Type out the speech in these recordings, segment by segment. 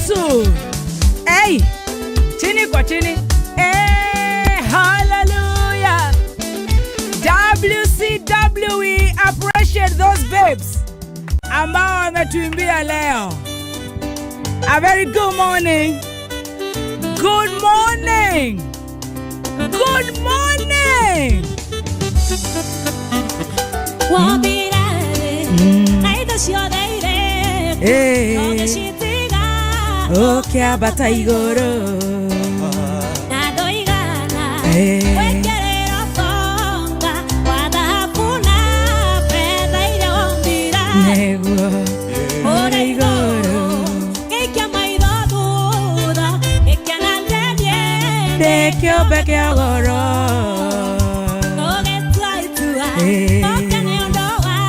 Yesu. Hey, chini kwa chini. Hey, hallelujah. WCW, we appreciate those babes ambao wametuimbia leo. A very good morning. Good morning. Good morning. Hey. Ũkĩambata igũrũ. Hey. Nĩguo ũrĩ igũrũ. Ndĩ kĩũmbe kĩa goro. Hey.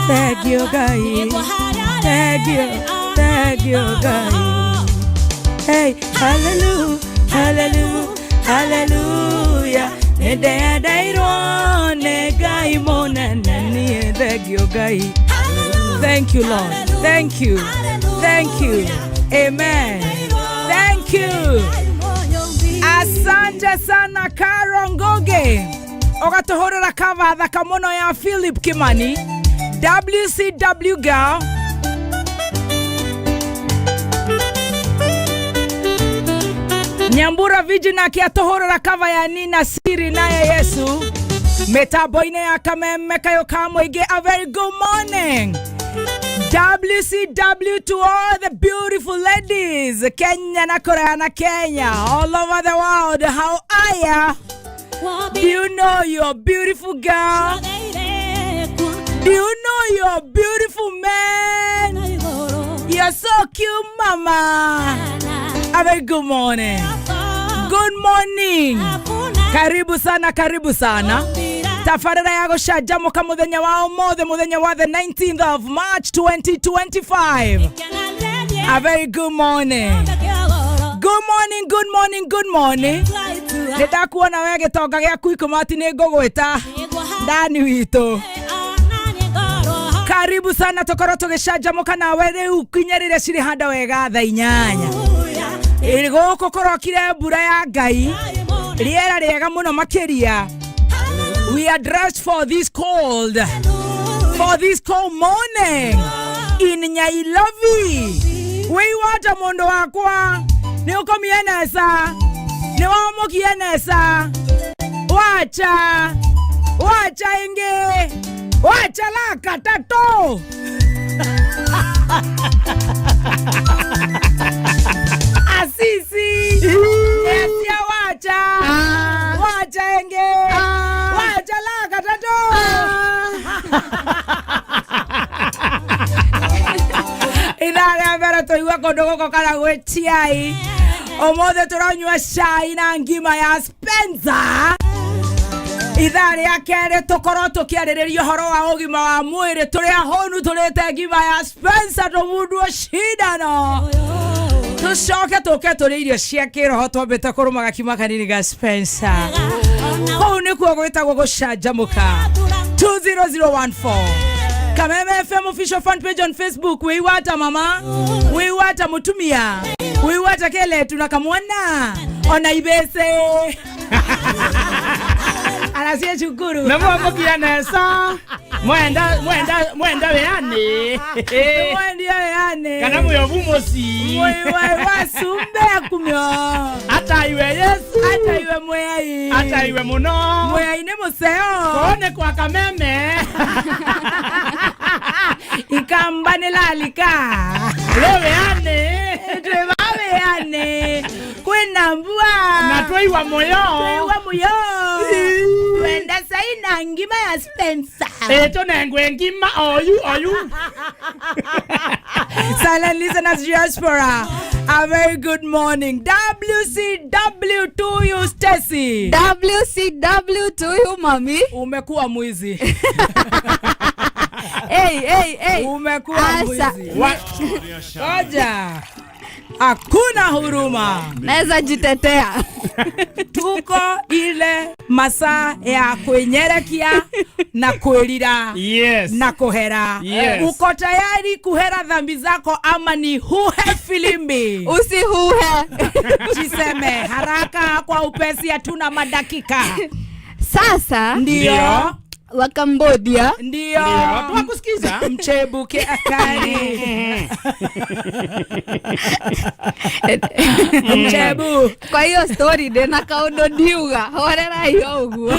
Thank you, Ngai. Thank you. Thank you, Ngai. Hey, hallelujah, hallelujah, hallelujah. Nĩndendeirwo nĩ Ngai mũnene niĩ. Thank you, Ngai. Thank you, Lord. Thank you. Thank you. Amen. Thank you. Asante sana, Caro Ngugi. Ũgatũhũrĩra cover thaka mũno ya Philip Kimani. WCW girl. Nyambura Virgin akĩatũhũrĩra cover ya Nina Siri naye Yesu. Mĩtambo-inĩ ya Kameme kayo ka mũingĩ. A very good morning. WCW to all the beautiful ladies, Kenya na Korea na Kenya, all over the world. How are ya? Do you know you're a beautiful girl? Do you know you're a beautiful man? You're so cute, mama. A very good morning. Good morning. Karibu sana, karibu sana. Tabarĩra ya gũcanjamũka mũthenya wa ũmũthĩ, mũthenya wa the 19th of March 2025. A very good morning. Good morning, good morning, good morning. Nĩ ndakuona we gĩtonga gĩaku ikomati nĩ ngũgwĩta ndani witũ. Karibu sana tũkorwo tũgĩcanjamũka nawe rĩu kinyĩrĩre cirĩ handa wega thaa 8. Ĩ, gũkũ kũrokire mbura ya Ngai, rĩera rĩega mũno makĩria. We are dressed for this cold morning in Nyairobi. Wĩiwata mũndũ wakwa nĩ ũkomie nesa, nĩ wamũkie nesa, wacha wacha ĩngĩ wacha la katatũ. Asisi esia wacha wacha ĩngĩ wacha la katatũ. Ithaa rĩa mbere tũigua kũndũ gũkũ kana gwĩ tiai ũmũthĩ tũranyua cai na ngima ya Spencer. Ithaa rĩa kerĩ tũkorwo tũkĩarĩrĩria ũhoro wa ũgima wa mwĩrĩ tũrĩ ahũnu tũrĩte ngima ya Spencer tũmundwo cindano tũcoke tũke tũrĩ irio cia kĩroho twambĩte kũrũma gakima kanini ga Spencer. Kũu nĩkuo gwĩtagwo gũcanjamũka. 20014 Kameme FM official fan page on Facebook. Wiwata mama, wiwata mutumia, wiwata kele na kamwana ona ibese aracie cukuru. Na mwamukia nesa mwenda mwenda mwenda weani. Mwendia yani kana muyovu mucii. Wasumbe kumyo. Ata iwe Yesu. Ata iwe mweyai. Ata iwe muno. Mweyai nĩ mũceo. Kone kwa Kameme. Ikamba nĩ lalika. Ro weani. Twĩ mawĩani kwĩna mbua. Na twaiwa moyo. Twaiwa muyo twenda cai na ngima ya Spencer. Ĩ tũnengwe ngima oyu oyu. Silent listeners diaspora, a very good morning. WCW to you, Stacy. WCW to you, mami. Umekuwa mwizi. Hey, hey, hey. Umekuwa Asa. mwizi. Ngoja. Hakuna huruma. Naweza jitetea. Tuko ile masaa ya kwĩnyerekia na kwĩrira na kuhera. Yes. Uko tayari kuhera dhambi zako ama ni huhe filimbi? Usihuhe. Jiseme haraka kwa upesi, hatuna madakika. Sasa Ndio, wa Cambodia. Ndio. Twakusikiza. Mchebuke akali mchebu. Kwa hiyo story ndina kaundu ndiuga, horerai o ũguo.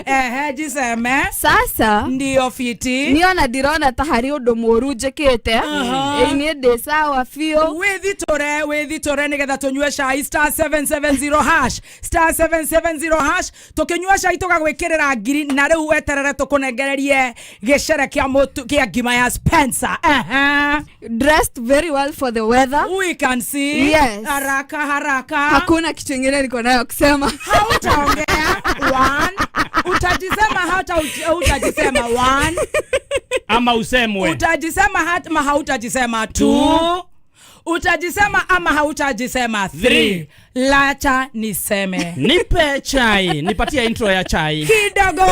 Ehe, jiseme. Sasa Ndio, fiti. niĩ ona ndirona ta harĩ ũndũ mũũru njĩkĩte. Ĩ, niĩ ndĩ sawa biũ. Withitore, withitore nigetha tunyue cai. *770#, *770#. Tukinyua cai tugagwikirira ngiri na riu weterere tukunengererie gicere kia mutu kia ngima ya Spencer. Ehe. Dressed very well for the weather. We can see. Yes. Haraka haraka. Hakuna kitu ingine niko nayo kusema. Hautaongea. One, utajisema hata utajisema. One, Ama usemwe. Utajisema ama hautajisema. Two, utajisema ama hautajisema. Three, Three. Lacha niseme. Nipe chai, nipatie intro ya chai. Kidogo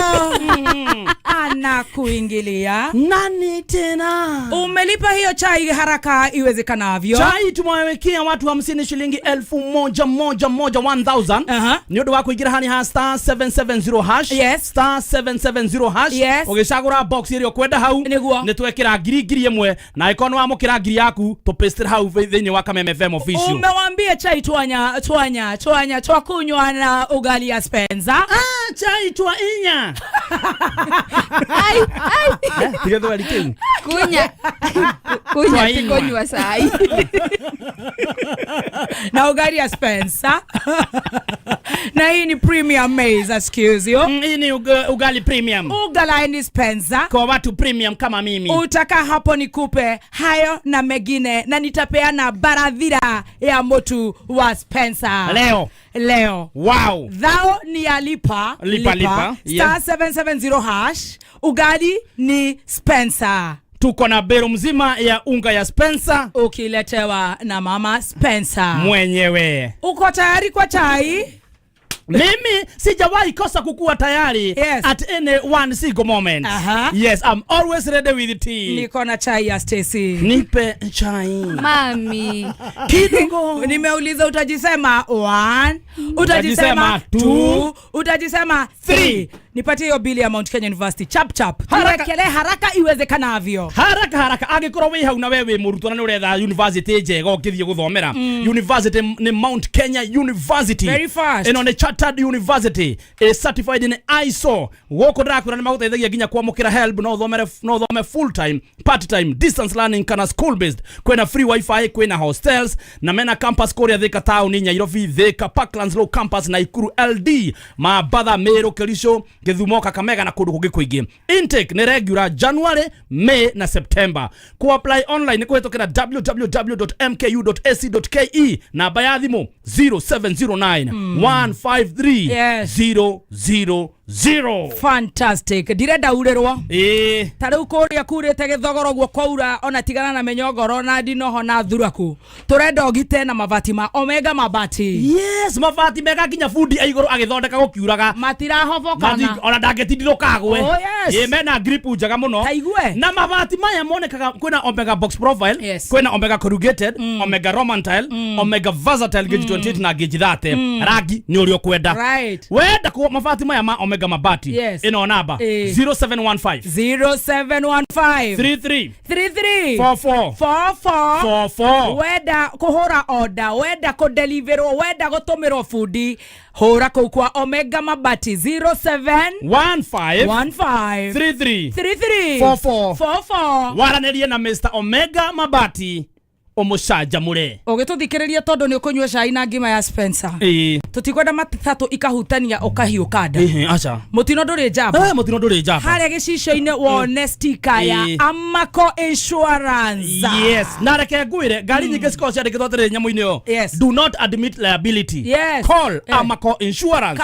anakuingilia. Nani tena? Umelipa hiyo chai haraka iwezekanavyo. Chai tumewawekea watu 50 shilingi 1000 moja, 1000. Nĩ ũndũ wa kũingĩra hani ha *770#. *770#. Ũgĩcagũra box ĩrĩa ũkwenda hau. Nĩguo. Nĩ twekĩra ngiri 1000, na ĩkorwo nĩ wamũkĩra ngiri yaku tũpastĩre hau thĩinĩ wa Kameme FM official. Umewambia chai twanya twanya twanya twakunywa na ugali ya Spencer. Ah, chai twa inya. Ai, ai. Tiga thweri kĩu. Kunya kunya, Twainywa. ti kunywa cai. Na ugali ya Spencer, na hii ni premium maize, excuse you. Hii ni ugali premium. Ugali ni Spencer. Kwa watu premium kama mimi. Utaka hapo nikupe hayo na mengine, na nitapeana barathira ya motu wa Spencer. Leo. Leo. Thao ni ya lipa. Lipa, lipa. *770#, ugali ni Spencer. Tuko na bero mzima ya unga ya Spencer. Ukiletewa na mama Spencer mwenyewe. Uko tayari kwa chai? Mimi sijawahi kosa kukuwa tayari at any one single moment. Yes, I'm always ready with tea. Niko na chai ya Stacy. Nipe chai. Mami. Kidogo. Nimeuliza utajisema one, utajisema Utajisema two, two, utajisema three. Nipatie hiyo bili ya Mount Kenya University chap chap. Haraka. Tuwekele haraka iwezekanavyo. Haraka haraka, angĩkorwo wĩ hau na we wĩ mũrutwo na nĩ ũretha university njega ũngĩthiĩ gũthomera, university nĩ Mount Kenya University. Very fast. Ĩno nĩ chartered university, is certified in ISO. Gũkũ ndĩrakwĩra nĩ magũteithagia nginya kwamũkĩra HELB. No ũthomere, no ũthome full time, part time, distance learning kana school based. Kwĩna free wifi, kwĩna hostels na mena campus kũrĩa Thika town, Nairobi, Thika Parklands Law Campus, Naikuru, LD, Mambatha, Meru, Kericho, Gĩthumo, Kakamega na kũndũ kũngĩ kũingĩ. Intake nĩ regular January, May na September. Ku apply online nĩ kũhĩtũkĩra www.mku.ac.ke, namba ya thimũ 0709 153 000. Fantastic, ndirenda urĩrwo. Ta rĩu kũrĩa kurĩte gĩthogoro guo kwaura, ona tigana na mĩnyongoro na ndinoho na thuraku, tũrenda ũgite na mabati ma Omega Mabati. Yes, mabati mega nginya bundi aigũrũ agĩthondeka gũkiuraga matirahobokana. Ona ndangĩtindirũka agwe. Oh, yes. Ĩ, mena grip njega mũno. Taigue. Na mabati maya monekaga kwĩna Omega Box Profile, kwĩna Omega Corrugated, Omega Roman Tile, Omega Versatile gauge 28 na gauge 30. Rangi nĩ ũrĩa ũkwenda. Wenda kũ mabati maya ma Omega Mabati, ĩno namba 0715 0715 33 33 44 44 44. Wenda kuhura order, wenda kudeliverwo, wenda gutumirwo bundi, hura kuu kwa Omega Mabati 07 15 15 33 33 44 44. Waranĩrie na Mr Omega Mabati ũmũcanjamũre. Ũgĩtũthikĩrĩria, tondũ nĩ ũkũnyua cai na ngima ya Spencer, tũtikwenda matatũ ikahutania ũkahiũka nda. Ĩhĩ, aca. Mũtino ndũrĩ njamba. Eh, mũtino ndũrĩ njamba. Harĩa gĩcicio-inĩ wone stika ya Amaco Insurance. Yes, na reke ngwĩre, ngari nyingĩ cikoragwo ciandĩkĩtwo atĩrĩrĩ nyamũ-inĩ ĩyo, "Do not admit liability, call Amaco Insurance."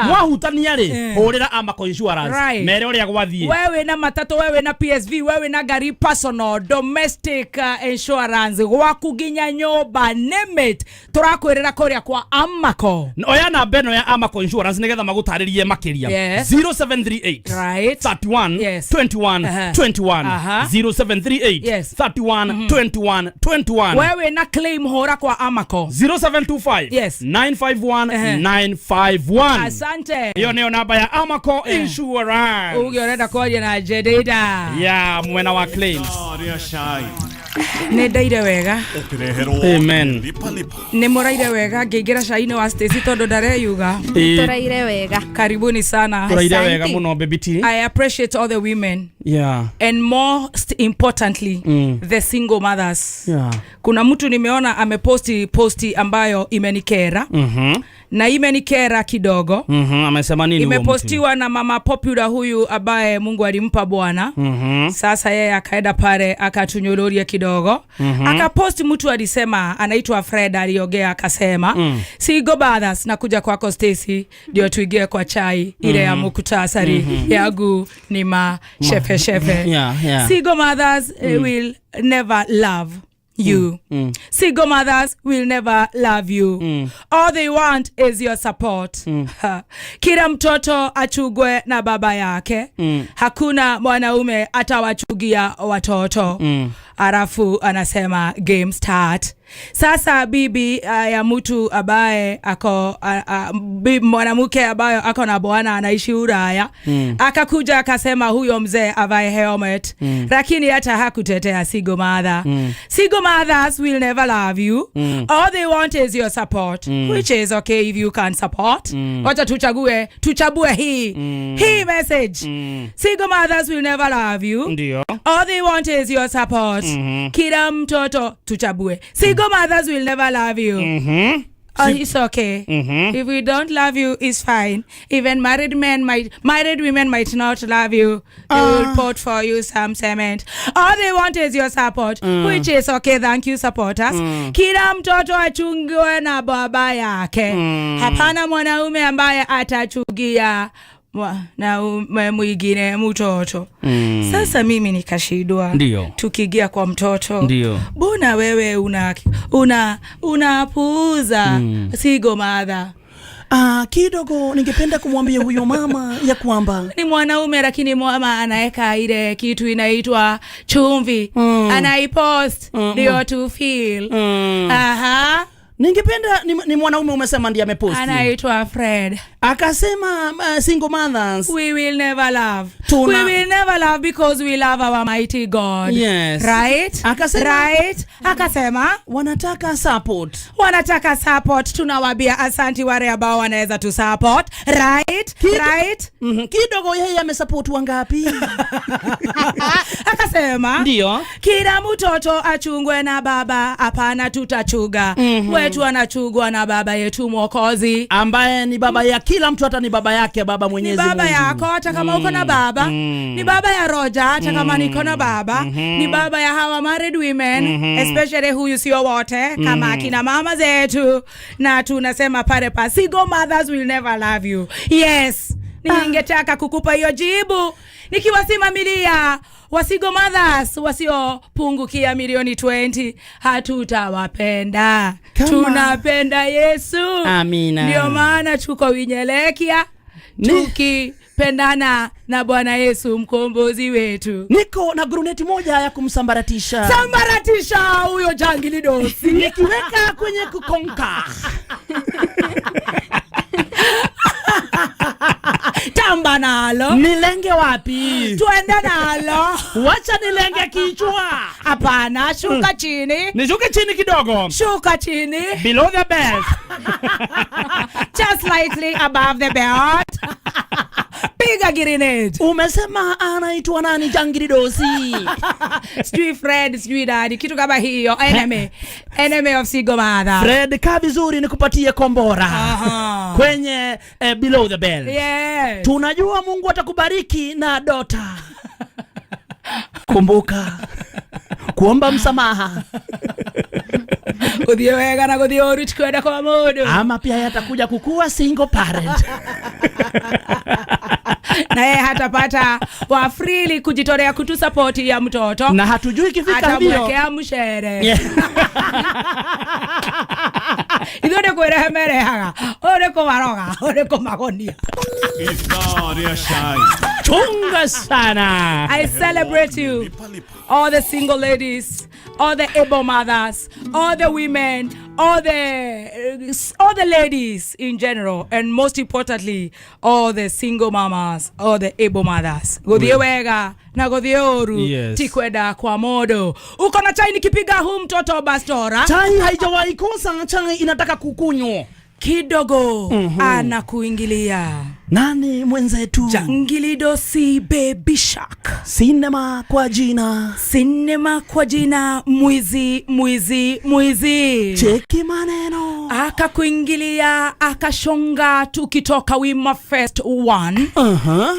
Mwahutania rĩ, hũrĩra Amaco Insurance, mere ũrĩa gwathiĩ. We wĩna matatũ, we wĩna PSV, we wĩna ngari personal, domestic, insurance. Gwaku nginya nyũmba, name it, tũrakwĩrĩra kũrĩa kwa Amaco. Oya namba ĩno ya Amaco Insurance nĩgetha magũtarĩrie makĩria. 0738 31 21 21. 0738 31 21 21. Wewe na claim, hũra kwa Amaco. 0725 951 951. Asante. Iyo nĩyo namba ya Amaco Insurance. Uge ũrenda kwaria na Jedida ya mwena wa claims. Rĩa cai. Nĩ ndaire wega. Ũkĩreherwo Amen. Lipa Lipa. Nĩ mũraire wega ngĩingĩra cai-inĩ wa Stacy tondũ ndareyuga. Tũraire wega. Karibuni sana. Tũraire Asante. wega mũno, baby T. I appreciate all the women and most importantly the single mothers. Kuna mtu nimeona ameposti posti ambayo imenikera na imenikera kidogo. Amesema nini huo mtu? Imepostiwa na mama popular huyu ambaye Mungu alimpa bwana. Sasa yeye akaenda pale akatunyururia kidogo, akaposti. Mtu alisema anaitwa Fred, aliongea akasema, "Single mothers, nakuja kwako Stacy ndio tuingie kwa chai ile ya muktasari yangu ni mashefe shefe. Single mothers will never love you. Single mothers will never love you. All they want is your support. Ha. Kila mtoto achugwe na baba yake. Hakuna mwanaume atawachugia watoto." Alafu anasema, "Game start." Sasa bibi ya mtu ambaye ako mwanamke ambayo ako na bwana anaishi Ulaya akakuja akasema huyo mzee avae helmet, lakini hata hakutetea single mother. "Single mothers will never love you. All they want is your support, which is okay if you can support." Wacha tuchague, tuchabue hii message. "Single mothers will never love you. All they want is your support." Kila mtoto, tuchabue. "Single mothers will never love you." Oh, it's okay. If we don't love you, it's fine. Even married men might, married women might not love you. They will put for you some cement. All they want is your support, which is okay. Thank you, supporters. Kila mtoto achungiwe na baba yake. Hapana mwanaume ambaye atachugia mwanaume mwingine mtoto. Sasa mimi nikashindwa. Tukiingia kwa mtoto, mbona wewe unapuuza single mother? Ah, kidogo ningependa kumwambia huyo mama ya kwamba Ni mwanaume, lakini mama anaweka ile kitu inaitwa chumvi, anaipost ndio to feel. Aha. Ningependa ni mwanaume umesema ndiye ameposti? Anaitwa Fred. Akasema single mothers we will never love. We will never love because we love our mighty God. Right. Right, akasema wanataka support. Wanataka support. Tunawambia asanti wale ambao wanaweza tu support, right? Right. Kidogo yeye amesupport wangapi? Akasema kila mtoto achungwe na baba. Hapana, tutachuga wetu, anachugwa na baba yetu Mwokozi, ambaye ni baba ya kila mtu, hata ni baba yake baba Ni Mwenyezi baba Mungu. Yako hata kama uko na baba, ni baba ya Roja hata kama niko na baba, ni baba ya hawa married women, especially huyu, sio wote, kama akina mama zetu. Na tunasema pale pa single mothers will never love you. Yes, ningetaka kukupa hiyo jibu nikiwasimamilia wa single mothers wasiopungukia milioni 20. Hatutawapenda. Tunapenda Yesu. Amina. Ndio maana tuko winyelekia tukipendana na Bwana Yesu mkombozi wetu. Niko na guruneti moja ya kumsambaratisha. Sambaratisha huyo jangili dosi. Nikiweka kwenye kukonka. Tamba nalo. Nilenge wapi? Twende nalo. Wacha nilenge kichwa. Hapana, shuka chini. Nishuke chini kidogo. Shuka chini. Below the belt. Just slightly above the belt. Piga grenade. Umesema anaitwa nani jangili dosi? Sijui Fred, sijui dadi, kitu kama hiyo. Enemy, enemy of single mother. Fred, kaa vizuri nikupatie kombora kwenye below the belt. Tunajua Mungu atakubariki na dota. Kumbuka kuomba msamaha. Guthie wega na guthie uru ti kwenda kwa mundu. Ama pia yatakuja kukuwa single parent. Na yeye hatapata wa freely kujitolea kutusapoti ya mtoto. Na hatujui ikifika mbio. Atamwekea mshere. Ithuĩ nĩ kwĩrehe merehaga, ũyũ nĩ kũmaroga, ũyũ nĩ kũmagonia. Chunga sana. I celebrate you, all the single ladies, all the able mothers, all the women, all the ladies in general, and most importantly, all the single mamas, all the able mothers. Gũthiĩ wega na gũthiĩ ũru ti kwenda kwa mũndũ. Uko na chai nikipiga huu mtoto bastora. Chai haijawahi kosa, chai inataka kukunywa. Kidogo anakuingilia. Nani mwenzetu? Jangilidosi Baby Shark. Sinema kwa jina. Sinema kwa jina Mwizi, Mwizi, Mwizi. Cheki maneno. Akakuingilia akashonga tukitoka Wima Fest 1.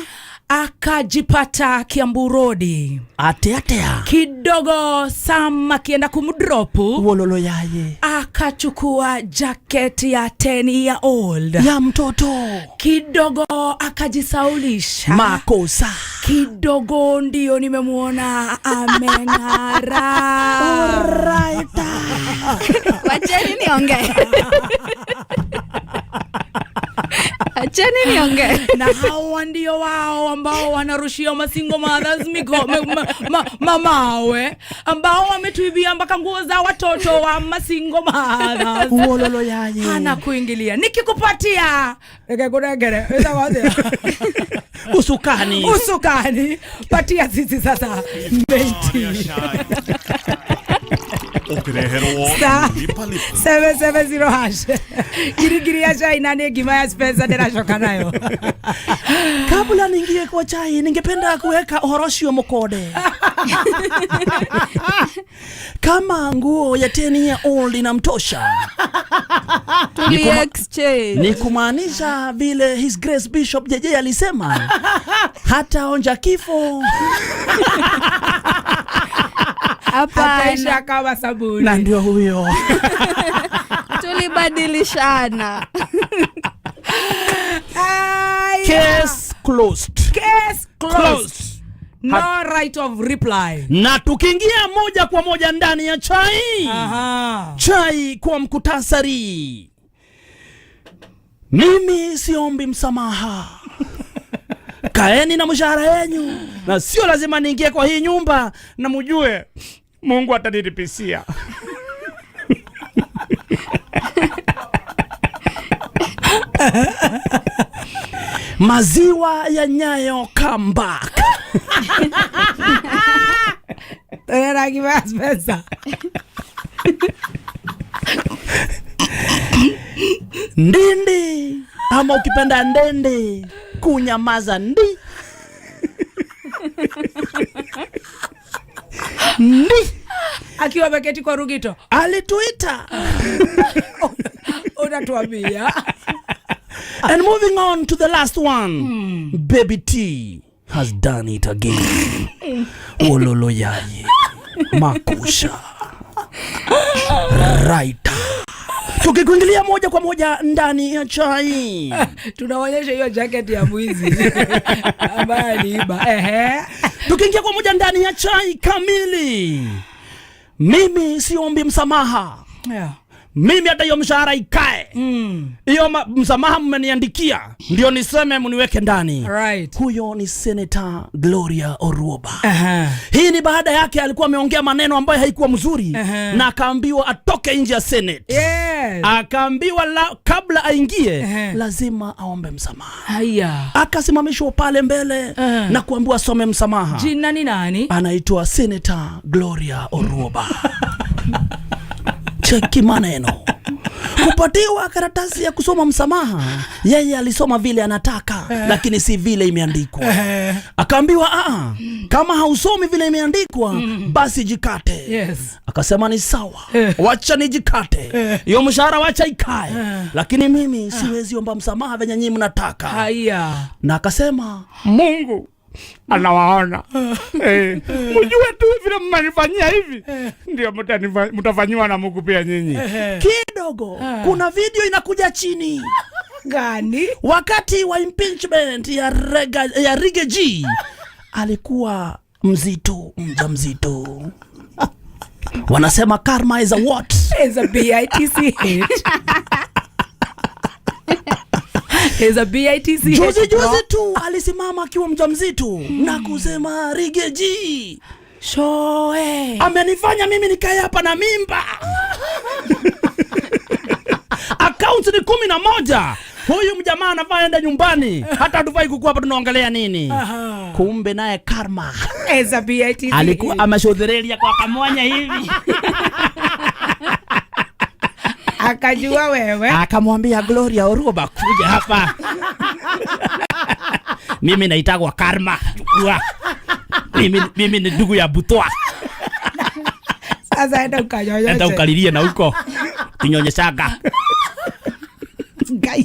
Akajipata Kiambu Road. Ateatea. Kidogo Sam akienda kumdropu. Wololo yaye. Akachukua jacket ya 10 year old ya mtoto. Kidogo akajisaulisha. Makosa. Kidogo ndio nimemwona ameng'ara. Alright. Wacheni niongee. Acheni niongee. Na hawa ndio wao ambao wanarushia masingle mothers mamawe ambao wametuibia mpaka nguo za watoto wa masingle mothers. Wololo yaye. Hana kuingilia nikikupatia reke kunengere wĩtagwo atĩa? Usukani. Usukani patia sisi sasa meiti. *770# ngirigiri ya chai na nĩ ngima ya Spencer ndĩracoka nayo. Kabla niingie kwa chai, ningependa kuweka uhoroshio mkode. Kama nguo ya 10 year old inamtosha, Tuli exchange. ni kumaanisha vile His Grace Bishop JJ alisema hata onja kifo. Hapana. Ataisha kama sabuni. Na ndio huyo. Tulibadilishana. Aya. Case closed. Case closed. Closed. No right of reply. Na tukiingia moja kwa moja ndani ya chai. Chai kwa mkutasari. Mimi siombi msamaha. Kaeni na mshahara yenyu, na sio lazima niingie kwa hii nyumba na mujue Mungu atanilipisia. Maziwa ya Nyayo come back. Tena ngima ya Spencer. Ndindi ama ukipenda ndende kunyamaza ndi ndi. Akiwa ameketi kwa rugito. Alituita. Unatuambia. And moving on to the last one. Baby T has done it again. Wololo yaye. Makusha. Right. Tukikuingilia moja kwa moja ndani ya chai. Tunaonyesha hiyo jacket ya mwizi ambaye aliiba. Ehe. Tukiingia kwa moja ndani ya chai kamili. Mimi siombi msamaha. Mimi hata hiyo mshahara ikae. Hiyo msamaha mmeniandikia ndio niseme mniweke ndani. Huyo ni Senator Gloria Orwoba. Hii ni baada yake alikuwa ameongea maneno ambayo haikuwa mzuri na akaambiwa atoke nje ya Senate. Akaambiwa kabla aingie lazima aombe msamaha. Akasimamishwa pale mbele na kuambiwa asome msamaha. Jina ni nani? Anaitwa Senator Gloria Orwoba. Cheki maneno. Kupatiwa karatasi ya kusoma msamaha, yeye alisoma vile anataka, lakini si vile imeandikwa. Akaambiwa kama hausomi vile imeandikwa, basi jikate. Akasema ni sawa, wacha nijikate. Hiyo mshahara wacha ikae. Lakini mimi siwezi omba msamaha venye nyinyi mnataka. Na akasema, Mungu Anawaona. Mjue tu vile mmenifanyia hivi ndio mtafanyiwa na Mungu pia nyinyi. Kidogo kuna video inakuja chini Gani? Wakati wa impeachment ya Riggy G alikuwa mzito, mjamzito. Wanasema karma is a what? Is a bitch. Is a bitch. Juzi juzi tu alisimama akiwa mjamzito na kusema Riggy G Shoe. Amenifanya mimi nikae hapa na mimba. Accounts ni 11. Huyu mjamaa anafaa enda nyumbani. Hata hatufai kukua hapa tunaongelea nini? Kumbe naye karma. Is a bitch. Alikuwa ameshodhereria kwa kamwanya hivi. Akajua wewe. Akamwambia Gloria Oruba kuja hapa. Mimi naitagwa karma. Chukua. Mimi ni ndugu ya Butwa. Sasa enda ukanyonyeshe. Enda ukalilie na huko. Tunyonyeshaga. Ngai.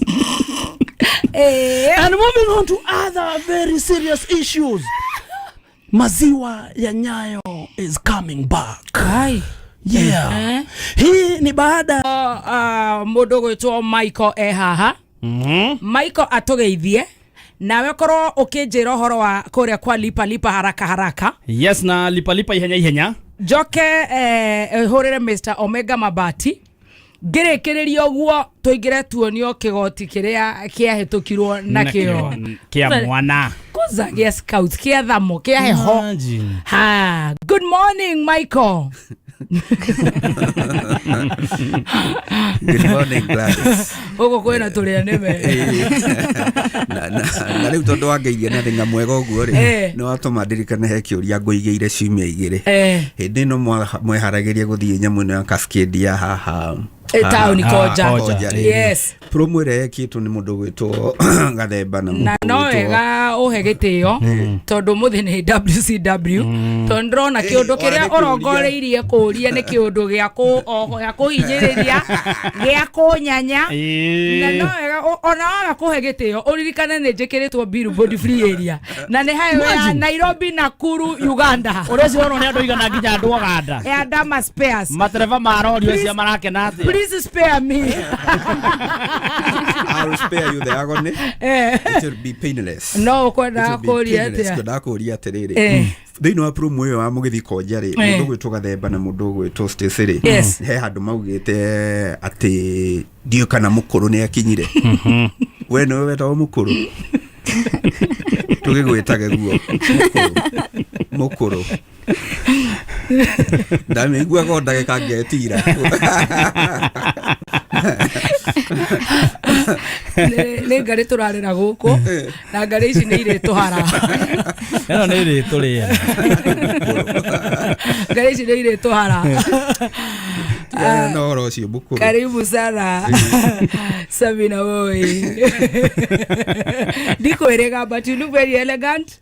And moving on to other very serious issues. Maziwa ya Nyayo is coming back. Ai. Yeah. Hii ni baada Mũndũ gwĩtwo Michael e haha. Michael atũgeithie nawe korwo ũkĩnjĩra ũhoro wa kũrĩa kwa lipa lipa haraka haraka. Yes, na lipa lipa ihenya ihenya. Njoke hũrĩre Mr Omega Mabati ngĩrĩkĩrĩria ũguo tũingĩre tuonio kĩgoti kĩrĩa kĩahĩtũkirwo nakĩo Kia mwana. Kwanza gĩa scout kĩa thamo kĩa heho. Imagine. Ha, good morning Michael. Good morning, Gladys. Gũkũ kwĩna tũrĩa nĩme. Na rĩu tondũ wangeithia na thĩng'a mwega ũguo rĩ, nĩ watũma ndirikane he kĩũria ngũigĩire ciumia igĩrĩ. Hĩndĩ ĩno mweharagĩria gũthiĩ nyamũ ĩno ya cascade ya haha Taũni Koja. Koja rĩ. Yes. Promo ĩrĩa yekĩtwo nĩ mũndũ ũgwĩtwo Gathemba na Na mũndũ no ũgwĩtwo wega ũhe gĩtĩo tondũ mũthĩ nĩ WCW, tondũ ndĩrona kĩũndũ ona kĩrĩa nĩ kĩũria. ũrongoreirie kũũria nĩ kĩũndũ gĩa kũhinyĩrĩria gĩa kũnyanya, na no wega ona waga kũhe gĩtĩo ũririkane nĩ njĩkĩrĩtwo billboard free area na nĩ highway ya Nairobi Nakuru Uganda. Ũrĩa cironwo nĩ andũ igana nginya andũ Uganda. Ya Dama Spares. Matereba ma rori acio marakena atĩa? Please spare me. I'll spare you the agony. It will be painless. No ũkwendaga It will be kũũria painless. atĩa? Ngwendaga kũũria atĩrĩrĩ, thĩinĩ wa promo ĩyo ya mũgĩthi Konja rĩ, mũndũ ũgwĩtwo Gathemba na mũndũ ũgwĩtwo Stacy rĩ, he handũ maugĩte atĩ ndiũĩ kana mũkũrũ nĩ akinyire. We nĩwe wetagwo mũkũrũ, tũgĩgwĩtage guo mũkũrũ. Mũkũrũ ndamĩiguaga o ndagĩka ngetira. Nĩ ngarĩ tũrarĩra gũkũ na ngarĩ ici nĩ irĩtũhara. Ĩno nĩ ĩrĩtũrĩa. Ngarĩ ici nĩ irĩtũhara. Tigana na ũhoro ũcio mũkũrũ. Karibu sana Sabina Woi. Ndikwĩrĩga, but you look very elegant.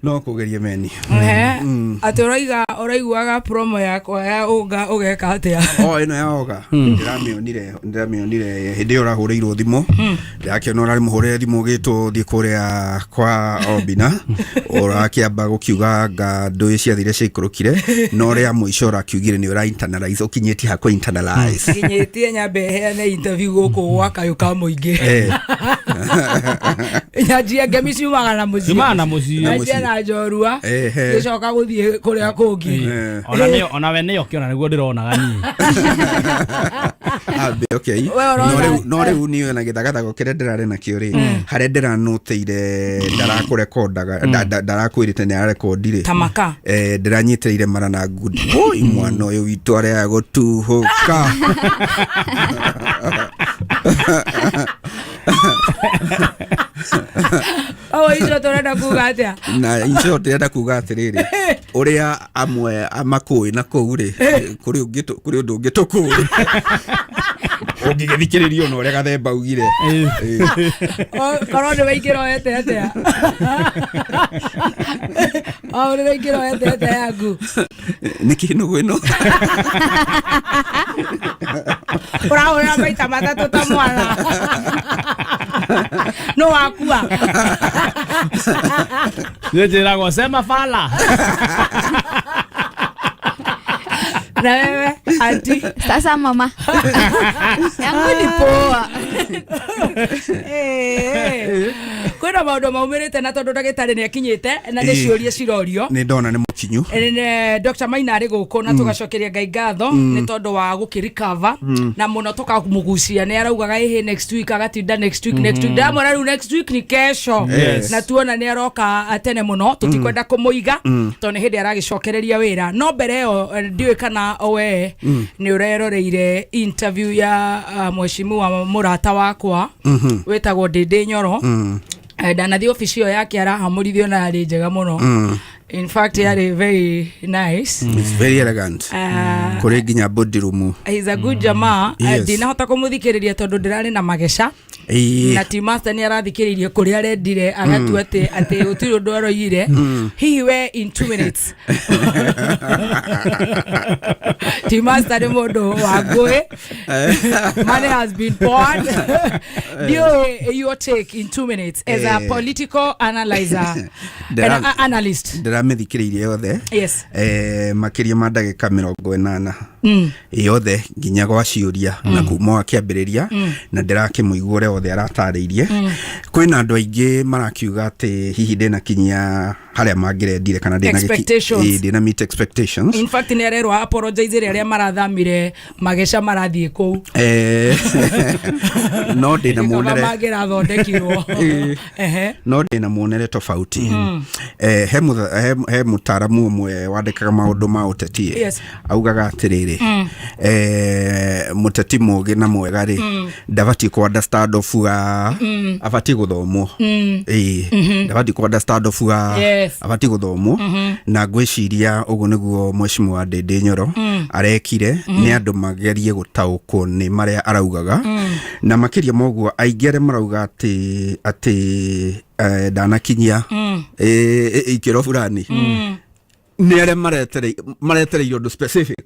No kũgeria meni. Ehe. Atĩ ũraiga ũraiguaga promo yakwa ya ũnga ũgeka atĩa? O ĩno ya oga ndĩramĩonire hĩndĩ ĩyo ũrahũrĩirwo thimũ, ndĩrakĩona ũrarĩ mũhũrĩre thimũ ũgĩtwo ũthiĩ kũrĩa kwa Obina, ũrakĩamba gũkiuga nga ndũĩ ciathire ciaikũrũkire, no rĩa mũico ũrakiugire nĩ ũra internalize, ũkinyĩtie hakwa internalize. Nginyĩtie nyambe heane interview gũkũ gwa kayũ ka mũingĩ. Nyanjie ngemi ciumaga na mũciĩ. Ciumaga na mũciĩ. Na Nyanjie mũciĩ. na njorua ngĩcoka gũthiĩ kũrĩa kũngĩ. Ona nĩyo ona we nĩyo kĩona nĩguo ndĩronaga niĩ. Ambe okay. We ũrona- No rĩu niĩ na gĩthagathago kĩrĩa ndĩrarĩ nakĩo rĩ, harĩa ndĩranũtĩire ndarakũrekondaga, ndarakwĩrĩte nĩ ararekondi rĩ. Tamaka. Ndĩranyitĩrĩire mara na ngundi. Oi, mwana ũyũ witũ arĩa gũtuhũka. O icio tũrenda kuga atĩa? Na icio ndĩrenda kuga atĩrĩrĩ, ũrĩa amwe makũĩ na kũu rĩ, kũrĩ ũndũ ũngĩ tũkũĩ ũngĩgĩthikĩrĩria ona ũrĩa Gathemba augire. Korwo nĩ waingĩra oete atĩa? O nĩ waingĩra oete atĩa yaku? Nĩ kĩnũgũ ĩno. Ũrahũrĩra maita matatũ ta mwana. No wakua. Nĩ njĩragwo sema fala. Na wewe anti? Sasa mama yangu ni poa. Kwĩna maũndũ maumĩrĩte na tondũ ndagĩtarĩ nĩ akinyĩte na nĩ ciũria cirorio. Nĩ ndona nĩ mũkinyu. Dr. Maina arĩ gũkũ na tũgacokeria Ngai ngatho nĩ tondũ wa gũkĩrikava na mũno tũkamũgucia. Nĩ araugaga ĩhĩ next week, agatinda next week, next week, ndamwĩra rĩu next week ni kesho. Na tuona nĩ aroka tene mũno, tũtikwenda kũmũiga tondũ nĩ hĩndĩ aragĩcokereria wĩra. No mbere ĩyo, ndiũĩ kana we nĩ ũreroreire interview ya mheshimiwa mũrata wakwa wĩtagwo Ndĩndĩ Nyoro. Ndanathiĩ obici ĩyo yake arahamũrithio na yarĩ njega mũno. In fact, yarĩ very nice. It's very elegant. Kũrĩ nginya boardroom. He's a good jamaa. Ndinahota kũmũthikĩrĩria tondũ ndĩrarĩ na mageca na ti master nĩ arathikĩrĩirie kũrĩa arendire agatua atĩ gũtirĩ ũndũ aroigire. Hihi we in 2 minutes, ti master nĩ mũndũ wa ngũĩ, money has been poured. Ndiũĩ your take in 2 minutes as a political analyzer and analyst. Ndĩramĩthikĩrĩirie yothe. Makĩria ma ndagĩka 80 yothe nginya gwa ciũria na kuma wakĩambĩrĩria, na ndĩrakĩmũigua ũrĩa wothe aratarĩirie. Kwĩna andũ aingĩ marakiuga atĩ hihi ndĩnakinyia harĩa mangĩrendire kana ndĩna Expectations. Ndĩna meet expectations. In fact, nĩ arerwo apologize arĩa marathamire mageca marathiĩ kũu. No ndĩna Kaba muonere mangĩrathondekirwo. No ndĩna muonere tofauti. He mũtaaramu ũmwe wandĩkaga maũndũ ma ũteti augaga atĩrĩrĩ, mũteti mũgĩ na mwega rĩ, ndabatiĩ kũ understand obuga, abatiĩ gũthomwo. Ĩĩ, ndabatiĩ kũ understand obuga, abatiĩ gũthomwo. Na ngwĩciria ũguo nĩguo mheshimiwa Ndĩndĩ Nyoro arekire, nĩ andũ magerie gũtaũkwo nĩ marĩa araugaga. Na makĩria ma ũguo, aingĩ arĩa marauga atĩ ndanakinyia ikĩro fulani nĩ arĩa maretereire ũndũ specific,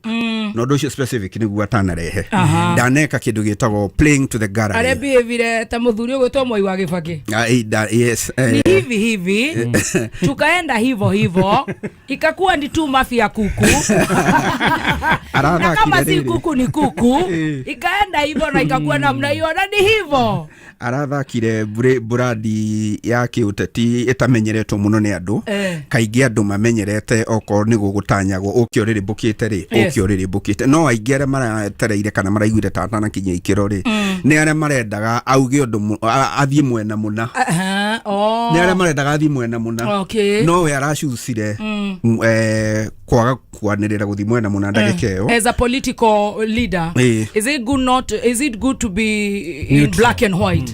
na ũndũ ũcio specific nĩguo atanarehe. Ndaneka kĩndũ gĩtagwo playing to the gallery. Arĩa behavire ta mũthuri ũgwĩtwo Mwai wa Gĩbakĩ. Ah, yes. Ni hivi hivi, tukaenda hivo hivo, ikakuwa ni tu mafia kuku na kama si Arathakire rĩrĩ. kuku ni kuku, ikaenda hivo na ikakuwa namna hiyo na ni hivo. Arathakire burandi ya kĩũteti ĩtamenyeretwo mũno nĩ andũ. Kaingĩ andũ mamenyerete okorwo nĩ gũgũtanyagwo ũke ũrĩrĩmbũkĩte rĩ, ũke ũrĩrĩmbũkĩte. No aingĩ arĩa maratereire kana maraiguire ta atanakinyia ikĩro rĩ, nĩ arĩa marendaga auge ũndũ athiĩ mwena mũna. Oh. Nĩ arĩa marendaga athiĩ mwena mũna. No we aracucire kwaga kwanĩrĩra gũthiĩ mwena mũna ndagĩka ĩyo. As a political leader, is it good not is it good to be in black and white?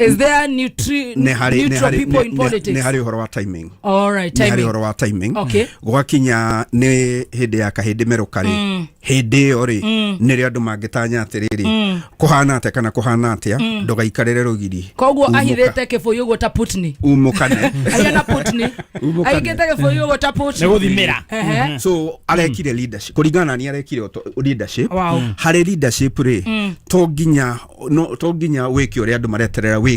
Is there nĩ neutral people in politics? Nĩ harĩ ũhoro wa timing. All right. Nĩ harĩ Timing. ũhoro wa timing. Gwakinya nĩ hĩndĩ ya kahĩndĩ merũka rĩ, hĩndĩ ĩyo rĩ, nĩrĩo andũ mangĩtanya atĩrĩrĩ, kũhana atĩa kana kũhana atĩa, ndũgaikarĩre rũgiri. Koguo Umũka- ahithĩte kĩbũyũ ũguo ta Putney. Umũkane. Ahiana Putney. Umũkane. Ahingĩte kĩbũyũ ũguo ta Putney. Nĩ gũthimĩra. So arekire leadership kũringana na niĩ, arekire leadership. Harĩ leadership rĩ, to nginya no to nginya wĩke ũrĩa andũ mareterera wĩke.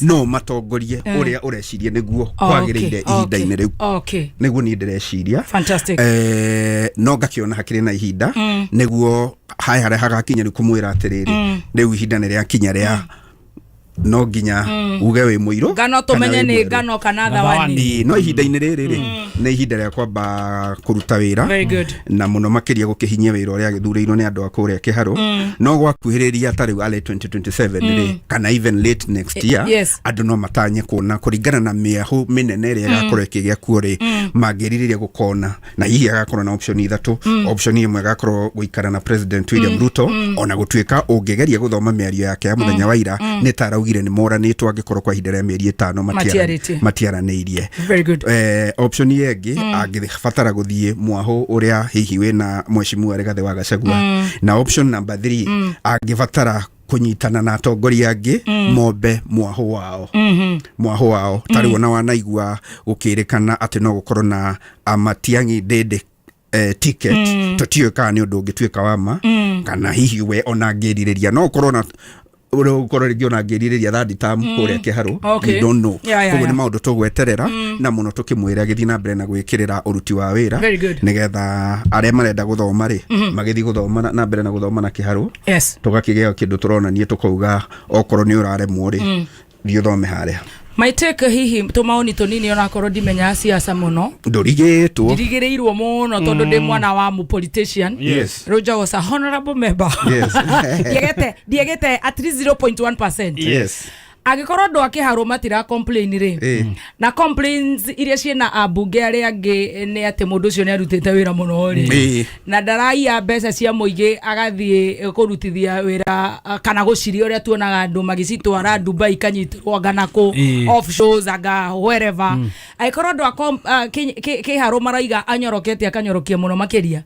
No matongorie ũrĩa ũreciria nĩguo kwagĩrĩire ihinda-inĩ rĩu. Nĩguo niĩ ndĩreciria. Fantastic. No ngakĩona hakĩrĩ na ihinda nĩguo haya harĩa hagakinya rĩu kũmwĩra atĩrĩrĩ, rĩu ihinda nĩ rĩakinya rĩa no nginya uge wĩ mũirũ Ngano kana tũmenye wĩ nĩ mwerũ. ngano kana Thawani. thawani. Ĩĩ, no ihinda-inĩ rĩrĩ rĩ, nĩ ihinda rĩa kwamba kũruta wĩra. Very good. Na mũno makĩria gũkĩhinyia wĩra ũrĩa agĩthurĩirwo nĩ andũ a kũrĩa kĩharũ. No gwakuhĩrĩria ta rĩu early 2027 rĩ, kana even late next year, andũ no matanye kuona kũringana na mĩahũ mĩnene ĩrĩa ĩgakorwo ĩkĩgĩa kuo rĩ, mangĩrirĩria gũkona na hihi agakorwo na option ithatũ. Option ĩmwe agakorwo gũikara na President William Ruto, ona gũtuĩka ũngĩgeria gũthoma mĩario yake ya mũthenya wa ira nĩ ta araugire nĩ moranĩtwo angĩkorwo kwa ihinda rĩa mĩeri 5 Matiarĩtie. matiaranĩirie. Very good. Option ĩyo ĩngĩ, angĩbatara gũthiĩ mwahũ ũrĩa hihi wĩna mheshimiwa Rigathĩ wa Gachagua. Na option number 3, angĩbatara kũnyitana na atongoria angĩ mombe mwahũ wao, mwahũ wao. Ta rĩu ona wanaigua gũkĩrĩkana atĩ no gũkorwo na Matiang'i Ndĩndĩ ticket. Tũtiũĩ kana nĩ ũndũ ũngĩtuĩka wa ma kana hihi we ona angĩrirĩria no ũkorwo na Ũrĩa ũgũkorwo rĩngĩ ona ngĩrirĩria third term kũrĩa Kĩharũ. We don't know. Koguo nĩ maũndũ tũgweterera na mũno tũkĩmwĩra agĩthiĩ na mbere na gwĩkĩrĩra ũruti wa wĩra, Very good. nĩgetha arĩa marenda gũthoma rĩ, magĩthiĩ gũthoma na mbere na gũthoma na Kĩharũ. Tũgakĩgĩa kĩndũ tũronania, tũkauga okorwo nĩ ũraremwo rĩ, thiĩ ũthome harĩa. My take, hihi tũmaoni tũnini, onakorwo ndimenyaga siasa mũno. Ndũrigĩtwo. Ndirigĩrĩirwo mũno tondũ ndĩ mwana wa mu politician. Roger was a honorable member. Ndiegete at least 0.1%. Angĩkorwo andũ a Kĩharũ matira complain rĩ, na complaints iria ciĩna ambunge arĩa angĩ nĩ atĩ mũndũ ũcio nĩ arutĩte wĩra mũno rĩ, na ndaraiya mbeca cia mũingĩ agathiĩ kũrutithia wĩra, kana gũciria ũrĩa tuonaga andũ magĩcitwara Dubai, kanyitĩrwo anga na kũ offshores, anga wherever. Angĩkorwo andũ a Kĩharũ maraiga anyorokete, akanyorokia mũno makĩria,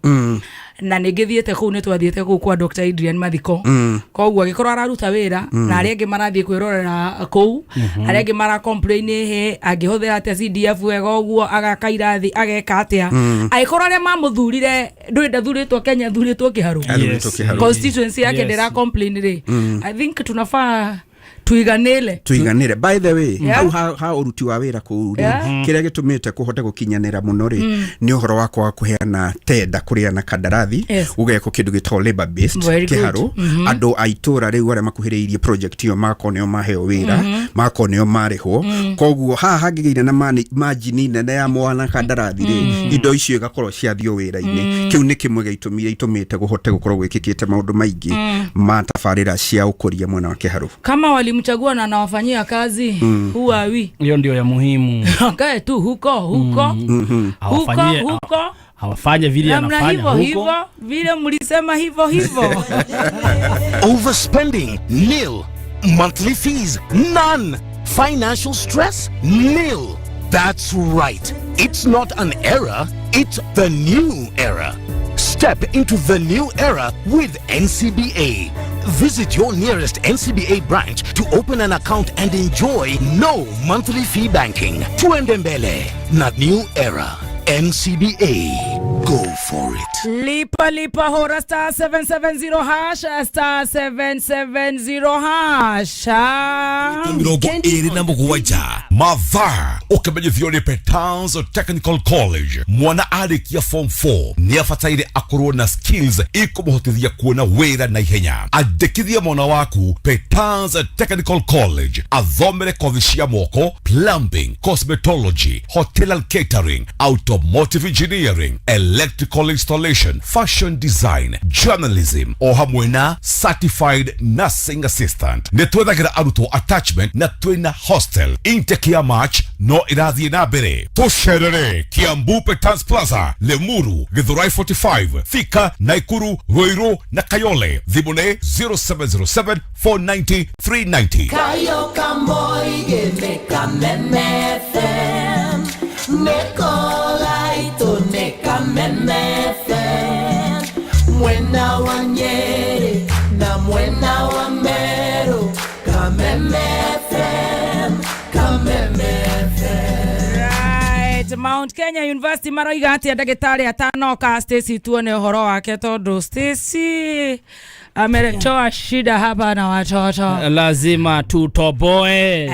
na nĩ ngĩthiĩte kũu, nĩ twathiĩte kũu kwa Dr. Adrian Mathiko. Koguo angĩkorwo araruta wĩra na arĩa angĩ marathiĩ kwĩrorera kũu, arĩa angĩ mara complain, he angĩhũthĩra atĩa CDF wega ũguo, agaka irathi, ageka atĩa, angĩkorwo arĩa mamũthurire, ndũĩ ndathurĩtwo Kenya, athurĩtwo Kĩharũ. Athurĩtwo Kĩharũ. Constituency yake ndĩra complain rĩ, I think tunafaa tuiganĩle. Tuiganĩre. By the way, hau ha ũruti wa wĩra kũu rĩ, kĩrĩa gĩtũmĩte kũhote gũkinyanĩra mũno rĩ, nĩ ũhoro wa kwaga kũheana tenda kũrĩa na kandarathi, gũgekwo kĩndũ gĩtagwo labor based. Very good. Kĩharũ andũ a itũra rĩu arĩa makuhĩrĩirie project ĩyo magakorwo nĩo maheo wĩra, magakorwo nĩo marĩhwo. Koguo haha hangĩgĩire na margin nene ya mwana kandarathi rĩ, indo icio igakorwo ciathio wĩra-inĩ. Kĩu nĩ kĩmwe gĩa itũmi iria itũmĩte kũhote gũkorwo gwĩkĩkĩte maũndũ maingĩ ma tabarĩra cia ũkũria mwena wa Kĩharũ. Kama walimchagua na anawafanyia kazi, who are we? Hiyo ndio ya muhimu. Akae tu huko huko huko. Huko. Hawafanye vile namna anafanya hivyo huko. Hivyo vile mlisema, hivyo hivyo. Overspending? Nil. Monthly fees? None. Financial stress? Nil. That's right. It's not an era, it's the new era. Step into the new era with NCBA. Visit your nearest NCBA branch to open an account and enjoy no monthly fee banking. Tuendembele, not new era. NCBA. Go for it. Lipa lipa, hora *770#, *770#. Ah. 27 mathaa ũkĩmenyithio nĩ Petans Technical College. Mwana arĩkia form 4 nĩ abataire akorwo na skills ikũmũhotithia kuona wĩra na ihenya. Andĩkithia mwana waku Petans Technical College athomere kothi cia moko: plumbing, cosmetology, hotel and catering, automotive engineering, electrical installation, fashion design, journalism o hamwe na certified nursing assistant. Nĩ twethagĩra arutwo attachment na twĩna hostel. Intake ya March no ĩrathiĩ na mbere. Tũcerere Kiambu Petans Plaza, Limuru, Githurai 45, Thika, Naikuru, Ruiru na Kayole. Thimũ nĩ 0707 490 390. Kayo kamoige Kameme FM Nekolaito ne Kameme FM Mwena wa Nyeri na mwena wa Meru. Kameme FM, Kameme FM. Right, Mount Kenya University maroiga atia ndagĩtarĩ atanoka? Stacy, tuone ũhoro wake tondũ Stacy ameletoa shida hapa na watoto. Lazima tutoboe.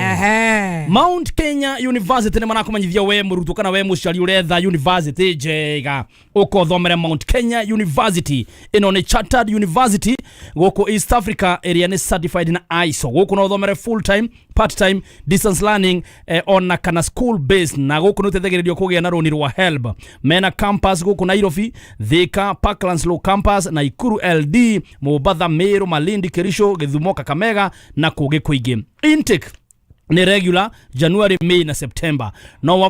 Mount Kenya University nĩ marakũmenyithia we mũrutwo kana we mũciari ũretha university njega, ũkothomere Mount Kenya University. Ĩno nĩ chartered university gũkũ East Africa ĩrĩa nĩ certified na ISO. Gũkũ no ũthomere full time, part time, distance learning, ona kana school based, na gũkũ nĩ ũteithagĩrĩrio kũgĩa na rũni rwa HELB. Mena campus gũkũ Nairobi, Thika, Parklands Law Campus, Naikuru, LD, Mombatha, Meru, Malindi, Kericho, Githumo, Kakamega na kũngĩ kũingĩ. Intake nĩ regular January, May na September. No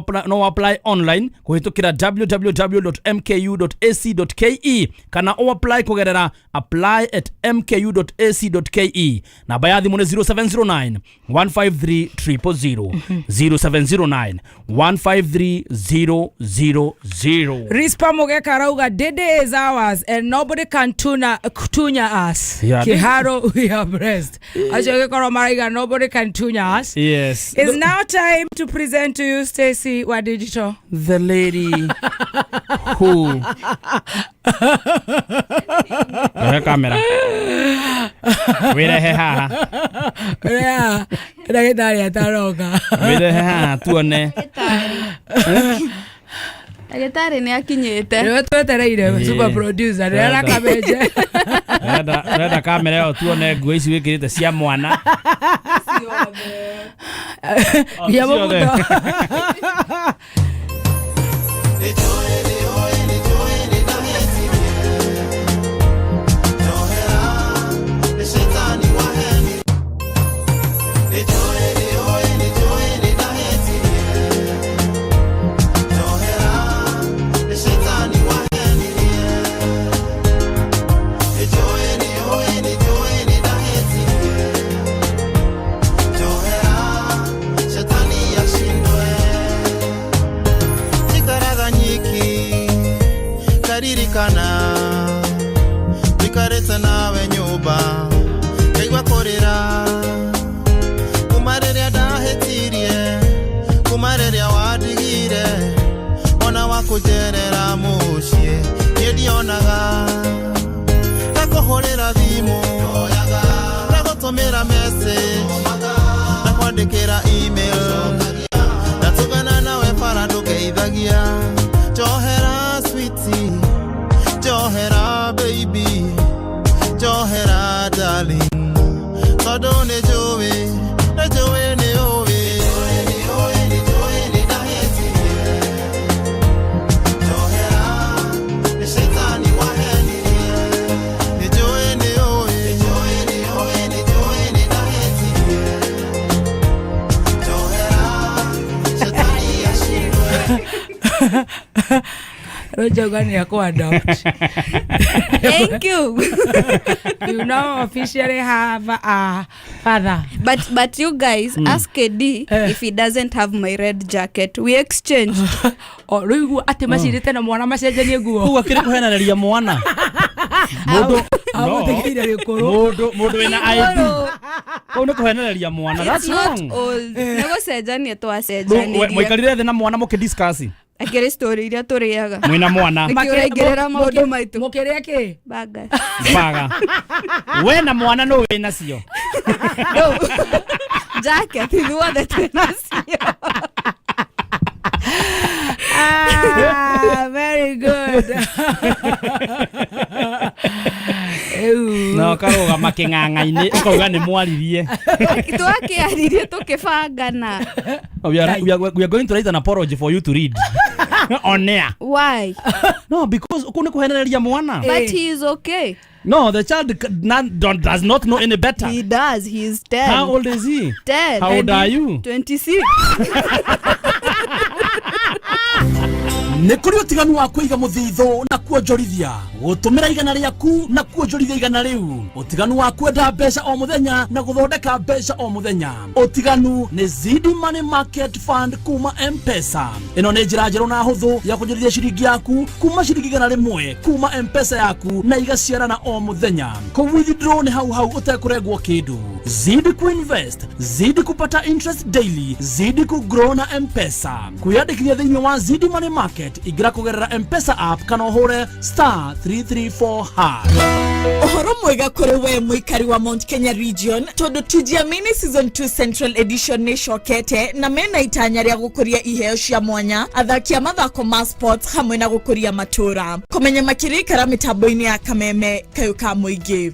apply online kũhĩtũkĩra www.mku.ac.ke kana o apply kũgerera apply@mku.ac.ke. Namba ya thimũ nĩ 0709 153 000, 0709 153 000. Rispa Mugeka arauga Dede is ours and nobody can tunya us. Kiharo, we are blessed. Acio gĩkorwo maraiga nobody can tunya us. It's now time to present to you Stacy wa Digital. The lady who. Rehe kamera. Wĩrehe haha. Yeah, ndagĩtarĩ ataroka. Wĩrehe haha tuone. Ndagĩtarĩ nĩ akinyĩte. Nĩwe twetereire super producer nĩ arakabenje. Renda kamera ĩyo tuone nguo ici wĩkĩrĩte cia mwana. Nginya ciothe. mũbuto. Njikaraga nyiki ngaririkana njikarĩte nawe nyũmba ngaigua kũrĩra kuma rĩrĩa ndahĩtirie kuma rĩrĩa wandigire ona wa kũnjerera mũciĩ niĩ ndionaga ndakũhũrĩra thimũ ndagũtũmĩra message ndakwandĩkĩra email ndatũngana nawe bara ndũngeithagia njohera sweetie njohera baby njohera darling tondũ nĩ njũĩ nĩ njũĩ nĩ ũĩ. Nĩ njũĩ nĩ ũĩ. Rũnjauga nĩ akũ-adopt. Thank you. You now officially have a father. But you guys ask KD if he doesn't have my red jacket. We exchanged. O rĩu atĩ macirĩte na mwana macenjanie nguo. Koguo akĩrĩ kũhenereria mwana. Mũndũ Amũtigĩire gĩkũrũ. Mũndũ wĩna ID. Kũu nĩ kũhenereria mwana. It's That's not wrong. old. Nĩ gũcenjania twacenjanirie. Mwaikarire thĩ na mwana mũkĩ discuss. Akĩrĩ story iria tũrĩaga. Mwĩna mwana. Nĩkĩo ũraingĩrĩra maũndũ maitũ. Mũkĩrĩa kĩ? Burger. Baga. We na mwana nũ wĩ nacio. No. Jacket ithuothe twĩ nacio. Ah, very good. Ew. Na ũkarũgama kĩng'ang'a-inĩ ũkauga nĩ mwaririe. Twakĩaririe tũkĩbangana. We are going to write an apology for you to read. On air. Why? No, because kũu nĩ kũhenereria mwana. But he is okay. No, the child does not know any better. He does. He is 10. How old is he? 10. How old are you? 26. Nĩ kũrĩ ũtiganu wa kũiga mũthithũ na kuonjorithia, gũtũmĩra igana rĩaku na kuonjorithia igana rĩu, ũtiganu wa kwenda mbeca o mũthenya na gũthondeka mbeca o mũthenya. Ũtiganu nĩ Zidi Money Market Fund kuma M-Pesa. Ĩno nĩ njĩra njerũ na hũthũ ya kuonjorithia ciringi yaku kuma ciringi 100 kuma M-Pesa yaku na igaciarana o mũthenya. Kũ withdraw nĩ hau hau ũtekũrengwo kĩndũ. Zidi kuinvest, zidi kupata interest daily, zidi kugrow na M-Pesa. Kwiyandĩkithia thĩinĩ wa Zidi Money Market, ingĩra kũgerera M-Pesa app kana ũhũre *334#. Ũhoro mwega kũrĩ we mũikari wa Mount Kenya region, tondũ Tujiamini season 2 Central Edition nĩ ĩcokete na mena itanya rĩa gũkũria iheo cia mwanya, athaki a mathako ma sports hamwe na gũkũria matũra. Kũmenya makĩria, ikara mĩtambo-inĩ ya Kameme kayũ ka mũingĩ.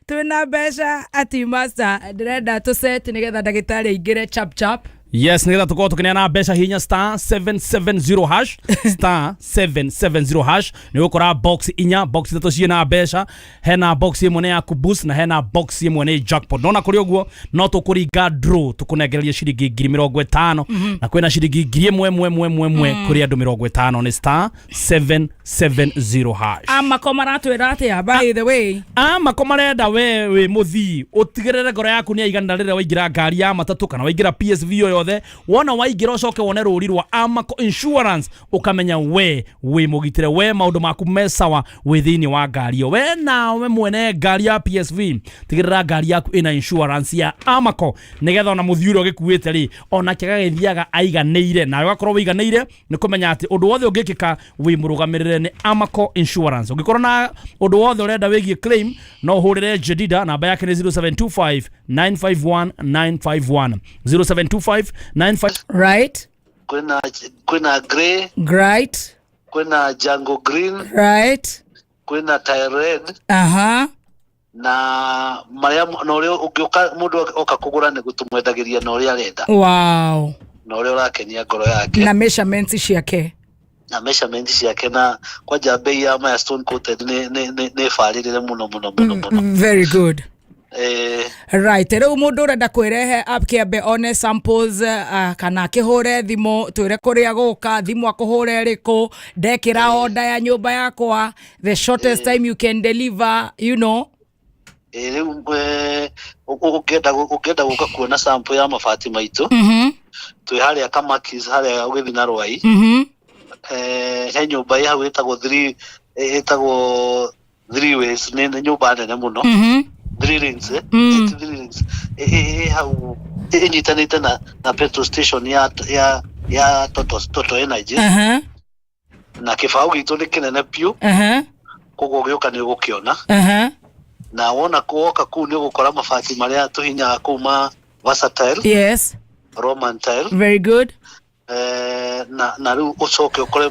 Twĩna mbeca ati master ndĩrenda tũset nĩgetha ndagĩtarĩ aingĩre chap chap. Yes, nigetha tukorwo tukineana mbeca, hinya *770#, *770# nĩ ũgũkora box inya, box ithatũ ciĩna mbeca. Hena box ĩmwe nĩ ya kuboost na hena box ĩmwe nĩ jackpot. Nona kũrĩ ũguo no tũkũringa draw tũkũnengereria ciringi 50,000, na kwĩna ciringi 1,000 ĩmwe ĩmwe ĩmwe kũrĩ andũ 50. Nĩ *770#. Amako maratwĩra atĩa, by the way? Amako marenda we wĩ mũthii ũtigĩrĩre ngoro yaku nĩ yaiganĩra rĩrĩa waingĩra ngari ya matatũ kana waingĩra PSV o yothe. Wona waingĩra ũcoke wone rũri rwa Amaco Insurance, ũkamenya we wĩ mũgitĩre, we maũndũ maku me sawa wĩ thĩinĩ wa ngari ĩyo. We nawe mwene ngari ya PSV, tigĩrĩra ngari yaku ĩna insurance ya Amaco, nĩgetha ona mũthii ũrĩa ũgĩkuĩte rĩ, onake agagĩthiaga aiganĩire, nawe ũgakorwo wĩiganĩire nĩ kũmenya atĩ ũndũ wothe ũngĩkĩka wĩ mũrũgamĩrĩre. Mũtabarĩre nĩ Amaco Insurance. Ũngĩkorwo na ũndũ wothe ũrenda wĩgiĩ claim, no ũhũrĩre Jedida, namba yake nĩ 0725 951 951, 0725 95. Right. Kwĩna grey. Right. Kwĩna jungle green. Right. Kwĩna tile red. Na marĩa na ũrĩa ũngĩũka, mũndũ oka kũgũra nĩ tũmwendagĩria na ũrĩa arenda na ũrĩa ũrakenia ngoro yake. Na measurements ciake. Na measurement ciake, na kwanja bei ya maya stone coated nĩ barĩrĩre mũno mũno mũno mũno. Very good. Eh. Right, rĩu mũndũ ũrenda kwĩrehe akĩambe one samples, kana akĩhũre thimũ twĩre kũrĩa gũka, thimũ akũhũre ĩrĩkũ, ndekĩra order ya nyũmba yakwa, the shortest time you can deliver? Rĩu ũngĩenda gũka kuona sample ya mabati maitũ, twĩ harĩa Kamakis, harĩa ũgĩthiĩ na Rwai. He nyũmba ĩ hau ĩtagwo Three Ways, nĩ nyũmba nene mũno. Three Rings, eh? Three Rings ĩ hau ĩnyitanĩte na petrol station ya Total Energy. Na kĩbaũ gitũ nĩ kĩnene biũ. Koguo ũgĩũka nĩ ũgũkĩona. Na wona woka kũu nĩ ũgũkora mabati marĩa tũhinyaga kũu ma versatile, Roman tile. Very good. Na rĩu ũcoke ũkore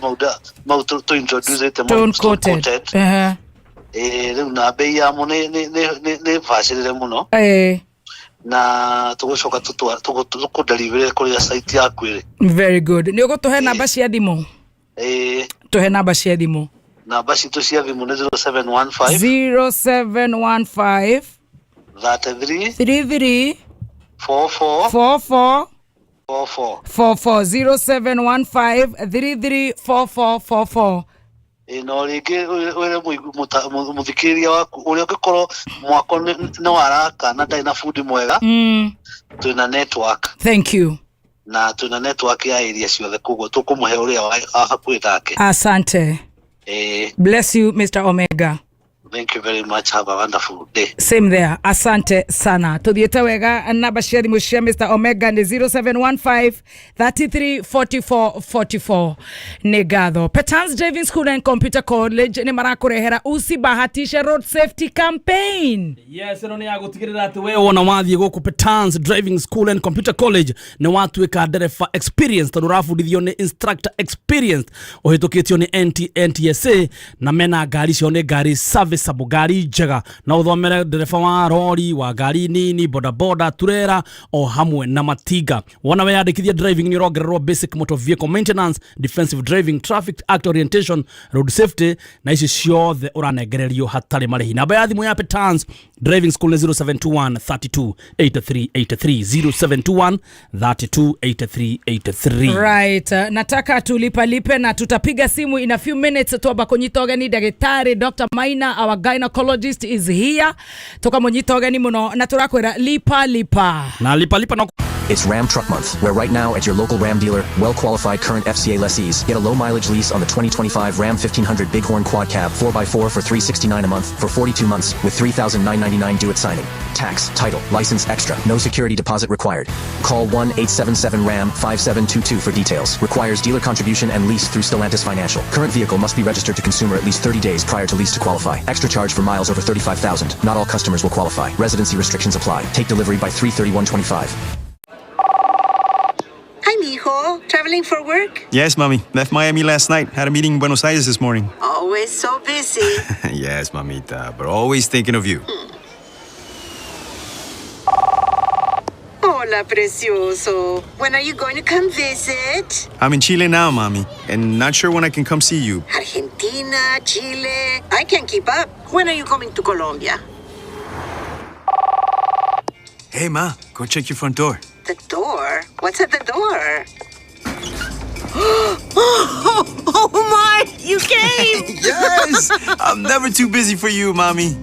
mau tũ introduce ĩte. Stone coated. Rĩu na bei yamo nĩ bacĩrĩre mũno. Na tũgũcoka tũkũdeliver kũrĩa site yaku ĩrĩ. Very good. Nĩ ũgũtũhe namba cia thimũ? Ĩĩ. Tũhe namba cia thimũ. Namba citũ cia thimũ nĩ 0715 0715 33 33 44 44 44. 44, 0715 33 44 44. Ĩ, no rĩngĩ wĩre mũthikĩrĩria waku ũrĩa ũngĩkorwo mwako nĩ waraka na ndarĩ na bundi mwega, twĩna network. Thank you. Na twĩna network ya area ciothe, koguo tũkũmũhe ũrĩa hakuhĩ nake. Asante. Ĩ. Bless you, Mr Omega. Thank you very much, have a wonderful day. Same there, asante sana. Tuthiĩte wega. Namba cia thimũ cia Mr Omega nĩ 0715 33 44 44. Nĩ ngatho. Petans Driving School and Computer College nĩ marakũrehera Usibahatishe Road Safety Campaign. Yes, ĩno nĩ ya gũtigĩrĩra atĩ we wona wathiĩ gũkũ Petans Driving School and Computer College nĩ watuĩka ndereba experience, tondũ ũrabundithio nĩ instructor experience ũhĩtũkĩtio nĩ NT, NTSA, na mena ngari ciao nĩ ngari serviceable, ngari njega, na ũthomere ndereba wa rori, wa ngari nini, bodaboda, turera o hamwe na matinga. Wona weyandĩkithia driving nĩ ũrongererwo basic motor vehicle maintenance, defensive driving, traffic act orientation, road safety, na ici ciothe ũranengererio hatarĩ marĩhi. Namba ya thimũ ya Petans Driving School nĩ 0721 32 83 83, 0721 32 83 83. Right, nataka tulipalipe na tutapiga simu in a few minutes. Twamba kũnyita ũgeni ndagĩtarĩ Dr Maina, our gynecologist is here, tũkamũnyita ũgeni mũno na tũrakwĩra lipa lipa. Na lipa lipa no. It's Ram Truck Month, where right now at your local Ram dealer, well qualified current FCA lessees get a low mileage lease on the 2025 Ram 1500 Bighorn Quad Cab 4x4 for $369 a month for 42 months with $3,999 due at signing. Tax, title, license extra. No security deposit required. Call 1 877 RAM 5722 for details. Requires dealer contribution and lease through Stellantis Financial. Current vehicle must be registered to consumer at least 30 days prior to lease to qualify. Extra charge for miles over 35,000. Not all customers will qualify. Residency restrictions apply. Take delivery by 3/31/25. Hi, mijo. Traveling for work? Yes, mommy. Left Miami last night. Had a meeting in Buenos Aires this morning. Always so busy. Yes, mamita, but always thinking of you. Hola, precioso. When are you going to come visit? I'm in Chile now, mommy, and not sure when I can come see you. Argentina, Chile. I can't keep up. When are you coming to Colombia? Hey, ma, go check your front door. The door? What's at the door? Oh my! You came! Yes! I'm never too busy for you, mommy.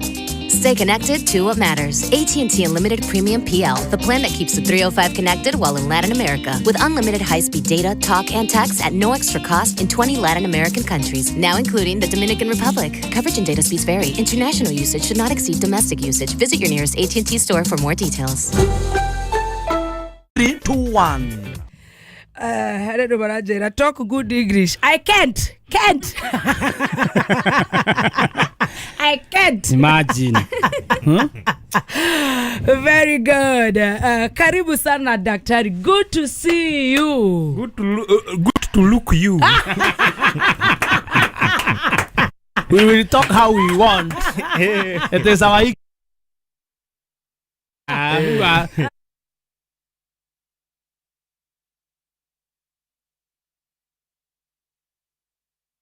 Stay connected to what matters. AT&T Unlimited Premium PL, the plan that keeps the 305 connected while in Latin America, with unlimited high-speed data, talk, and text at no extra cost in 20 Latin American countries, now including the Dominican Republic. Coverage and data speeds vary. International usage should not exceed domestic usage. Visit your nearest AT&T store for more details. 3 2 1. Harä andå maranjä talk good English. I can't. Can't. I can't. Imagine. Very good. Karibu sana daktari. Good to see you. Good to look you. We will talk how we want. It is our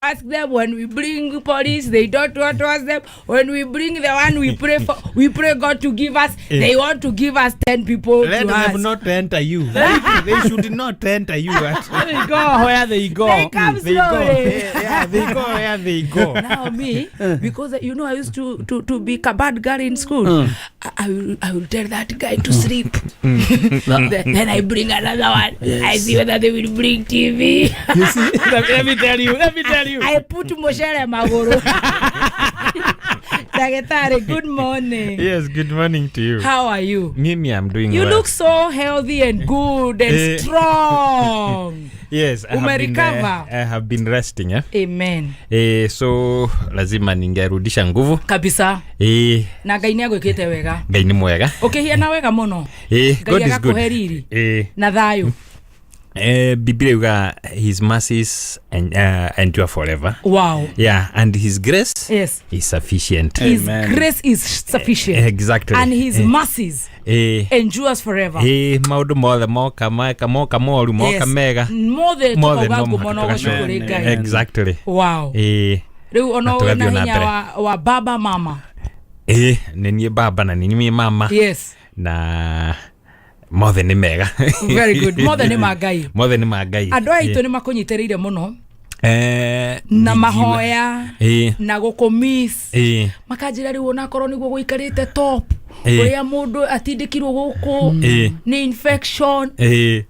Ask them when we bring police, they don't want to ask them. When we bring the one we pray for, we pray God to give us, they want to give us 10 people. Let to them us. Not enter you. They should not enter you. They go where they go. They come They go. slowly. Yeah, they go where they go. Now me, because you know I used to be a bad girl in school. I will tell that guy to sleep. Then I bring another one. Yes. I see whether they will bring TV. You see, let me tell you. Let me tell you. I put moshere maguru. Daktari, good morning. Yes, good morning to you. How are you? Mimi, I'm doing You well. look so healthy and good and strong. Yes, I have been, Umerecover? I have been resting. Eh? Amen. So lazima ningerudisha nguvu kabisa. Na Ngai nĩagwĩkĩte wega. Ngai nĩ mwega. Ũkĩhiana wega mũno. Ngai God is good. agakũhe riri na thayũ. Biblia yuga his mercies and, endure forever. Wow. Yeah, and his grace yes. is sufficient. His grace is sufficient. Exactly. And his mercies endures forever. Maundu mothe moka meka moka moru moka mega. Mothe tukauga ngumo no gũcukũ rĩ Ngai. Exactly. Wow. Rĩu ona wĩna hinya wa baba mama. Nĩ niĩ baba na nĩ niĩ mama. Yes. Na mothe nĩ mega. Very good. Mothe nĩ ma Ngai. Mothe nĩ ma Ngai. Andũ aya aitũ nĩ makũnyitĩrĩire mũno. Na mahoya na gũkũmiss. Makanjĩra rĩu onakorwo nĩguo gũikarĩte top ũrĩa mũndũ atindĩkirwo gũkũ nĩ infection.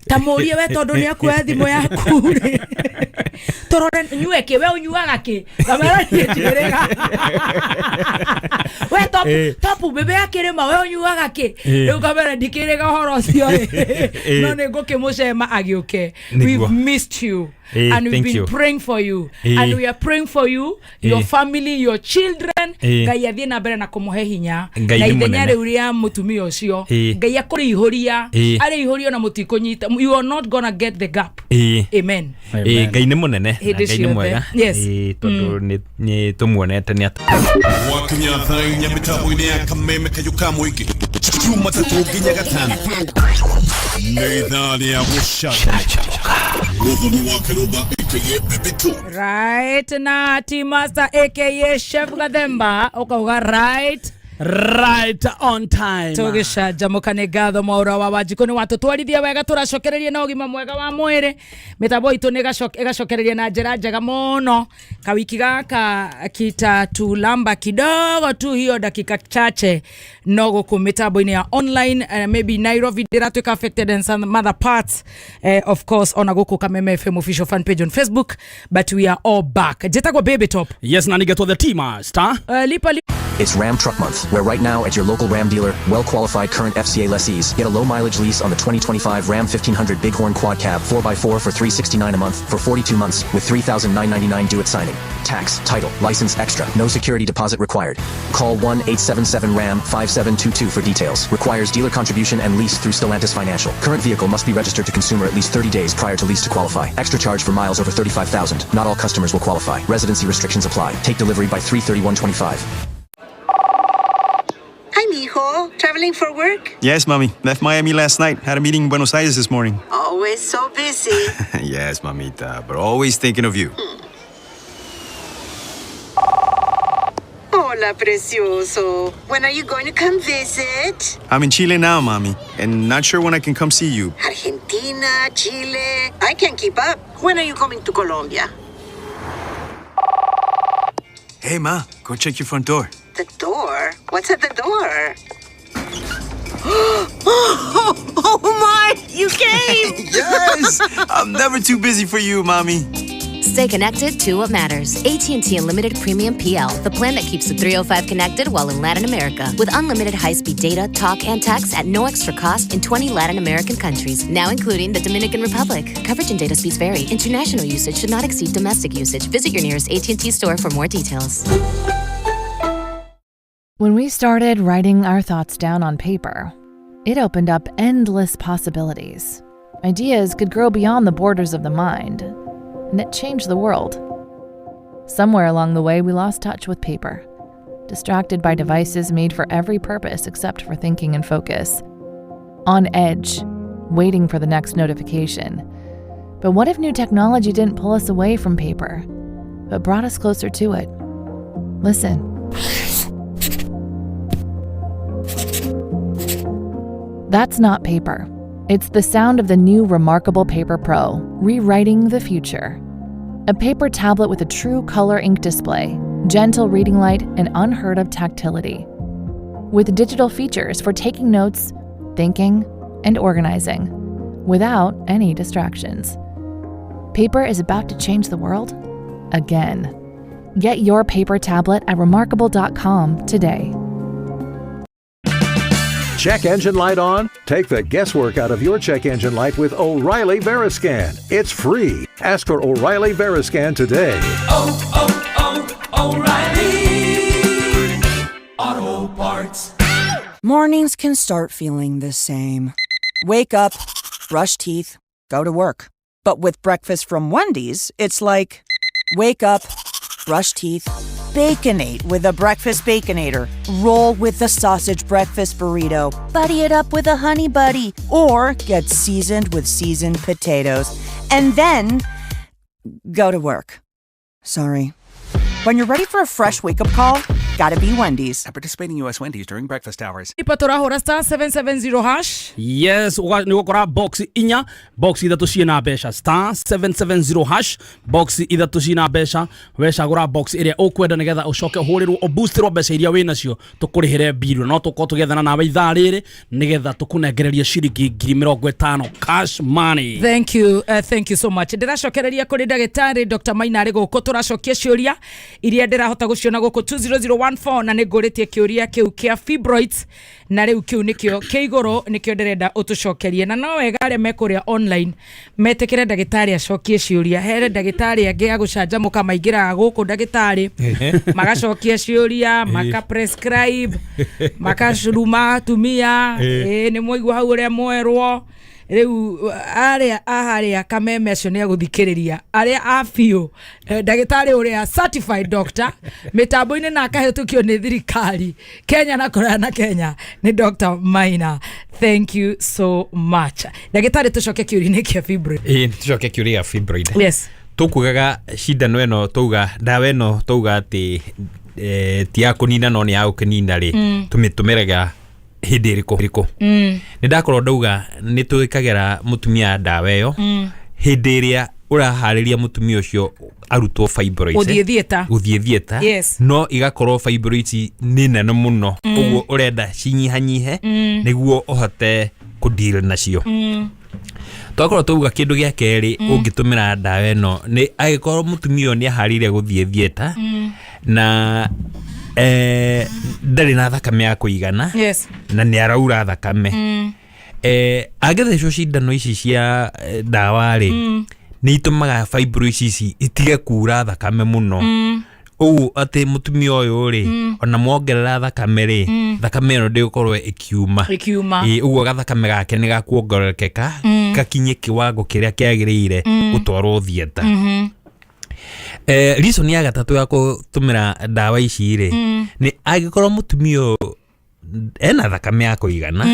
Ta mũrie we tondũ nĩ akuoya thimũ yaku rĩ. Tũrore nyue kĩ we ũnyuaga kĩ. Ngamera niĩ njĩrĩga. We top bebe akĩrĩma we ũnyuaga kĩ. Rĩu ngamera ndikĩrĩga ũhoro ũcio rĩ. No nĩ ngũkĩmũcema agĩũke. We've missed you. And we've been praying for you. And we are praying for you, your family, your children. Ngai athiĩ na mbere na kũmũhe hinya. Na ithenya rĩu rĩa mũtumia ũcio. Ngai akũrĩihũria. Arĩihũrio na mũtikũnyita. You are not gonna get the gap. Amen. Ngai nĩ mũnene na Ngai nĩ mwega. Tondũ nĩ tũmuonete nĩ Wakinya thaa inya mĩtambo-inĩ ya Kameme Kayũ ka mũingĩ Jumatatũ nginya Gatano nĩ ithaa rĩa gũcanjamũka. Mũthoni wa Kĩrũmba aka Baby Two. Right na T Master aka Chef Gathemba ukauga right right on time. Tũgĩcanjamũka nĩ ngatho Mwaura wa Wanjikũ nĩ watũtwarithia wega tũracokereria na ũgima mwega wa mwĩrĩ. Mĩtambo itũ nĩ ĩgacokereria na njĩra njega mũno. Kawiki gaka kitatulamba kidogo tu hiyo dakika chache no gũkũ mĩtambo-inĩ ya online, maybe Nairobi ndĩratuĩka affected and some other parts, of course ona gũkũ Kameme FM official fan page on Facebook, but we are all back. Njĩtagwo Baby Top. Yes, na nĩgetwo the T Master. Lipa It's Ram Truck Month, where right now at your local Ram dealer, well-qualified current FCA lessees get a low-mileage lease on the 2025 Ram 1500 Bighorn Quad Cab 4x4 for $369 a month for 42 months with $3,999 due at signing. Tax, title, license extra. No security deposit required. Call 1-877-RAM-5722 for details. Requires dealer contribution and lease through Stellantis Financial. Current vehicle must be registered to consumer at least 30 days prior to lease to qualify. Extra charge for miles over 35,000. Not all customers will qualify. Residency restrictions apply. Take delivery by 3/31/25. Hi, mijo. Traveling for work? Yes, mommy. Left Miami last night. Had a meeting in Buenos Aires this morning. Always so busy. Yes, mamita, but always thinking of you. Hola, precioso. When are you going to come visit? I'm in Chile now, mommy, and not sure when I can come see you. Argentina, Chile. I can't keep up. When are you coming to Colombia? Hey, ma, go check your front door. The door? What's at the door? Oh my! You came! Yes! I'm never too busy for you, mommy. Stay connected to what matters. AT&T Unlimited Premium PL, the plan that keeps the 305 connected while in Latin America, with unlimited high-speed data, talk, and text at no extra cost in 20 Latin American countries, now including the Dominican Republic. Coverage and data speeds vary. International usage should not exceed domestic usage. Visit your nearest AT&T store for more details. When we started writing our thoughts down on paper, it opened up endless possibilities. Ideas could grow beyond the borders of the mind, and it changed the world. Somewhere along the way, we lost touch with paper, distracted by devices made for every purpose except for thinking and focus. On edge, waiting for the next notification. But what if new technology didn't pull us away from paper, but brought us closer to it? Listen. That's not paper. It's the sound of the new Remarkable Paper Pro, rewriting the future. A paper tablet with a true color ink display, gentle reading light, and unheard of tactility. With digital features for taking notes, thinking, and organizing, without any distractions. Paper is about to change the world again. Get your paper tablet at remarkable.com today. Check engine light on? Take the guesswork out of your check engine light with O'Reilly Veriscan. It's free. Ask for O'Reilly Veriscan today. Oh, oh, O'Reilly Auto Parts. Mornings can start feeling the same. Wake up, brush teeth, go to work. But with breakfast from Wendy's, it's like wake up, brush teeth, baconate with a breakfast baconator, roll with the sausage breakfast burrito, buddy it up with a honey buddy, or get seasoned with seasoned potatoes. And then go to work. Sorry. When you're ready for a fresh wake up call, gotta be Wendy's. At participating U.S. Wendy's during breakfast hours. Ipa tũrahũra *770#. Yes, nä gå kora box inya, box ithatå ciä mbeca, *770#, box ithatå ciä mbeca. Wecagå box ä rä a å kwenda nä getha å coke å hå rä rwo å boosterwo mbeca iria wä nacio tå kå rä hä re mbiru. No tå korwo tå gethana nawe ithaa rä rä nä getha tå kå nengererie ciringi 50,000 cash money. Thank you, thank you so much. Ndĩracokereria kũrĩ ndagĩtarĩ Dr. Maina arĩ gũkũ. Tũracokia ciũria iria ndĩrahota gũciona gũkũ 20014, na nĩ ngũrĩtie kĩũria kĩu kĩa fibroids, na rĩu kĩu nĩkĩo kĩ igũrũ, nĩkĩo ndĩrenda ũtũcokerie. Na no wega arĩa me kũrĩa online metĩkĩre ndagĩtarĩ acokie ciũria. Here ndagĩtarĩ angĩ a gũcanjamũka maingĩraga gũkũ ndagĩtarĩ magacokia ciũria, maka prescribe, makacuruma atumia. Ĩ nĩ mwaigua hau ũrĩa mwerwo. Rĩu arĩa aharĩa kameme acio nĩ agũthikĩrĩria arĩa a biũ, ndagĩtarĩ ũrĩa certified doctor mĩtambo-inĩ na akahĩtũkio nĩ thirikari Kenya na kũraya na Kenya nĩ Dr. Maina. Thank you so much, ndagĩtarĩ. Tũcoke kĩũria-inĩ kĩa fibroid. Ĩĩ, tũcoke kĩũria gĩa fibroid. Yes. Tũkugaga cindano ĩno, tauga ndawa ĩno, tauga atĩ ti ya kũnina no nĩ ya gũkĩnina rĩ, tũmĩtũmĩraga hĩndĩ ĩrĩkũ? Nĩ ndakorwo ndauga nĩ twĩkagĩra mũtumia ndawa ĩyo hĩndĩ ĩrĩa ũraharĩria mũtumia ũcio arutwo fibroids. Gũthiĩ theatre. Gũthiĩ theatre. No igakorwo fibroids nĩ nene mũno, ũguo ũrenda cinyihanyihe nĩguo ũhote kũdeal nacio. Twakorwo tauga kĩndũ gĩa kerĩ ũngĩtũmĩra ndawa ĩno nĩ angĩkorwo mũtumia ũyũ nĩ aharĩire gũthiĩ theatre na ndarĩ na thakame ya kũigana na nĩ araura thakame, angĩthecwo cindano ici cia ndawa rĩ, nĩ itũmaga fibroids ici itige kura thakame mũno, ũguo atĩ mũtumia ũyũ rĩ, ona mwongerera thakame rĩ, thakame ĩno ndĩgũkorwo ĩkiuma. Ĩkiuma. Ĩ, ũguo gathakame gake nĩ gakuongererekeka gakinye kiwango kĩrĩa kĩagĩrĩire gũtwarwo theatre. Reason ya gatatũ ya gũtũmĩra ndawa ici rĩ, nĩ angĩkorwo mũtumia ũyũ ena thakame ya kũigana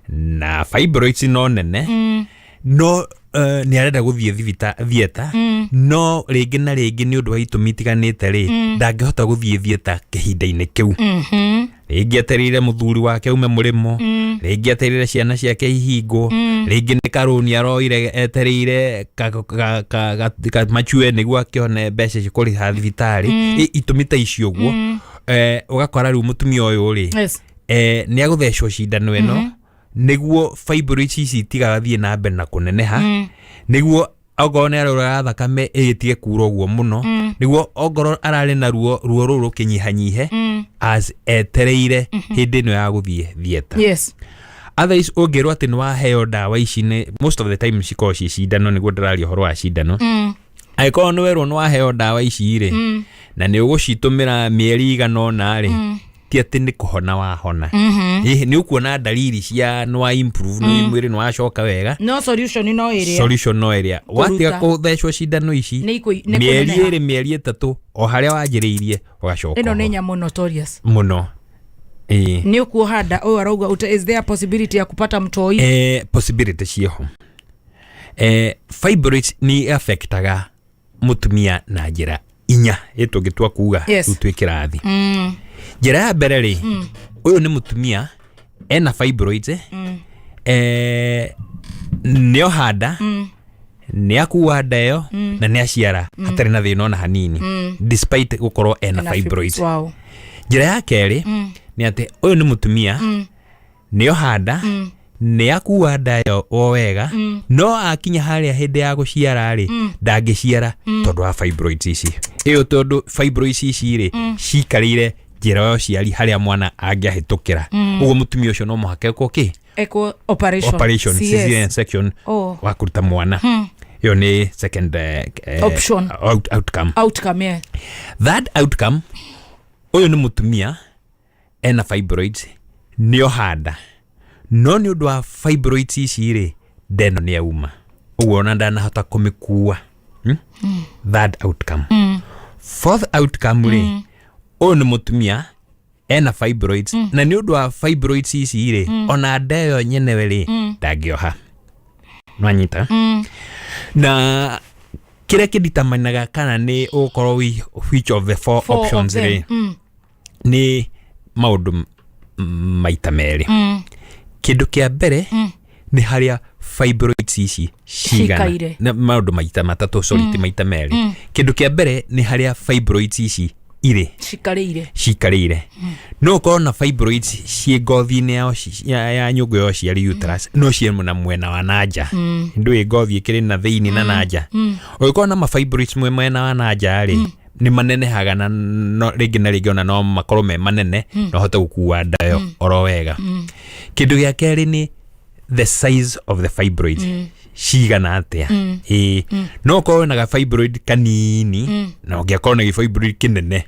na fibroids no nene, no nĩ arenda gũthiĩ theatre, no rĩngĩ na rĩngĩ nĩ ũndũ wa itũmi itiganĩte rĩ, ndangĩhota gũthiĩ theatre kĩhinda-inĩ kĩu. Rĩngĩ etereire mũthuri wake aume mũrĩmo, rĩngĩ etereire ciana ciake ihingwo, rĩngĩ nĩ karũni aroire etereire kamachue nĩguo akĩone mbeca cia kũrĩha thibitarĩ. Itũmi ta icio ũguo, ũgakora rĩu mũtumia ũyũ rĩ, nĩ agũthecwo cindano ĩno nĩguo fibroids ici itigathiĩ na mbere na kũneneha, nĩguo Okorwo nĩ arauraga thakame ĩgĩtige kura ũguo mũno, nĩguo ongorwo ararĩ na ruo, ruo rũu rũkĩnyihanyihe as etereire hĩndĩ ĩno ya gũthiĩ theatre. Otherwise ũngĩrwo atĩ nĩ waheo ndawa ici, nĩ most of the time cikoragwo ciĩ cindano, nĩguo ndĩraria ũhoro wa cindano. Angĩkorwo nĩ werwo nĩ waheo ndawa ici rĩ, na nĩ ũgũcitũmĩra mĩeri igana ũna rĩ, ti atĩ nĩ kũhona wahona. Ĩhĩ, nĩ ũkuona ndariri cia nĩ wa improve, nĩ mwĩrĩ nĩ wacoka wega. No solution no ĩrĩa Solution no ĩrĩa watiga Kũruta. kũthecwo cindano ici, Nĩ mĩeri kũneneha. 2, mĩeri 3, o harĩa wanjĩrĩirie ũgacoka Ĩno nĩ ho. nyamũ notorious. Mũno, ĩĩ. Nĩ ũkuoha nda. Ũyũ arauga is there a possibility ya kupata mtoi? Possibility ciĩho. Fibroids nĩ affectaga mũtumia na njĩra inya ĩ tũngĩtua kuga. Rĩu twĩ kĩrathi. Njĩra ya mbere rĩ, ũyũ nĩ mũtumia ena fibroids, nĩoha nda, nĩ akua nda ĩyo, na nĩ aciara hatarĩ na thĩna ona hanini, despite gũkorwo ena Ena fibroids. Njĩra ya kerĩ nĩ atĩ ũyũ nĩ mũtumia nĩoha nda, nĩ akua nda ĩyo o wega, no akinya harĩa hĩndĩ ya gũciara rĩ, ndangĩciara tondũ wa fibroids ici. Ĩyo tondũ fibroids ici rĩ, cikarĩire njĩra ya ũciari harĩa mwana angĩahĩtũkĩra. Ũguo mũtumia ũcio no mũhaka ekwo kĩ? Ekwo operation. Operation. CS. Cesarean section. Oh. Wa kũruta mwana. Ĩyo nĩ second Option. Outcome. Outcome, yeah. Third outcome, ũyũ nĩ mũtumia ena fibroids, nĩoha nda, no nĩ ũndũ wa fibroids ici rĩ, nda ĩno nĩ yauma, ũguo ona ndanahota kũmĩkua. Third outcome. Fourth outcome rĩ, ũyũ nĩ mũtumia ena fibroids, na nĩ ũndũ wa fibroids ici rĩ, ona nda ĩyo nyenewe rĩ, ndangĩoha. Nwanyita? Na kĩrĩa kĩditamanaga kana nĩ ũgũkorwo which of the four, Four of options them. rĩ, nĩ maũndũ maita merĩ. Kĩndũ kĩa mbere nĩ harĩa fibroids ici cigana. Cikaire. Na maũndũ maita matatũ, sorry, ti maita merĩ. Kĩndũ kĩa mbere nĩ harĩa fibroids ici irĩ, cikarĩire. Cikarĩire. No ũkorwo na fibroids ciĩ ngothi-inĩ ya nyũngũ ya ũciari, uterus, no ciĩ na mwena wa nanja. Ndũĩ ngothi ĩkĩrĩ na thĩinĩ na nanja. Ũngĩkorwo na mafibroids mwĩ mwena wa nanja rĩ, nĩ manenehaga na no, rĩngĩ na rĩngĩ ona no makorwo me manene, na ũhote gũkua nda ĩyo oro wega. Kĩndũ gĩa kerĩ nĩ the size of the fibroid, cigana atĩa. Ĩĩ, no ũkorwo na ga fibroid kanini, na ũngĩakorwo na gĩfibroid kĩnene.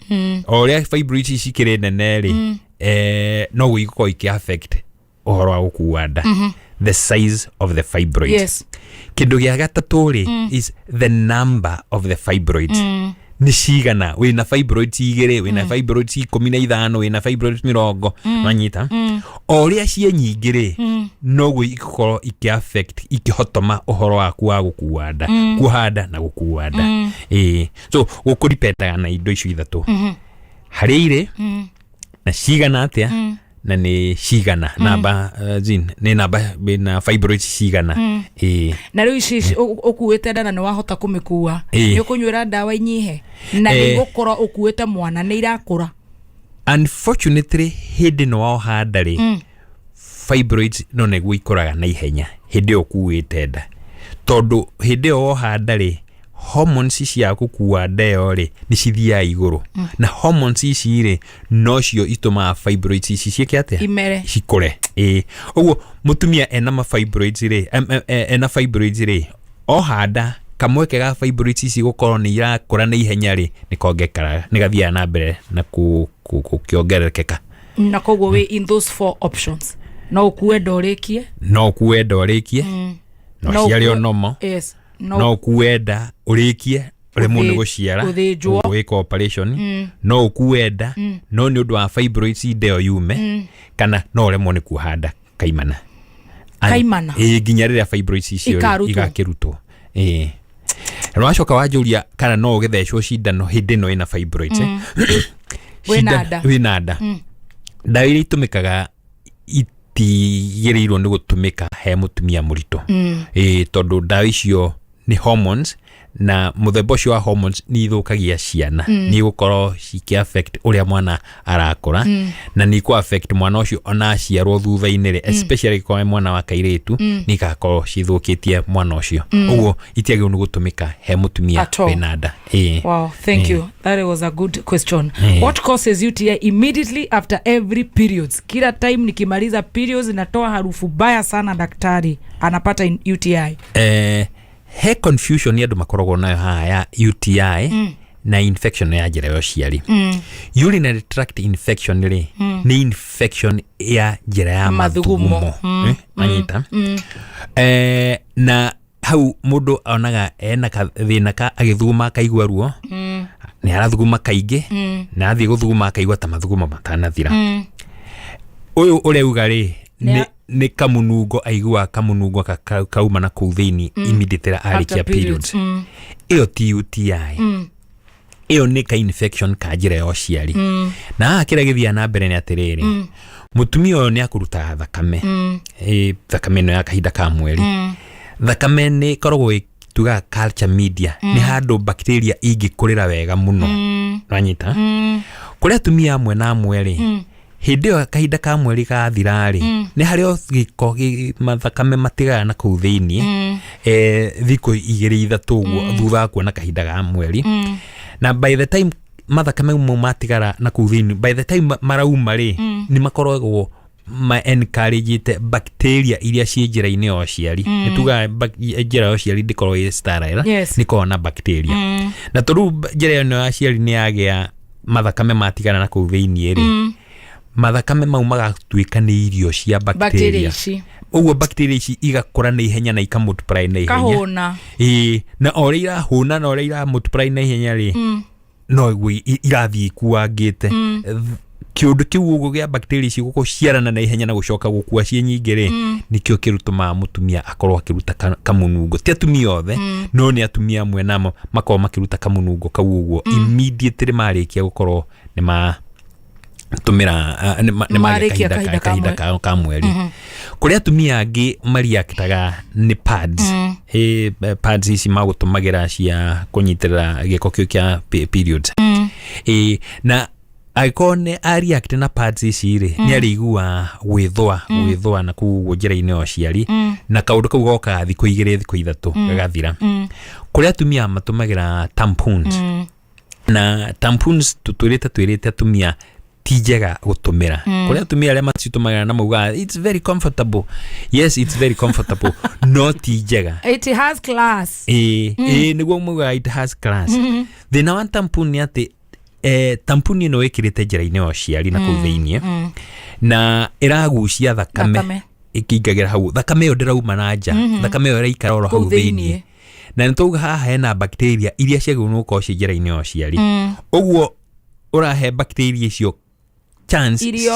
O ũrĩa fibroid ici cikĩrĩ nene rĩ, noguo igũkorwo ikĩ affect ũhoro wa gũkua nda. The size of the fibroid. Kĩndũ gĩa gatatũ rĩ, is the number of the fibroids. Nĩ cigana. Wĩna fibroids 2, wĩna fibroids 15, wĩna fibroids 20. Nwanyita? O ũrĩa ciĩ nyingĩ rĩ, noguo igũkorwo ikĩ affect, ikĩhotoma ũhoro waku wa gũkua nda, kuoha nda na gũkua nda. Ĩĩ, so gũkũripendaga na indo icio ithatũ, harĩa irĩ, na cigana atĩa, na nĩ cigana namba, zin nĩ namba na fibroids cigana. Ĩĩ. Na rĩu ici ũkuĩte nda na nĩ wahota kũmĩkua, nĩ ũkũnyuĩra ndawa inyihe na nĩ gũkorwo ũkuĩte mwana nĩ irakũra? Unfortunately, hĩndĩ ĩno woha nda rĩ, fibroids no nĩguo ikũraga na ihenya hĩndĩ ĩyo ũkuĩte nda, tondũ hĩndĩ ĩyo woha nda rĩ, hormones cia gũkua nda ĩyo rĩ, nĩ cithiaga igũrũ. Na hormones ici rĩ, nocio itũmaga fibroids ici ciĩke atĩa? Imere. Cikũre, ĩĩ. Ũguo mũtumia ena ma fibroids rĩ, ena fibroids rĩ, oha nda, kamweke ga fibroids ici gũkorwo nĩ irakũra na ihenya rĩ, nĩ kongekaraga, nĩ gathiaga na mbere na gũkĩongererekeka. Na koguo wĩ in those four options, no ũkue nda ũrĩkie. No ũkue nda ũrĩkie, no ciare onomo. Yes, no ũkue nda ũrĩkie, ũremwo nĩ gũciara. Gũthĩnjwo. Gwĩka operation. No ũkue nda, no nĩ ũndũ wa fibroids nda ĩyo yume, kana no ũremwo nĩ kuoha nda kaimana. Kaimana? Ĩĩ, nginya rĩrĩa fibroids icio rĩ, Ikarutwo. igakĩrutwo, ĩĩ. Na wacoka wanjũria kana no ũgĩthecwo cindano hĩndĩ ĩno ĩna fibroids, eh? Wĩna nda. Wĩna nda, ndawa iria itũmĩkaga itigĩrĩirwo nĩ gũtũmĩka he mũtumia mũritũ. Ĩĩ, tondũ ndawa icio Nĩ hormones, na mũthemba ũcio wa hormones nĩ ithũkagia ciana. Nĩ igũkorwo cikĩ affect ũrĩa mwana arakũra, na nĩ ikũ affect mwana ũcio ona aciarwo thutha-inĩ rĩ, especially angĩkorwo nĩ mwana wa kairĩtu, nĩ igakorwo cithũkĩtie mwana ũcio. Ũguo itiagĩrĩirwo nĩ gũtũmĩka he mũtumia At all. wĩna nda. Ĩĩ. Wow, thank you. That was a good question. What causes UTI immediately after every periods? Kila time nikimaliza periods natoa harufu baya sana, daktari. Anapata UTI. He confusion andũ makoragwo nayo haha ya UTI na infection ya njĩra ya ũciari. Urinary tract infection rĩ, nĩ infection ya njĩra ya Mathugumo. mathugumo. Anyita. Na hau mũndũ onaga ena kathĩna ka agĩthuguma akaigua ruo, nĩ arathuguma kaingĩ, na athiĩ gũthuguma akaigua ta mathugumo matanathira. Ũyũ ũrauga rĩ, nĩ kamunungo aiguaga, kamunungo kauma na kũu thĩinĩ immediately arĩkia After periods. periods. Ĩyo ti UTI. Ĩyo nĩ ka infection ka njĩra ya ũciari. Na haha kĩrĩa gĩthiaga na mbere nĩ atĩrĩrĩ, mũtumia ũyũ nĩ akũrutaga thakame. Thakame ĩno ya kahinda ka mweri, thakame nĩ ĩkoragwo tugaga culture media, nĩ handũ bacteria ingĩkũrĩra wega mũno. Wanyita? Kũrĩ atumia amwe na amwe rĩ, hĩndĩ ĩyo kahinda ka mweri gathira rĩ, nĩ harĩ o gĩko mathakame matigaga na kũu thĩiniĩ, thikũ 2 3 ũguo thutha wa kuona kahinda ga mweri. Na by the time mathakame mau matigara na kũu thĩiniĩ, by the time marauma rĩ, nĩ makoragwo ma encouragete bacteria iria ciĩ njĩra-inĩ ya ũciari. Nĩ tugaga njĩra ya ũciari ndĩkoragwo ĩ sterile, nĩ ĩkoragwo na bacteria. Na tondũ njĩra ĩno ya ũciari nĩ yagĩa mathakame matigara na kũu thĩiniĩ rĩ, mathakame mau magatuĩka nĩ irio cia Bacteria bacteria. ici. Ũguo bacteria ici igakũra na ihenya na ikamultiply na ihenya. Kahũna. Ĩĩ, na o ũrĩa irahũna na ũrĩa iramultiply na ihenya rĩ, no iguo irathiĩ ikuangĩte. Kĩũndũ kĩu ũguo gĩa bacteria ici gũciarana na ihenya na gũcoka gũkua ciĩ nyingĩ rĩ, nĩkĩo kĩrutũmaga mũtumia akorwo akĩruta kamunungo. Ti atumia othe, no nĩ atumia amwe namo makorwo makĩruta kamunungo kau ũguo immediately marĩkia gũkorwo nĩ ma tũmĩra nĩ magĩa Marĩkia kahinda kahinda ka kahinda mweri. ka mweri. Kũrĩ atumia angĩ mariaktaga nĩ pads. Pads ici magũtũmagĩra cia kũnyitĩrĩra gĩko kĩu kĩa periods. Na angĩkorwo nĩ areact na pads ici rĩ, nĩ arĩigua gwĩthũa, gwĩthũa na kũu ũguo njĩra-inĩ ya ũciari, na kaũndũ kau gokaga thikũ 2 thikũ 3, gagathira. Kũrĩ atumia matũmagĩra tampons, na tampons twĩrĩte atumia ti njega gũtũmĩra. Kũrĩ atumia arĩa macitũmagĩra na maugaga it's very comfortable. Yes, it's very comfortable, no ti njega. It has class. Ĩĩ, ĩĩ, nĩguo maugaga it has class. Thĩna wa tampon nĩ atĩ tampon ĩno ĩkĩrĩte njĩra-inĩ ya ũciari na kũu thĩiniĩ, na ĩragucia thakame, Thakame. ĩkĩingagĩra hau. Thakame ĩyo ndĩrauma na nja. Thakame ĩyo ĩraikara oro hau Kũu thĩiniĩ. thĩiniĩ, na nĩ twauga haha hena bacteria iria ciagĩrĩirwo nĩ gũkorwo ciĩ njĩra-inĩ ya ũciari. Ũguo ũrahe bacteria icio chance. Irio.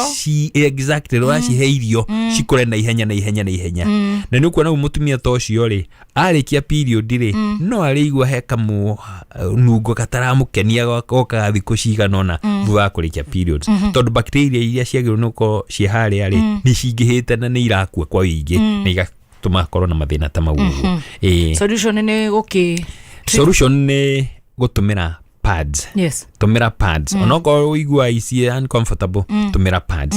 Exactly, ũracihe irio cikũre na ihenya na ihenya na ihenya. Na nĩ ũkuona rĩu mũtumia ta ũcio rĩ, arĩkia period rĩ, no arĩigua he kamũnungo kataramũkenia gokaga thikũ cigana ũna thutha wa kũrĩkia periods, tondũ bacteria iria ciagĩrĩirwo nĩ gũkorwo ciĩ harĩa rĩ, nĩ cingĩhĩte na nĩ irakua kwa wĩingĩ, na igatũma akorwo na mathĩna ta mau ũguo. Ĩĩ. Solution nĩ gũkĩ Solution nĩ gũtũmĩra pads. Tũmĩra pads. Onokorwo ũigua ici uncomfortable, tũmĩra pads.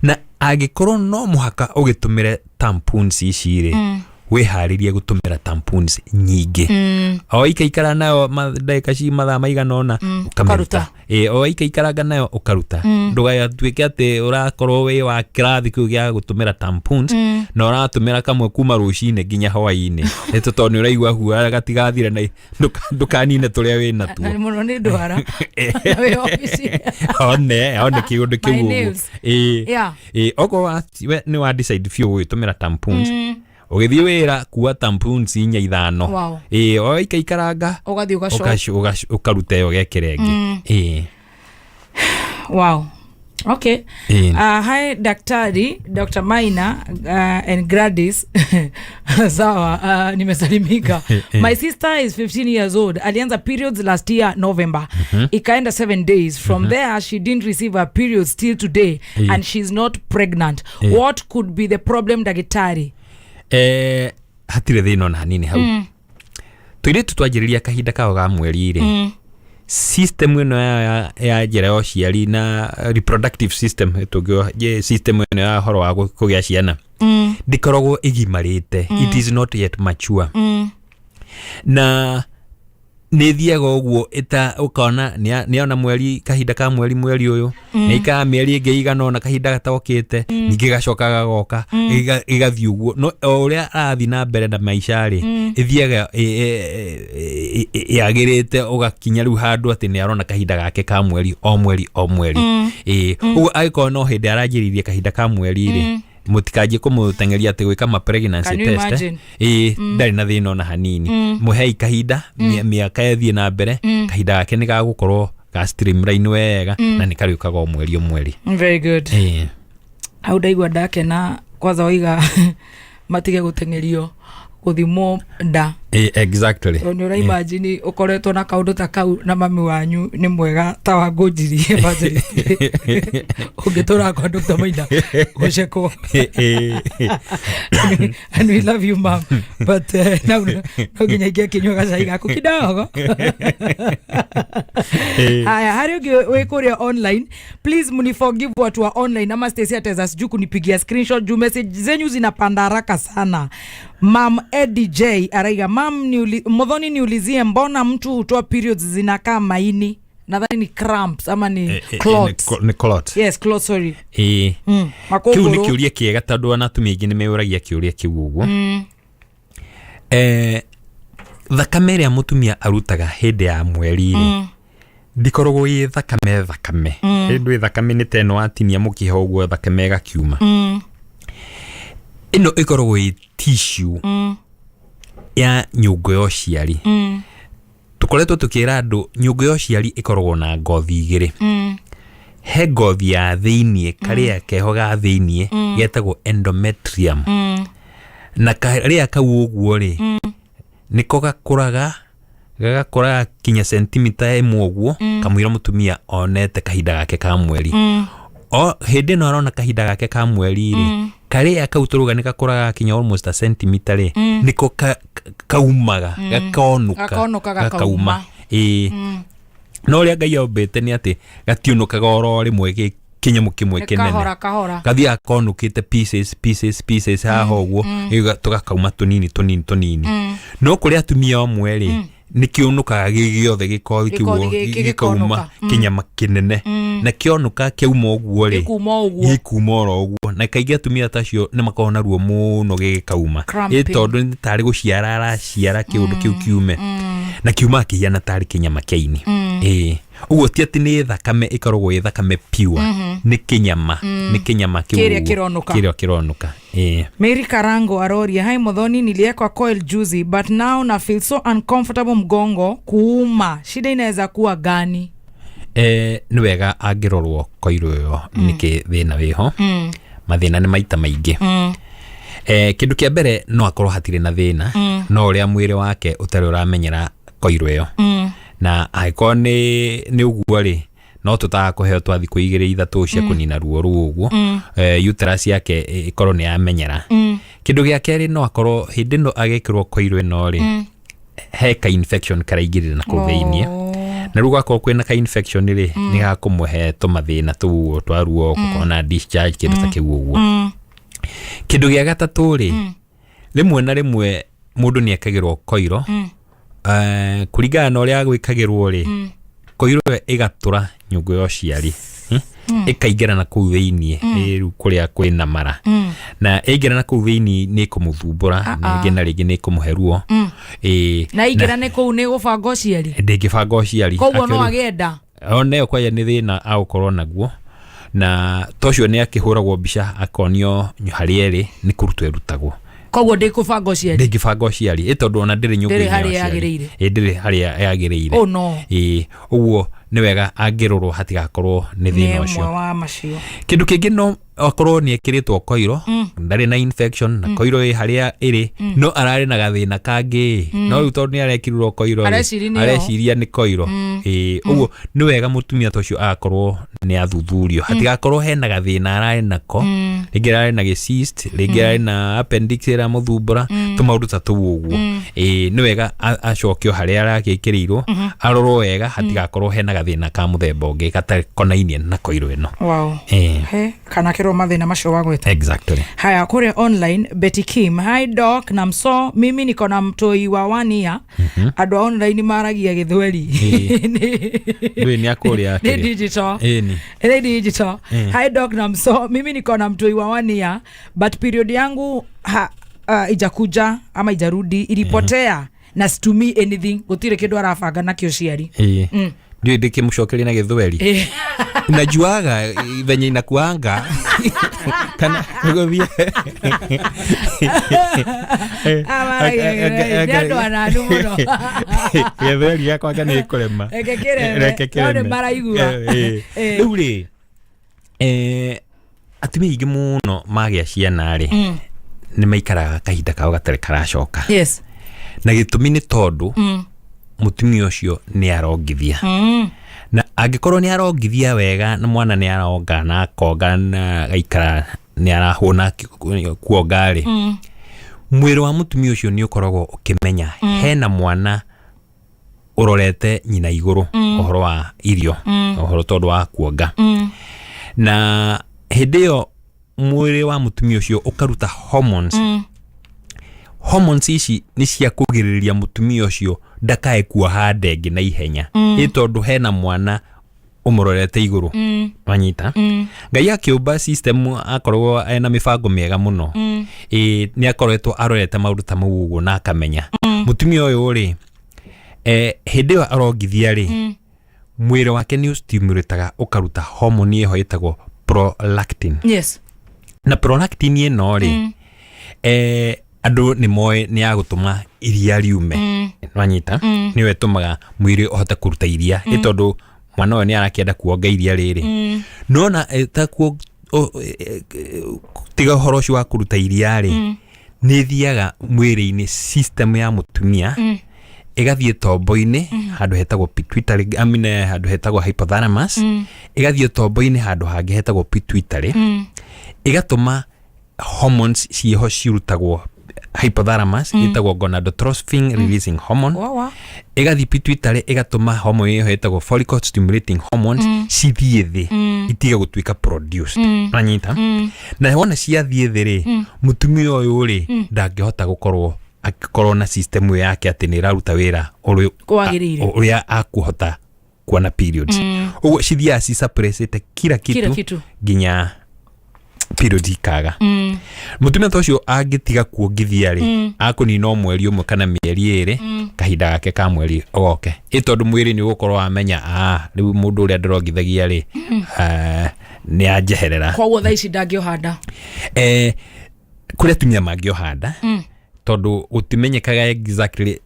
Na angĩkorwo no mũhaka ũgĩtũmĩre tampons ici rĩ, wĩharĩrie gũtũmĩra tampons nyingĩ. O ikaikara nayo ndagĩka ci mathaa maigana ũna, ũkamĩruta. Ũkaruta. Ĩĩ, o ikaikaranga nayo ũkaruta. Ndũgatuĩke atĩ ũrakorwo wĩ wa kĩrathi kĩu gĩa gũtũmĩra tampons, na ũratũmĩra kamwe kuma rũcinĩ nginya hwaĩ-inĩ, nĩ tondũ nĩ ũraigua guoya gatigathire na ndũkanine tũrĩa wĩ natuo. Na mũno nĩ ndwara na wĩ obici. One kĩũndũ kĩu My ũguo. nails. Ĩĩ. Ĩĩ, okorwo we nĩ wa decide biũ gũgĩtũmĩra tampons, ũgĩthiĩ wĩra kua tampons 4 5. Ĩĩ, o ikaikaranga, Ũgathiĩ ũgacoka. Ũkaruta ĩyo ũgekĩra ĩngĩ. Ĩĩ. Wow. Okay. Hi daktari, Dr. Maina and Gladys. Sawa, nimesalimika. My sister is 15 years old. Alianza periods last year November. Ikaenda 7 days. From there she didn't receive her periods till today, and she's not pregnant. What could be the problem, daktari? Hatirĩ thĩna ona hanini hau. Tũirĩtu twanjĩrĩria kahinda kao ga mweri rĩ, system ĩno ya njĩra ya ũciari na reproductive system, tũngĩ system ĩno ya ũhoro wa kũgĩa ciana ndĩkoragwo ĩgimarĩte. It is not yet mature. Na nä thiaga å guo ũkona nĩona mweri, kahinda ka mweri, mweri ũyũ nĩ ikara mĩeri ĩngĩ igana ona kahinda gatokĩte, ningĩ gacoka gagoka, ĩgathiĩ ũguo. No o ũrĩa arathiĩ na mbere na maica rĩ, ĩthiaga yagĩrĩte, ũgakinya rĩu handũ atĩ nĩ arona kahinda gake ka mweri o mweri o mweri. Ĩĩ, ũguo angĩkorwo no hĩndĩ aranjĩrĩirie kahinda ka mweri rĩ, mũtikanjie kũmũteng'eria atĩ gwĩka ma pregnancy Can you test, eh? imagine? Ĩĩ, ndarĩ na thĩna ona hanini. Mũhei kahinda, mĩaka ĩthiĩ na mbere, kahinda gake nĩ gagũkorwo ga streamline wega, na nĩ karĩũkaga o mweri o mweri. Very good. Ĩĩ. Hau ndaigua ndakena kwanza waiga matige gũteng'erio gũthimwo nda. Ĩĩ, exactly. Tondũ nĩ ũraimagine ũkoretwo na kaũndũ ta kau na mami wanyu nĩ mwega ta wa ngũnjiri evangelist, ũngĩtũra kwa Dr. Maina gũcekwo. And we love you, mom, but now no nginya ingĩakĩnyua gacai gaku kidogo. Haya, harĩ ũngĩ wĩ kũrĩa online. Please mniforgive, watu wa online, ama Stacy ataweza sijui kunipigia screenshot juu message zenyu zinapanda haraka sana. Mam Eddie J araiga, "Mam, Muthoni, niulizie, mbona mtu hutoa periods zinakaa maini?" Nadhani ni cramps ama ni clots. Nĩ clot. Yes, clot, sorry. Ĩĩ. Kĩu Makũngũrũ. Nĩ kĩũria kĩega tondũ ona atumia aingĩ nĩ meyũragia kĩũria kĩu ũguo. Thakame ĩrĩa mũtumia arutaga hĩndĩ ya mweri rĩ, ndĩkoragwo ĩ thakame thakame. Hĩndĩ ĩ thakame nĩ ta ĩno watinia mũkiha ũguo, thakame ĩgakiuma. Ĩno ĩkoragwo ĩ tissue ya nyũngũ ya ũciari. Tũkoretwo tũkĩra andũ nyũngũ ya ũciari ĩkoragwo na ngothi igĩrĩ. He ngothi ya thĩiniĩ, karĩa keho ga thĩiniĩ getagwo endometrium, na karĩa kau ũguo rĩ, nĩko gakũraga, gagakũra kinya sentimita 1 ũguo, kamũira mũtumia onete kahinda gake ka mweri. O hĩndĩ ĩno arona kahinda gake ka mweri rĩ, karĩa kau tũrauga nĩ gakũraga kinya almost a centimeter rĩ, nĩko kaumaga, gakonũka. Gakonũka, gakauma. Ĩĩ. No ũrĩa Ngai ombĩte nĩ atĩ gatiũnũkaga oro rĩmwe gĩ kĩnyamũ kĩmwe Nĩ kĩnene. Kahora kahora. Gathiaga konũkĩte pieces pieces pieces haha ũguo, tũgakauma tũnini tũnini tũnini. No kũrĩ atumia amwe rĩ, nĩ kĩũnũkaga gĩ gĩothe, gĩkothi kĩu Gĩkothi gĩkĩ gĩkauma gĩkonũka. Kĩnyama kĩnene. Na kĩonũka kĩauma ũguo rĩ, Gĩkuma ũguo. Gĩkuma oro ũguo, na kaingĩ atumia ta acio nĩ makoragwo na ruo mũno gĩgĩkauma. Cramping. Ĩ tondũ nĩ tarĩ gũciara araciara kĩũndũ kĩu kiume, na kiumaga kĩhiana tarĩ kĩnyama kĩa ini. Ĩĩ, ũguo ti atĩ nĩ thakame ĩkoragwo ĩ thakame pure, nĩ kĩnyama, nĩ kĩnyama kĩu Kĩrĩa ũguo, kĩronũka. Kĩrĩa kĩronũka, ĩĩ. Mary Karango aroria, "Hi Muthoni, niliekwa coil juzi but now na feel so uncomfortable, mgongo kuuma. Shida inaweza kuwa gani?" Nĩ wega angĩrorwo koiro ĩyo nĩkĩ thĩna wĩho. Mathĩna nĩ maita maingĩ. Kĩndũ kĩa mbere, no akorwo hatirĩ na thĩna, no ũrĩa mwĩrĩ wake ũtarĩ ũramenyera koiro ĩyo. Na angĩkorwo nĩ ũguo rĩ, no tũtaga kũheo twa thikũ 2 3 cia kũnina ruo rũu ũguo, uterus yake ĩkorwo nĩ yamenyera. Kĩndũ gĩa kerĩ, no akorwo hĩndĩ ĩno agĩkĩrwo koiro ĩno rĩ, he ka infection karaingĩrĩra na kũu thĩiniĩ, na rĩu gwakorwo kwĩna ka infection rĩ, nĩ gakũmũhe tũmathĩna tũu twa ruo, gũkorwo na discharge, kĩndũ ta kĩu ũguo. Kĩndũ gĩa gatatũ rĩ, rĩmwe na rĩmwe mũndũ nĩ ekagĩrwo koiro, kũringana na ũrĩa gwĩkagĩrwo rĩ, koiro ĩyo ĩgatũra nyũngũ ya ũciari, ĩkaingĩra na kũu thĩiniĩ. Rĩu kũrĩa kwĩna mara, na ĩingĩra na kũu thĩiniĩ nĩ ĩkũmũthumbũra, Ah, ah. rĩngĩ na rĩngĩ nĩ ĩkũmũhe ruo. Ĩĩ, Na ingĩra nĩ kũu nĩ gũbanga ũciari. Ndĩngĩbanga ũciari. Koguo no Akĩrĩ- agĩe nda. Ona ĩyo kwanja nĩ thĩna agũkorwo naguo, na to ũcio nĩ akĩhũragwo mbica akonio harĩa ĩrĩ, nĩ kũrutwo ĩrutagwo. Koguo ndĩkũbanga ũciari. Ndĩngĩbanga ũciari, ĩ tondũ ona ndĩrĩ nyũngũ-inĩ Ndĩrĩ ya harĩa ũciari. yagĩrĩire. Ĩ, ndĩrĩ harĩa yagĩrĩire. Oh, no. Ĩ, ũguo nĩ wega angĩrorwo hatigakorwo nĩ Nĩ thĩna ĩmwe ũcio. Wa macio. Kĩndũ kĩngĩ, no akorwo nĩ ekĩrĩtwo koiro, ndarĩ na infection, na koiro ĩ harĩa ĩrĩ, no ararĩ na gathĩna kangĩ. No rĩu tondũ nĩ arekĩrirwo koiro rĩ, Areciria nĩyo. areciria nĩ koiro. Ĩĩ, ũguo nĩ wega mũtumia ta ũcio agakorwo nĩ athuthurio hatigakorwo hena gathĩna ararĩ nako, rĩngĩ ararĩ na gĩcyst, rĩngĩ ararĩ na appendix ĩramũthumbũra, Tũmaũndũ ta tũu ũguo. Ĩĩ, nĩ wega acokio harĩa arakĩkĩrĩirwo, arorwo wega hatigakorwo hena gathĩna ka mũthemba ũngĩ gatakonainie na koiro ĩno. Ĩĩ. He kana kerwo mathĩna macio wagweta. Haya, kũrĩa online, Betty Kim: "Hi doc na mso, mimi niko na mtoi wa 1 year." Andũ a online maragia gĩthweri. Ndũĩ nĩ akũrĩa. Nĩ digital. Ĩni. Nĩ digital. "Hi doc na mso, mimi niko na mtoi wa 1 year, but period yangu ijakuja ama ijarudi, ilipotea na situmii anything." Gũtirĩ kĩndũ arabanga nakĩo ciari. Ĩĩ. Ndiũĩ ndĩkĩmũcokeria na gĩthweri. Najuaga venye inakuanga kana gũthiĩ. Amaragia gĩthweri. Nĩ andũ ananu mũno. Gĩthweri gĩakwa anga nĩ kũrema. Reke kĩreme. Reke No kĩreme. nĩ maraigua. Rĩu rĩ, atumia aingĩ mũno magĩa ciana rĩ, nĩ maikaraga kahinda kao gatarĩ karacoka. Na gĩtũmi nĩ tondũ mũtumia ũcio nĩ arongithia, na angĩkorwo nĩ arongithia wega na mwana nĩ aronga na akonga na agaikara nĩ arahũna kuonga rĩ, mwĩrĩ wa mũtumia ũcio nĩ ũkoragwo ũkĩmenya hena mwana ũrorete nyina igũrũ ũhoro wa irio, ũhoro tondũ wa kuonga. Na hĩndĩ ĩyo mwĩrĩ wa mũtumia ũcio ũkaruta hormones. Hormones ici nĩ cia kũgirĩrĩria mũtumia ũcio ndakae kuoha nda ĩngĩ na ihenya, ĩ tondũ hena mwana ũmũrorete igũrũ. Wanyita? Ngai akĩũmba system akoragwo ena mĩbango mĩega mũno. Ĩ nĩ akoretwo arorete maũndũ ta mau ũguo na akamenya mũtumia ũyũ rĩ, hĩndĩ ĩyo arongithia rĩ, mwĩrĩ wake nĩ ũstimulataga ũkaruta hormone ĩho ĩtagwo prolactin. Na prolactin ĩno rĩ, andũ nĩ moĩ nĩ ya gũtũma iria riume. Nwanyita? Nĩyo ĩtũmaga mwĩrĩ ũhote kũruta iria, ĩ tondũ mwana ũyũ nĩ arakĩenda kuonga iria rĩrĩ. Nona ta kuo tiga ũhoro ũcio wa kũruta iria rĩ, nĩ ĩthiaga mwĩrĩ-inĩ, system ya mũtumia, ĩgathiĩ tombo-inĩ handũ hetagwo pituitary, I mean, handũ hetagwo hypothalamus, ĩgathiĩ tombo-inĩ handũ hangĩ hetagwo pituitary, ĩgatũma hormones ciĩho cirutagwo hypothalamus, ĩtagwo gonadotrophin releasing hormone. Wawa. Ĩgathiĩ pituitary, ĩgatũma hormone ĩyo ĩtagwo follicle stimulating hormones cithiĩ thĩ, itige gũtuĩka produced. Nanyita? Na wona ciathiĩ thĩ rĩ, mũtumia ũyũ rĩ, ndangĩhota gũkorwo akĩkorwo na system ĩyo yake atĩ nĩ ĩraruta wĩra ũrĩa Kwagĩrĩire. ũrĩa akuhota kuona periods. Ũguo cithiaga cisuppressĩte kila kitu, Kila kitu. nginya period ikaga. Mũtumia ta ũcio angĩtiga kuongithia rĩ, akũnina o mweri ũmwe kana mĩeri 2, kahinda gake ka mweri ogoke, ĩ tondũ mwĩrĩ nĩ ũgũkorwo wamenya, ah, rĩu mũndũ ũrĩa ndĩrongithagia rĩ, nĩ anjeherera. Koguo thaa ici ndangĩoha nda? Kũrĩ atumia mangĩoha nda, tondũ gũtimenyekaga exactly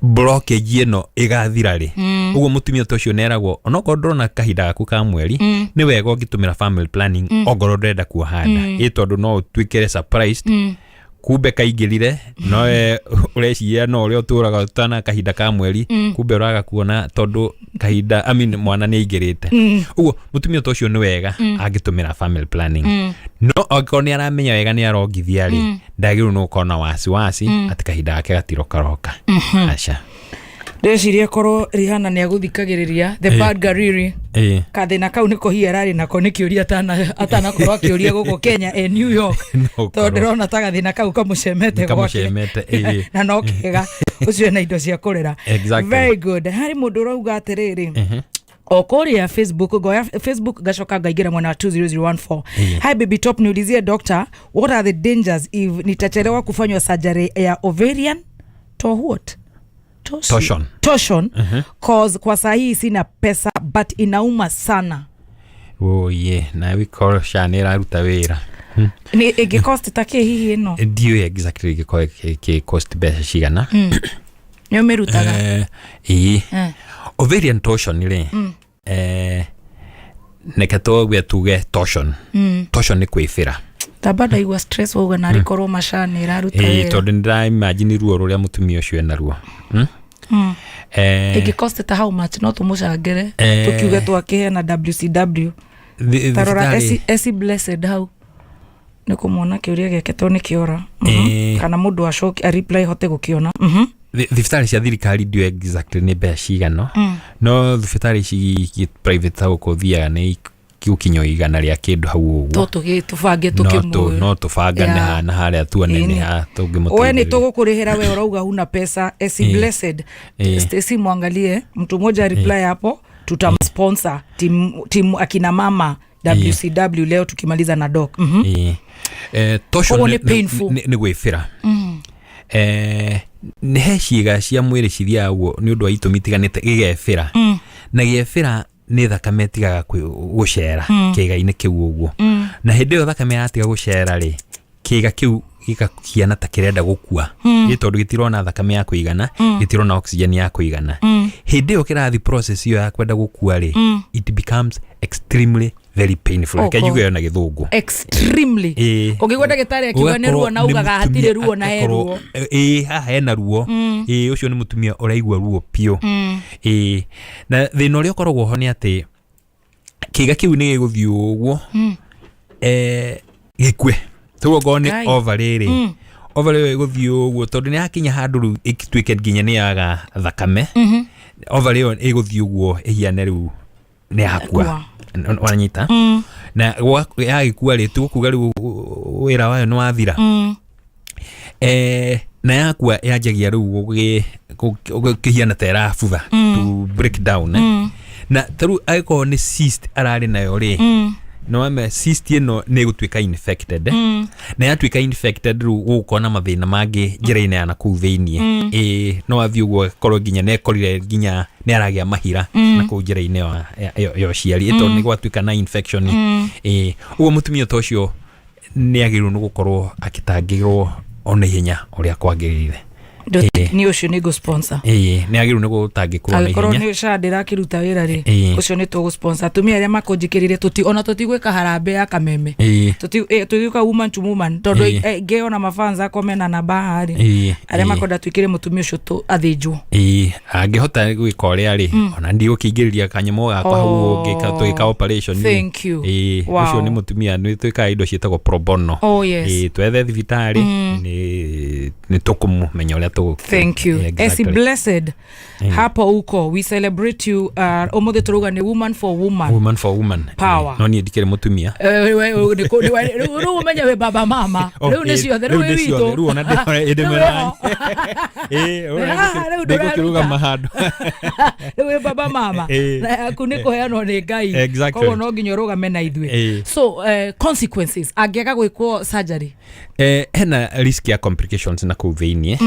blockage ĩno ĩgathira rĩ. Ũguo mũtumia ta ũcio neragwo, onokorwo ndũrona kahinda gaku ka mweri, nĩ wega ũngĩtũmĩra family planning, ongorwo ndũrenda kuoha nda, ĩ tondũ no ũtuĩkĩre surprised, kumbe kaingĩrire nowe ũreciria no ũrĩa ũtũraga ũtana kahinda ka mweri, kumbe ũraga kuona tondũ kahinda, I mean, mwana nĩ aingĩrĩte. Ũguo mũtumia ta ũcio nĩ wega angĩtũmĩra family planning. No angĩkorwo nĩ aramenya wega nĩ arongithia rĩ, ndagĩrĩirwo nĩ gũkorwo na wasiwasi atĩ kahinda gake gatirokaroka. Aca. Ndĩreciria korwo Rihana nĩ agũthikagĩrĩria the bad gariri, kathĩna kau nĩko hihi ararĩ nako, nĩ kĩũria atanakorwo akĩũria gũkũ Kenya e New York, No tondũ ũkorwo. ndĩrona ta gathĩna kau kamũcemete gwake. Kamũcemete, ĩĩ. Na no kega ũcio ena indo cia kũrera. Very good. Harĩ mũndũ ũrauga atĩrĩrĩ, o kũrĩa Facebook, ngoya Facebook ngacoka ngaingĩra mwena wa 20014. "Hi Baby Top, niulizie doctor, what are the dangers if nitachelewa kufanywa surgery ya ovarian to what? Torsion. Torsion. Cause kwa sahii sina pesa but inauma sana." Oye, na wĩkorwo SHA nĩ ĩraruta wĩra. Nĩ ĩngĩcost ta kĩ hihi ĩno? Ndiũĩ exactly ĩngĩkorwo ĩkĩ cost mbeca cigana. Nĩ ũmĩrutaga? Ĩĩ. Ovarian torsion rĩ, reke tuge torsion. Torsion nĩ kwĩbĩra. Tamba ndaigua stress wauga narĩ korwo maca nĩ ĩraruta Ĩĩ, wĩra. tondũ nĩ ndĩraimagine ruo rũrĩa mũtumia ũcio enaruo. Ĩngĩcost ta how much? No tũmũcangĩre, tũkiuge twakĩheana WCW. Tarora. Thibitarĩ- Esi Blessed hau. Nĩ kũmuona kĩũria gĩake to nĩ kĩora. Kana mũndũ acoke a reply hote gũkĩona. Thibitarĩ cia thirikari ndiũĩ exactly nĩ mbeca cigana, no thibitarĩ ici private ta gũkũ thiaga nĩ gũkinya igana rĩa kĩndũ hau ũguo. To tũbange. No tũkĩmũ no tũbangane. Yeah. Ha na harĩa tuone Ĩni. nĩ ha We nĩ tũngĩmũteithĩrĩria. tũgũkũrĩhĩra, we ũrauga huna pesa. Esi Blessed, Stacy, mwangalie mtu mmoja reply hapo, tutamsponsor team akina mama WCW leo tukimaliza na doc. Ĩĩ. Tocio. Koguo nĩ painful. Nĩ gwĩbĩra. Nĩ he ciĩga cia mwĩrĩ cithiaga ũguo nĩ ũndũ wa itũmi itiganĩte gĩgebĩra, na gĩebĩra nĩ thakame ĩtigaga gũcera kĩĩga-inĩ kĩu ũguo, na hĩndĩ ĩyo thakame yatiga gũcera rĩ, kĩĩga kĩu gĩkahiana ta kĩrenda gũkua, nĩ tondũ gĩtirona thakame ya kũigana, gĩtirona oxygen ya kũigana. Hĩndĩ ĩyo kĩrathi process ĩyo ya kwenda gũkua rĩ, it becomes extremely very painful. Reke Oko. njuge ĩyo na gĩthũngũ. Extremely. Ĩĩ. Ũngĩigua ndagĩtarĩ akiuga nĩ ruo na Ũgakorwo nĩ ugaga mũtumia hatirĩ ruo na he agakorwo- ruo. Ĩĩ, haha hena ruo. Ĩĩ, ũcio nĩ mũtumia ũraigua ruo biũ. Ĩĩ, na thĩna ũrĩa ũkoragwo ho nĩ atĩ kĩĩga kĩu nĩ gĩgũthiĩ ũguo, gĩkue. Rĩu okorwo nĩ Ngai. ovary rĩ, ovary ĩyo ĩgũthiĩ ũguo tondũ nĩ yakinya handũ rĩu ĩtuĩke nginya nĩ yaga thakame, ovary ĩyo ĩgũthiĩ ũguo ĩhiane rĩu nĩ yakua. Yakua. Wanyita? Na yagĩkua rĩ, tũgũkuga rĩu wĩra wayo nĩ wathira. Na yakua yanjagia rĩu gũkĩhiana ta ĩrabutha, to break down, eh. Na tarĩu angĩkorwo nĩ cyst ararĩ nayo rĩ, nĩ wame cyst ĩno nĩ ĩgũtuĩka infected, eh. Na yatuĩka infected rĩu gũgũkorwo na mathĩna mangĩ njĩra-inĩ ya nakũu thĩiniĩ. Ĩĩ, no athiĩ ũguo akorwo nginya nĩ ekorire nginya nĩ aragĩa mahira na kũu njĩra-inĩ ya ũciari, tondũ nĩ gwatuĩka na infection. Ĩĩ, ũguo mũtumia ta ũcio nĩ agĩrĩirwo nĩ gũkorwo agĩtangĩrwo ona ihenya ũrĩa kwagĩrĩire. Nĩ ũcio nĩ ngũ-sponsor. Ĩĩ, nĩ agĩrĩirwo nĩ gũtangĩkwo na Angĩkorwo ihenya. nĩ SHA ndĩrakĩruta wĩra rĩ, ũcio nĩ tũgũ-sponsor atumia arĩa makũnjĩkĩrĩire. Tũti ona tũtigwĩka harambee ya kameme. Tũtigwĩka woman to woman tondũ ngĩona mafans akwa mena namba haha rĩ, arĩa makwenda twĩkĩre mũtumia ũcio athĩnjwo. Ĩĩ, angĩhota gwĩka ũrĩa rĩ, ona ndigũkĩingĩrĩria kanyamũ gakwa hau ũngĩka tũgĩka operation rĩ. Thank you. Ĩĩ, ũcio nĩ mũtumia nĩ twĩkaga indo ciĩtagwo pro bono. Oh, yes. Ĩĩ, twethe thibitarĩ, nĩ tũkũmenya ũrĩa tũgũ. Thank you. Yeah, Esi exactly. Blessed, hapo uko, we celebrate you. Ũmũthĩ tũrauga nĩ woman for woman. Woman for woman. Power. Ĩĩ, no niĩ ndikĩrĩ mũtumia. Rĩu ũmenye wĩ baba mama. Oh, Rĩu nĩ ĩĩ, ciothe, rĩu rĩu wĩ nĩ ciothe, witũ. rĩu ona Rĩu ndĩmera. wĩho. Ĩĩ, ũrĩa Ah, rĩu ndĩgũkĩrũgama handũ. Rĩu wĩ baba mama. Na yaku nĩ kũheanwo nĩ Ngai. Koguo no nginya ũrũgame na ithuĩ. So consequences angĩaga gwĩkwo surgery? Hena risk ya complications na kũu thĩiniĩ.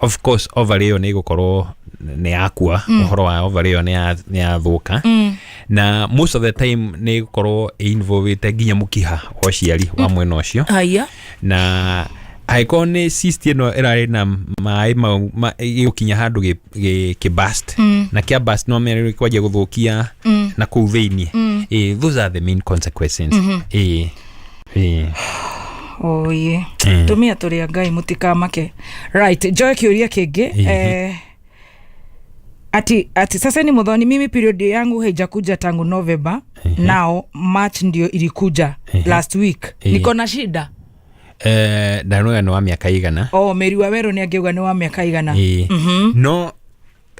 Of course ovary ĩyo nĩ ĩgũkorwo nĩ yakua. Ũhoro wa ovary ĩyo nĩ yathũka, na most of the time nĩ ĩgũkorwo ĩinvolvĩte nginya mũkiha wa ũciari wa mwena ũcio. Haya. Na angĩkorwo nĩ cyst ĩno ĩrarĩ na maĩ mau ĩgũkinya handũ gĩ burst, na kĩa burst no mere kwanjia gũthũkia na kũu thĩiniĩ. Those are the main consequences. Ĩĩ. Oye, tumia tũrĩ a Ngai, mũtikamake. Right, njoe kĩũria kĩngĩ. Ati sasa ni Muthoni, mimi period yangu haijakuja tangu November, now March ndio ilikuja last week. Niko na shida? Ndanuga nĩ wa mĩaka igana? Oh, Meri wa Werũ nĩ angĩuga nĩ wa mĩaka igana. Ĩĩ. No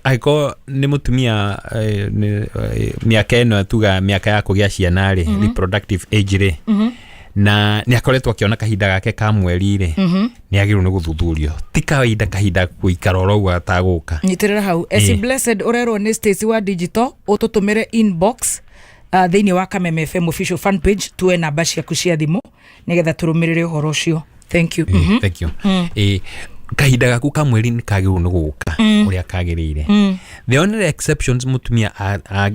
angĩkorwo nĩ mũtumia, mĩaka ĩno tuga mĩaka ya kũgĩa ciana rĩ, reproductive age rĩ, na nĩ akoretwo akĩona kahinda gake ka mweri rĩ, nĩ agĩrĩirwo nĩ gũthuthurio. Ti kawaida kahinda gũikara oro ũguo atagũka. Nyitĩrĩra hau, Esi Blessed. Ũrerwo nĩ Stacy wa digital ũtũtũmĩre inbox thĩinĩ wa Kameme FM official fan page, tuwe namba ciaku cia thimũ nĩgetha tũrũmĩrĩre ũhoro ũcio. Thank you. Thank you. Kahinda gaku ka mweri nĩ kagĩrĩirwo nĩ gũka ũrĩa kagĩrĩire. The only exceptions mũtumia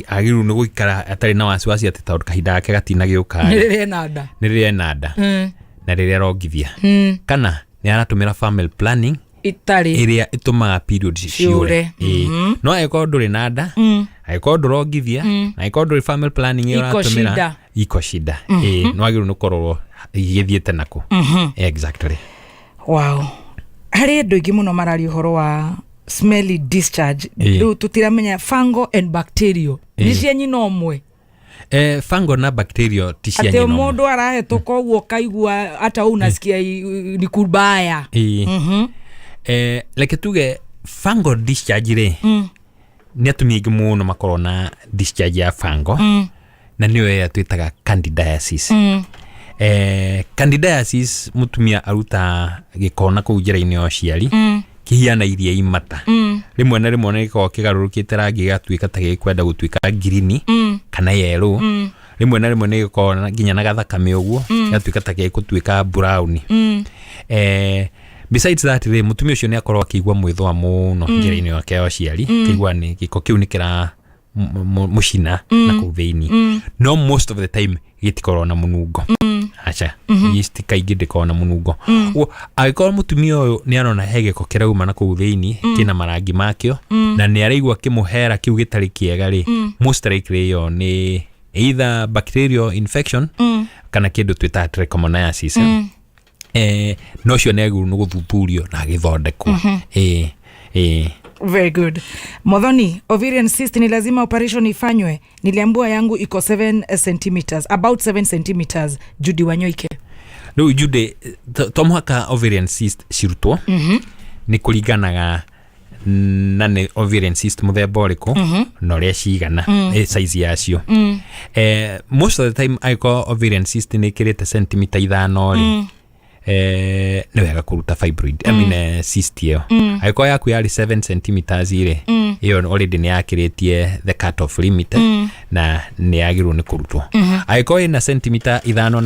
agĩrĩirwo nĩ gũikara atarĩ na wasiwasi atĩ tondũ kahinda gake gatinagĩũka Nĩ rĩ, rĩrĩa ena nda. Nĩ rĩrĩa ena nda, na rĩrĩa arongithia, kana nĩ aratũmĩra family planning itarĩ ĩrĩa ĩtũmaga periods ciũre. ciũre. Ĩĩ. No angĩkorwo ndũrĩ na nda, angĩkorwo ndũrongithia, na angĩkorwo ndũrĩ family planning ĩyo Iko ũratũmĩra, shida. iko shida. Ĩĩ, nĩ wagĩrĩirwo nĩ kũrorwo igĩthiĩte nakũ. Exactly. Wow, harĩ andũ aingĩ mũno mararia ũhoro wa smelly discharge. Rĩu tũtiramenya fungal and bacterial nĩ cia nyina ũmwe. Fungal na bacterial ti cia Atĩ nyina ũmwe. mũndũ arahetũka ũguo kaigua hata unasikia ni kubaya. Ĩĩ. Reke tuge fungal discharge rĩ, nĩ atumia aingĩ mũno makorwo na discharge ya fungal, na nĩyo ĩrĩa twĩtaga candidiasis. Candidiasis mũtumia aruta gĩko na kũu njĩra-inĩ ya ũciari, kĩhiana iria imata. Rĩmwe na rĩmwe nĩ gĩkoragwo kĩgarũrũkĩte rangi gĩgatuĩka ta gĩkwenda gũtuĩka ngirini kana yerũ. Rĩmwe na rĩmwe nĩ gĩkoragwo nginya na gathakame ũguo, gĩgatuĩka ta gĩgũtuĩka brown. Besides that rĩ, mũtumia ũcio nĩ akorwo akĩigua mwĩthũa mũno njĩra-inĩ yake ya ũciari, akĩigua nĩ gĩko kĩu nĩ kĩra mũcina na kũu thĩinĩ. No most of the time gĩtikoragwo na mũnungo. Aca, yeast kaingĩ ndĩkoragwo na mũnungo. Ũguo angĩkorwo mũtumia ũyũ nĩ arona he gĩko kĩrauma na kũu thĩinĩ, kĩna marangi makĩo, na nĩ araigua kĩmũhera kĩu gĩtarĩ kĩega rĩ, most likely ĩyo nĩ either bacterial infection kana kĩndũ twĩtaga trichomoniasis. No cio nĩ agĩrĩirwo nĩ gũthuthurio na agĩthondekwo. Ĩ. Very good. Modhoni, ovarian cyst ni lazima operation ifanywe? Niliambiwa yangu iko 7 centimeters, about 7 centimeters. Judy Wanyoike. Rĩu Judy, to mũhaka ovarian cyst cirutwo. Nĩ kũringanaga na nĩ ovarian cyst mũthemba ũrĩkũ, na ũrĩa cigana, size yacio. Most of the time angĩkorwo ovarian cyst nĩ ĩkĩrĩte centimeter 5 rĩ, nĩ wega kũruta fibroid, I mean, cyst ĩyo. Angĩkorwo yaku yarĩ 7 centimeters rĩ, ĩyo already nĩ yakĩrĩtie the cut off limit, na nĩ yagĩrĩirwo nĩ kũrutwo. Angĩkorwo ĩna centimeter 5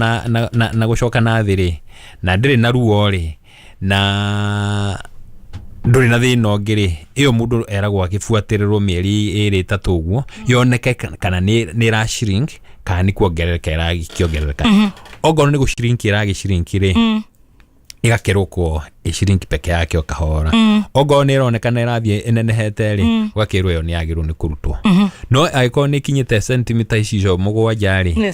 na gũcoka na thĩ rĩ, na ndĩrĩ na ruo rĩ, na ndũrĩ na thĩna ũngĩ rĩ, ĩyo mũndũ eragwo agĩbuatĩrĩrwo mĩeri 2 3 ũguo, yoneke kana nĩ ĩra shrink kana nĩ kuongerereka ĩragĩkĩongerereka. Ongorwo nĩ gũshrink ĩragĩshrink rĩ, ĩgakĩrũkwo ĩshrink peke yake o kahora. Ongorwo nĩ ĩronekana ĩrathiĩ ĩnenehete rĩ, ũgakĩrwo ĩyo nĩ yagĩrĩirwo nĩ kũrutwo. No angĩkorwo nĩ ĩkinyĩte centimeter icio 7 rĩ,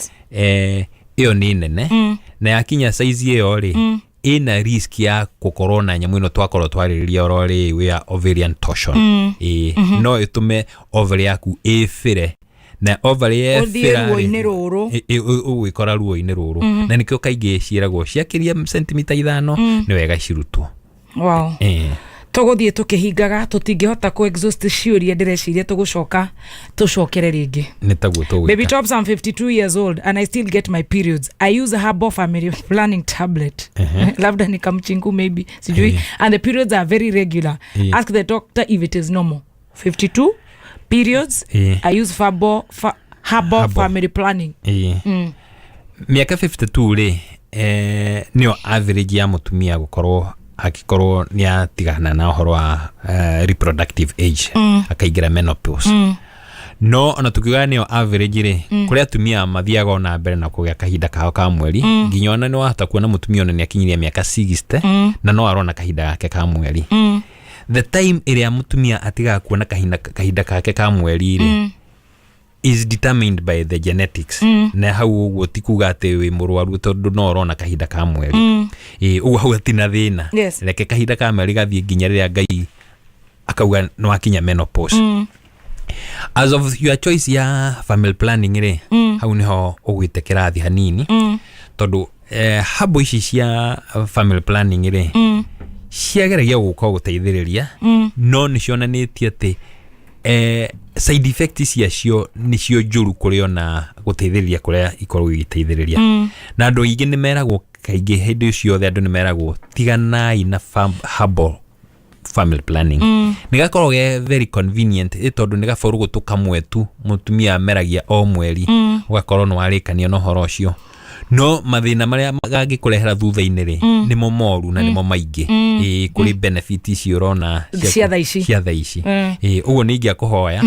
ĩyo nĩ nene, na yakinya size ĩyo rĩ, ĩna risk ya gũkorwo na nyamũ ĩno twakorwo twarĩrĩria oro rĩ ya ovarian torsion. Ĩĩ, no ĩtũme ovary yaku ĩbĩre, na ovary Ũthiĩ yebĩra ruo-inĩ rũrũ. Ũgwĩkora ruo-inĩ rũrũ. Na nĩkĩo kaingĩ ciĩragwo ciakĩria centimeter 5, nĩ wega cirutwo. Tũgũthiĩ tũkĩhingaga, tũtingĩhota kũ exhaust ciũria, ndĩreciria tũgũcoka tũcokere rĩngĩ. Nĩ taguo tũgwĩka. Baby Tops, I'm 52 years old and I still get my periods. I use a herbal family planning tablet. Labda ni kamchingu maybe, sijui. And the periods are very regular. Ask the doctor if it is normal. 52 periods. I use herbal Herbal. family planning. Mĩaka 52 rĩ, nĩyo average ya mũtumia gũkorwo angĩkorwo nĩ atigana na ũhoro wa reproductive age, akaingĩra menopause. No ona tukiuga nĩyo average rĩ, kũrĩ atumia mathiaga ona mbere na kũgĩa kahinda kao ka mweri, nginya ona nĩ wahota kuona mũtumia ona nĩ akinyirie mĩaka 60, na no arona kahinda gake ka mweri. The time ĩrĩa mũtumia atigaga kuona kahinda kake ka mweri rĩ, is determined by the genetics. Na hau ũguo ti kuga atĩ wĩ mũrwaru tondũ no ũrona kahinda ka mweri. Ĩ, ũguo hau hatina thĩna. Reke kahinda ka mweri gathiĩ nginya rĩrĩa Ngai akauga nĩ wakinya menopause. As of your choice ya family planning rĩ, hau nĩho ũgwĩte kĩrathi hanini, tondũ habo ici cia family planning rĩ, ciageragia gũka gũteithĩrĩria, no nĩ cionanĩtie atĩ side effect ciacio nĩcio njũru kũrĩ ona gũteithĩrĩria kũrĩa ikoragwo igĩteithĩrĩria. Na andũ aingĩ nĩ meragwo kaingĩ, hĩndĩ ciothe andũ nĩ meragwo tiganai na herbal family planning. Nĩ gakoragwo ge very convenient ĩ tondũ nĩ gaborũgũtũ kamwe tu mũtumia ameragia o mweri, ũgakorwo nĩ warĩkania na ũhoro ũcio, no mathĩna marĩa gangĩkũrehera thutha-inĩ rĩ, nĩmo moru na nĩmo maingĩ. Ĩ, kũrĩ benefit ici ũrona Cia thaa ici. Cia thaa ici. Ĩ, ũguo nĩ ingĩakũhoya,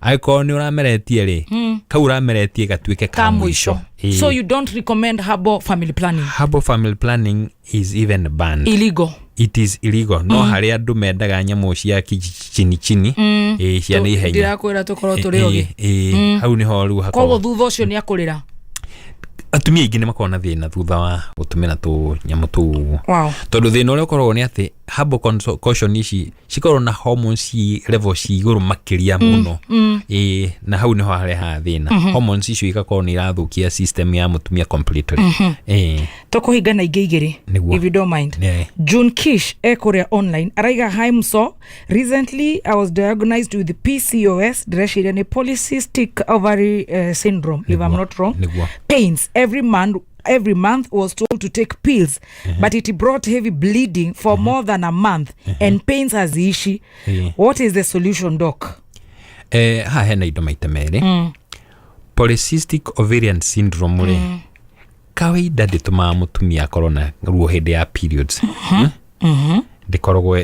angĩkorwo nĩ ũrameretie rĩ, kau ũrameretie gatuĩke ka Ka mũico. mũico. Ĩ. So you don't recommend herbal family planning? Herbal family planning is even banned. Illegal. It is illegal, no harĩ andũ mendaga nyamũ cia chini chini, ĩ, cia na ihenya. Ndirakwĩra tũkorwo tũrĩ ogĩ. Ĩ, hau nĩho rĩu Koguo hakoragwo thutha ũcio nĩ akũrĩra. Atumia aingĩ nĩ makoragwo na thĩna thutha wa gũtũmĩra tũnyamũ tũu ũguo. Tondũ thĩna ũrĩa ũkoragwo nĩ atĩ herbal caution ici cikoragwo na hormones ci level ci igũrũ makĩria mũno. Ĩĩ, na hau nĩho harehaga thĩna. Hormones icio igakorwo nĩ irathũkia system ya mũtumia completely. Ĩĩ. Tũkũhingana ingĩ igĩrĩ. Nĩguo. If you don't mind. Yeah. June Kish ekũrĩa online araiga, "Hi Mso, recently I was diagnosed with PCOS." Ndĩreciria nĩ polycystic ovary syndrome, if I'm not wrong. Nĩguo. "Pains every month. Was told to take pills, but it brought heavy bleeding for more than a month and pains haziishi. What is the solution, doc?" Haha hena indo maita merĩ. Polycystic ovarian syndrome rĩ, kawaida ndĩtũmaga mũtumia akorwo na ruo hĩndĩ ya periods. Ndĩkoragwo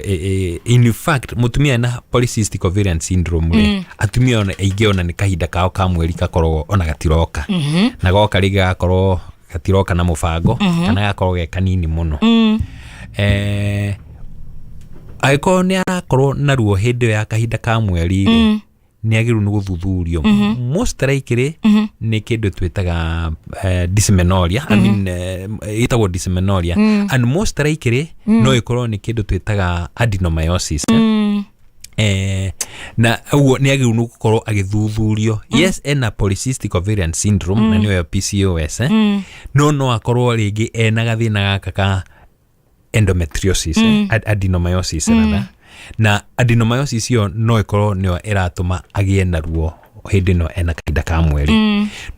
in fact mũtumia ena polycystic ovarian syndrome rĩ, atumia ona aingĩ ona nĩ kahinda kao ka mweri gakoragwo ona gatiroka, na goka rĩngĩ gagakorwo gatiroka na mũbango, kana gakorwo ge kanini mũno. Angĩkorwo nĩ arakorwo na ruo hĩndĩ ĩyo ya kahinda ka mweri rĩ, nĩ agĩrĩirwo nĩ gũthuthurio. Most likely nĩ kĩndũ twĩtaga dysmenorrhea, I mean, ĩtagwo dysmenorrhea, and most likely no ĩkorwo nĩ kĩndũ twĩtaga adenomyosis. Na ũguo nĩ agĩrĩirwo nĩ gũkorwo agĩthuthurio. Yes, ena polycystic ovarian syndrome, na nĩyo PCOS, no akorwo rĩngĩ ena gathĩna gaka ka endometriosis, adenomyosis rather. Na adenomyosis ĩyo no ĩkorwo nĩyo ĩratũma agĩe na ruo hĩndĩ ĩno ena kahinda ka mweri.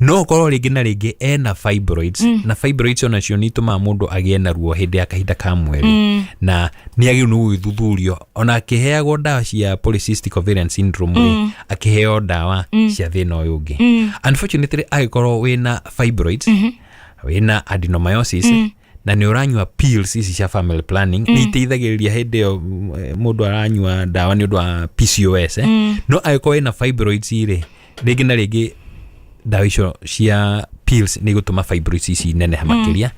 No ũkorwo rĩngĩ na rĩngĩ ena fibroids, na fibroids onacio nĩ itũmaga mũndũ agĩe na ruo hĩndĩ ya kahinda ka mweri. Na nĩ agĩrĩirwo nĩ gũgĩthuthurio ona akĩheagwo ndawa cia polycystic ovarian syndrome rĩ, akĩheo ndawa cia thĩna ũyũ ũngĩ. Unfortunately, angĩkorwo wĩna fibroids, wĩna adenomyosis, na nĩ ũranyua pills ici cia family planning, nĩ iteithagĩrĩria hĩndĩ ĩyo mũndũ aranyua ndawa nĩ ũndũ wa PCOS, eh. No angĩkorwo wĩna fibroids rĩ, rĩngĩ na rĩngĩ ndawa icio cia pills nĩ igũtũma fibroids ici neneha makĩria.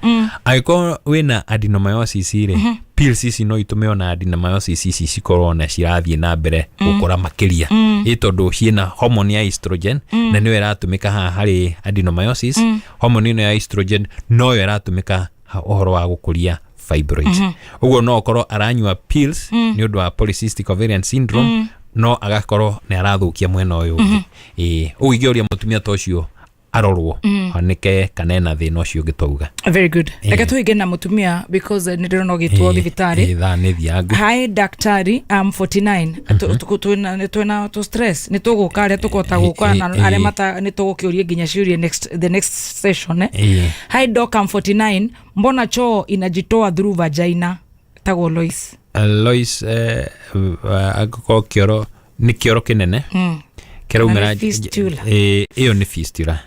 Angĩkorwo wĩna adenomyosis rĩ, pills ici no itũme ona adenomyosis ici cikorwo na cirathiĩ na mbere gũkũra makĩria, ĩ tondũ ciĩna hormone ya estrogen, na nĩyo ĩratũmĩka haha harĩ adenomyosis. Hormone ĩno ya estrogen noyo ĩratũmĩka ũhoro wa gũkũria fibroids. Ũguo no ũkorwo aranyua pills nĩ ũndũ wa polycystic ovarian syndrome, no agakorwo nĩ arathũkia mwena ũyũ ũngĩ. Ĩĩ, ũguo ingĩũria mũtumia ta ũcio arorwo, oneke kana ena thĩna ũcio ũngĩ twauga. Very good. Reke tũhinge na mũtumia because nĩ ndĩrona ũgĩtwo thibitarĩ. Ĩĩ, thaa nĩ thiangu. "Hi daktari, I'm 49." Twĩna tũ stress nĩ tũgũka arĩa tũkũhota gũka na arĩa mata nĩ tũgũkĩũria nginya ciũria next the next session, eh. "Hi doc, I'm 49. Mbona choo inajitoa through vagina?" Tagwo Lois. Lois, angĩkorwo kĩoro nĩ kĩoro kĩnene kĩraumĩra. Na nĩ fistula. Ĩĩ, ĩyo nĩ fistula.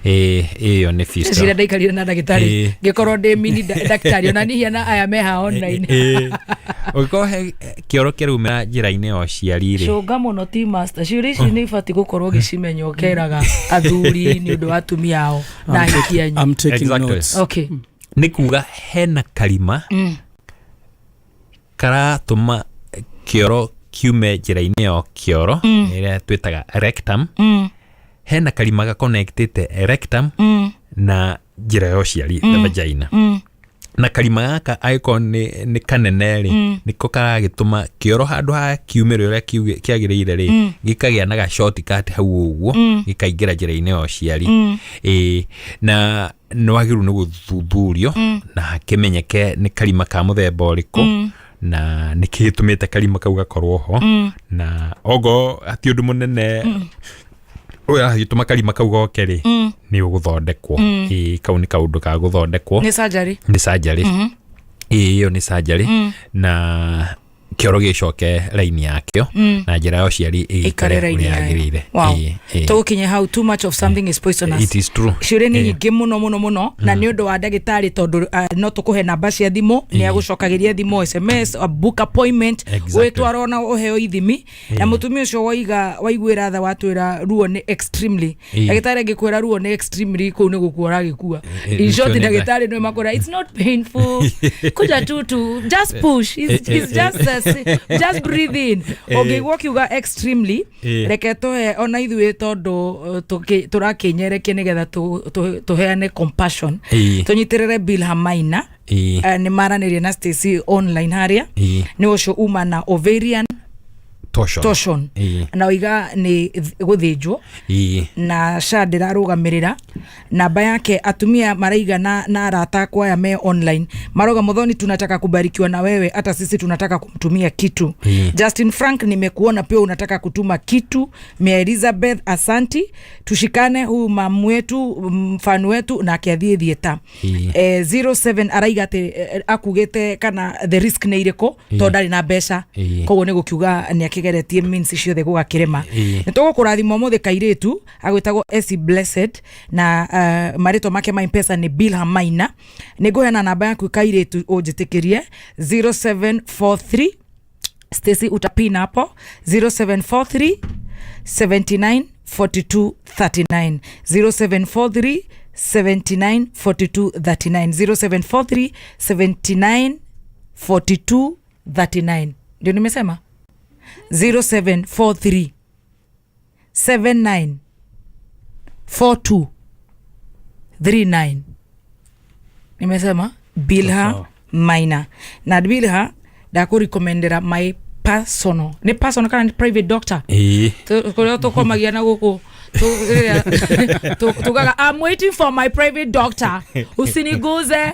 Ĩĩ, ĩyo nĩ fistula. Cira ndaikarire na ndagĩtarĩ ngĩkorwo ndĩ mini ndagĩtarĩ ona nihi na aya meha online. Ĩĩ. Ũngĩkorwo he kĩoro kĩraumĩra njĩra-inĩ ya ũciari rĩ, Cũnga mũno ti master, ciũria ici nĩ ibatiĩ gũkorwo ũgĩcimenya ũkeraga athuri nĩ ũndũ wa atumia ao na ahiki anyu. I'm taking Exactly. notes. Okay. Nĩ kuga hena karima karatũma kĩoro kiume njĩra-inĩ ya kĩoro, ĩrĩa twĩtaga rectum. Hena karima gaconnectĩte rectum na njĩra ya ũciari, the vagina. Na karima gaka angĩkorwo nĩ kanene rĩ, nĩko karagĩtũma kĩoro handũ ha kiumĩre ũrĩa kĩagĩrĩire rĩ, gĩkagĩa na ga shortcut hau ũguo, gĩkaingĩra njĩra-inĩ ya ũciari. Ĩĩ, na nĩ wagĩrĩirwo nĩ gũthuthurio na hakĩmenyeke nĩ karima ka mũthemba ũrĩkũ, na nĩ kĩ gĩtũmĩte karima kau gakorwo ho, na ogo ti ũndũ mũnene ũyũ agĩtũma karima kau goke rĩ, nĩ ũgũthondekwo. Ĩĩ, kau nĩ kaũndũ ka gũthondekwo. Nĩ surgery. Nĩ surgery. Ĩĩ, ĩyo nĩ surgery, na kĩoro gĩcoke raini yakĩo, na njĩra ya ũciari ĩikare ĩgĩikare raini ũrĩa yayo. yagĩrĩire. Wow. Ĩĩ, ĩĩ. Tũgũkinye hau, too much of something is poisonous. It is true. Ciũria nĩ Ĩĩ. nyingĩ mũno mũno mũno, na nĩ ũndũ wa ndagĩtarĩ tondũ no tũkũhe namba cia thimũ, nĩ agũcokagĩria thimũ, SMS, book appointment. Wĩtwara ona ũheo ithimi. Na mũtumia ũcio waiga waiguĩra tha watwĩra ruo nĩ extremely. Ndagĩtarĩ angĩkwĩra ruo nĩ extremely, kũu nĩ gũkua ũragĩkua. In short, nĩkĩo ndagĩtarĩ nĩ makwĩra it's not painful, kuja tu just push, it's just Just breathe in. Ũngĩigua ũkiuga extremely, reke tũhe ona ithuĩ tondũ tũrakĩnyerekia nĩgetha tũheane compassion. Tũnyitĩrĩre Bill Hamaina. Nĩ maranĩria na Stacy online harĩa. Nĩ ũcio uma na ovarian torsion. Torsion. Na oiga nĩ gũthĩnjwo na sha ndĩrarũgamĩrĩra namba yake. Atumia maraiga na arata akwa aya me online maroga, "Muthoni, tunataka kubarikiwa na wewe, hata sisi tunataka kumtumia kitu." Justin Frank, nimekuona pia unataka kutuma kitu. Mia Elizabeth, asanti, tushikane huyu mamu wetu, mfano wetu na akĩathiĩ thieta. 07 araiga atĩ akugĩte kana the risk nĩ irĩkũ tondũ ndarĩ na mbeca. Koguo nĩ gũkiuga nĩ akĩgeretie means ciothe gũgakĩrema. Nĩ tũgũkũrathima ũmũthĩ. Kairĩtu agwĩtagwo Esi Blessed na marĩtwa make ma Mpesa nĩ Bilha Maina. Nĩ ngũheana namba yaku kairĩtu, ũnjĩtĩkĩrie, 0743. Stacy, utapin hapo, 0743 79 42 39, 0743 79 42 39, 0743 79 42 39. Ndio nimesema 0743 79 42 39. Nimesema Bilha Sawa. Maina na Bilha ndakũrecommendera my personal, nĩ personal kana nĩ private doctor? Kũrĩa tũkomagia na gũkũ rĩrĩa tugaga, "I'm waiting for my private doctor, usiniguze."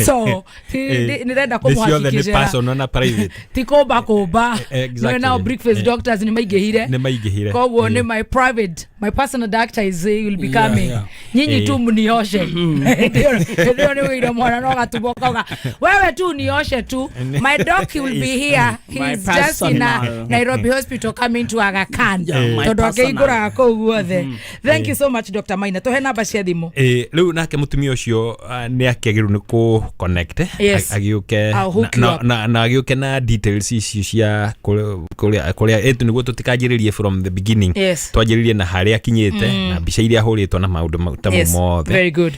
So nĩrenda Nĩ ciothe nĩ kũmũhakikicĩra personal na private. Ti kũmba kũmba. Exactly. Nĩ nao breakfast doctors nĩ maingĩhire. Nĩ maingĩhire. Koguo nĩ my private, my personal doctor is will be coming. Nyinyi tu mnioshe. Hĩndĩ ĩyo nĩ wĩire mwana no gatumbo kauga, "Wewe tu nioshe tu, my doc will be here." My He's just in a personal. Nairobi hospital coming to Aga Khan. Yeah, my tondũ personal. akĩhingũraga kũu guothe. Thank you so much, Dr. Maina. Tũhe namba cia thimũ. Rĩu nake mũtumia ũcio nĩ akĩagĩrĩirwo nĩ kũ connect agĩũke I'll hook you up. na agĩũke na details icio cia kũrĩa ĩtu nĩguo tũtikanjĩrĩrie from the beginning. Twanjĩrĩrie na harĩa akinyĩte na mbica iria ahũrĩtwo na maũndũ ta mau mothe. Very good.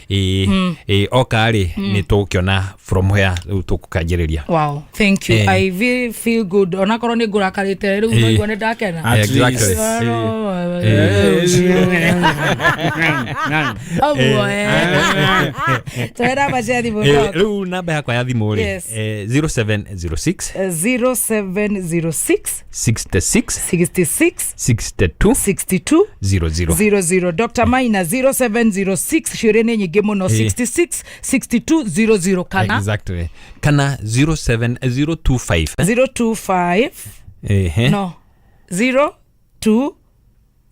Oka rĩ, nĩ tũgũkĩona from where rĩu tũgũkanjĩrĩria. Wow, thank you. I really feel good onakorwo nĩ ngũrakarĩte rĩu no igua nĩ ndakena. At Exactly. least. Ũguo, tũhe namba cia thimũ, Doc. Rĩu namba yakwa ya thimũ rĩ, 0706 0706 66 66 62 62 00. 00. Dr. Maina, 0706, ciũria nĩ nyingĩ mũno, 66 62 00 kana? Exactly, kana 07025. 025. Ehe. No, 0 2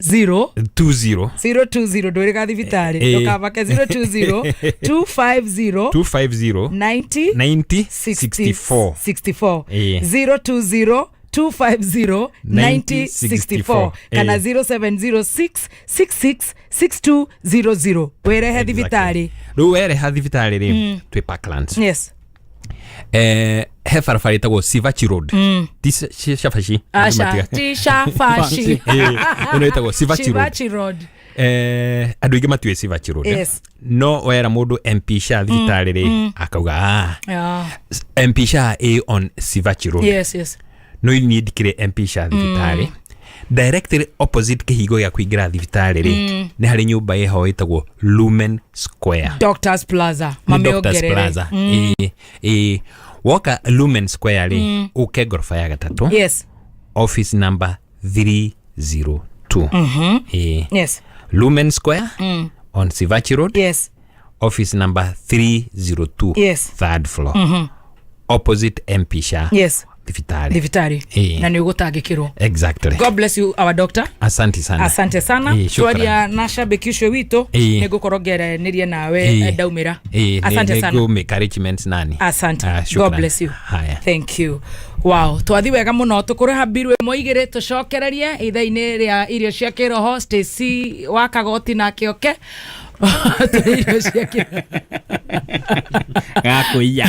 0 20. 020, ndwĩrĩga thibitarĩ. Ndũkamake, 020 250 250 90 90 64. 64. 020 250 90 64 kana 0706 66 6200 wĩrehe thibitarĩ. Rĩu wereha thibitarĩ rĩ, twĩ Parklands. He barabara ĩtagwo Sivachi Road. Ti Shabashi. Aca, ti Shabashi. Ĩno ĩtagwo Sivachi Road. Shivachi Road. Andũ aingĩ matiũĩ Sivachi Road, eh? No wera mũndũ MP Shah thibitarĩ rĩ, akauga, "Ah, MP Shah ĩ on Sivachi Road." No niĩ ndikĩrĩ MP Shah thibitarĩ. Directly opposite kĩhingo gĩa kũingĩra thibitarĩ rĩ, nĩ harĩ nyũmba ĩho ĩtagwo Lumen Square. Doctors Plaza. Nĩ Doctors Mamĩongerere. Plaza. Ĩĩ, woka Lumen Square rĩ, ũke ngoroba ya gatatũ, office number 302. Ĩĩ. Lumen Square on Sivachi Road, office number 302, third floor, opposite MP Shah thibitarĩ. Thibitarĩ. Na nĩ ũgũtangĩkĩrwo. God bless you, our doctor. Asante sana. Asante sana. Shukran. Twaria na shabiki ũcio witũ. Nĩ ngũkorwo ngeranĩria nawe ndaumĩra. Asante sana. Nĩ ngũ arrangements nani. Asante. Ah, God shukran. bless you. Haya. Thank you. Wow, twathi wega muno. Tukuriha mbiru ĩmwe igĩrĩ tũcokererie ithaa-inĩ rĩa irio cia kĩroho. Stacy wa Kagoti nake oke tũrĩ irio cia kĩroho. Gakũiya.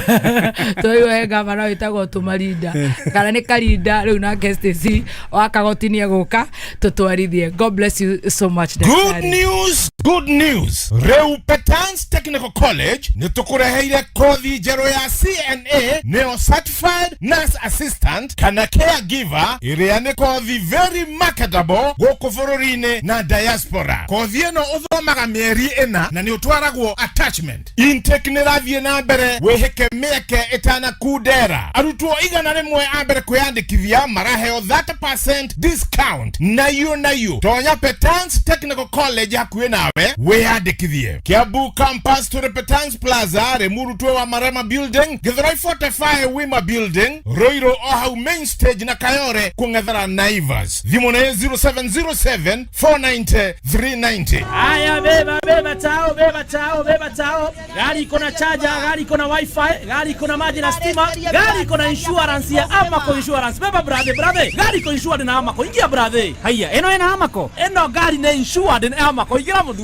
Tũiwe gavana wĩtagwo Tũmarinda kana nĩ Karinda rĩu, nake Stacy wa Kagoti nĩ egũka tũtwarithie. God bless you so much, Good daktari. news. Good news, rĩu Petans Technical College nĩ tũkũreheire kothi njerũ ya CNA, nĩyo Certified Nurse Assistant kana Caregiver, ĩrĩa nĩ kothi very marketable gũkũ bũrũri-inĩ na diaspora. Kothi ĩno ũthomaga mĩeri 4 na nĩ ũtwaragwo attachment. Intake nĩ ĩrathiĩ na mbere, wĩhĩke mĩeke ĩtanakundera. Arutwo 100 a mbere kwĩyandĩkithia maraheo 30% discount. Nayo nayo tonya Petans Technical College hakuhĩ nawe wĩyandĩkithie. Kiambu campus tũrĩ Petans Plaza, Limuru twĩ wa Marema Building, Githurai 45 Wima Building, Ruiru o hau main stage, na Kayore kũng'ethera Naivas. Thimũ nĩ 0707 490 390. Aya, beba beba tao, beba tao, beba tao. Gari iko na charger, gari iko na wifi, gari iko na maji na stima, gari iko na insurance ya Amaco Insurance. Beba brother, brother, gari iko insured na Amaco. Ingia brother. Haya, eno ena Amaco. Eno gari ne insured na Amaco. Ingira muthuri.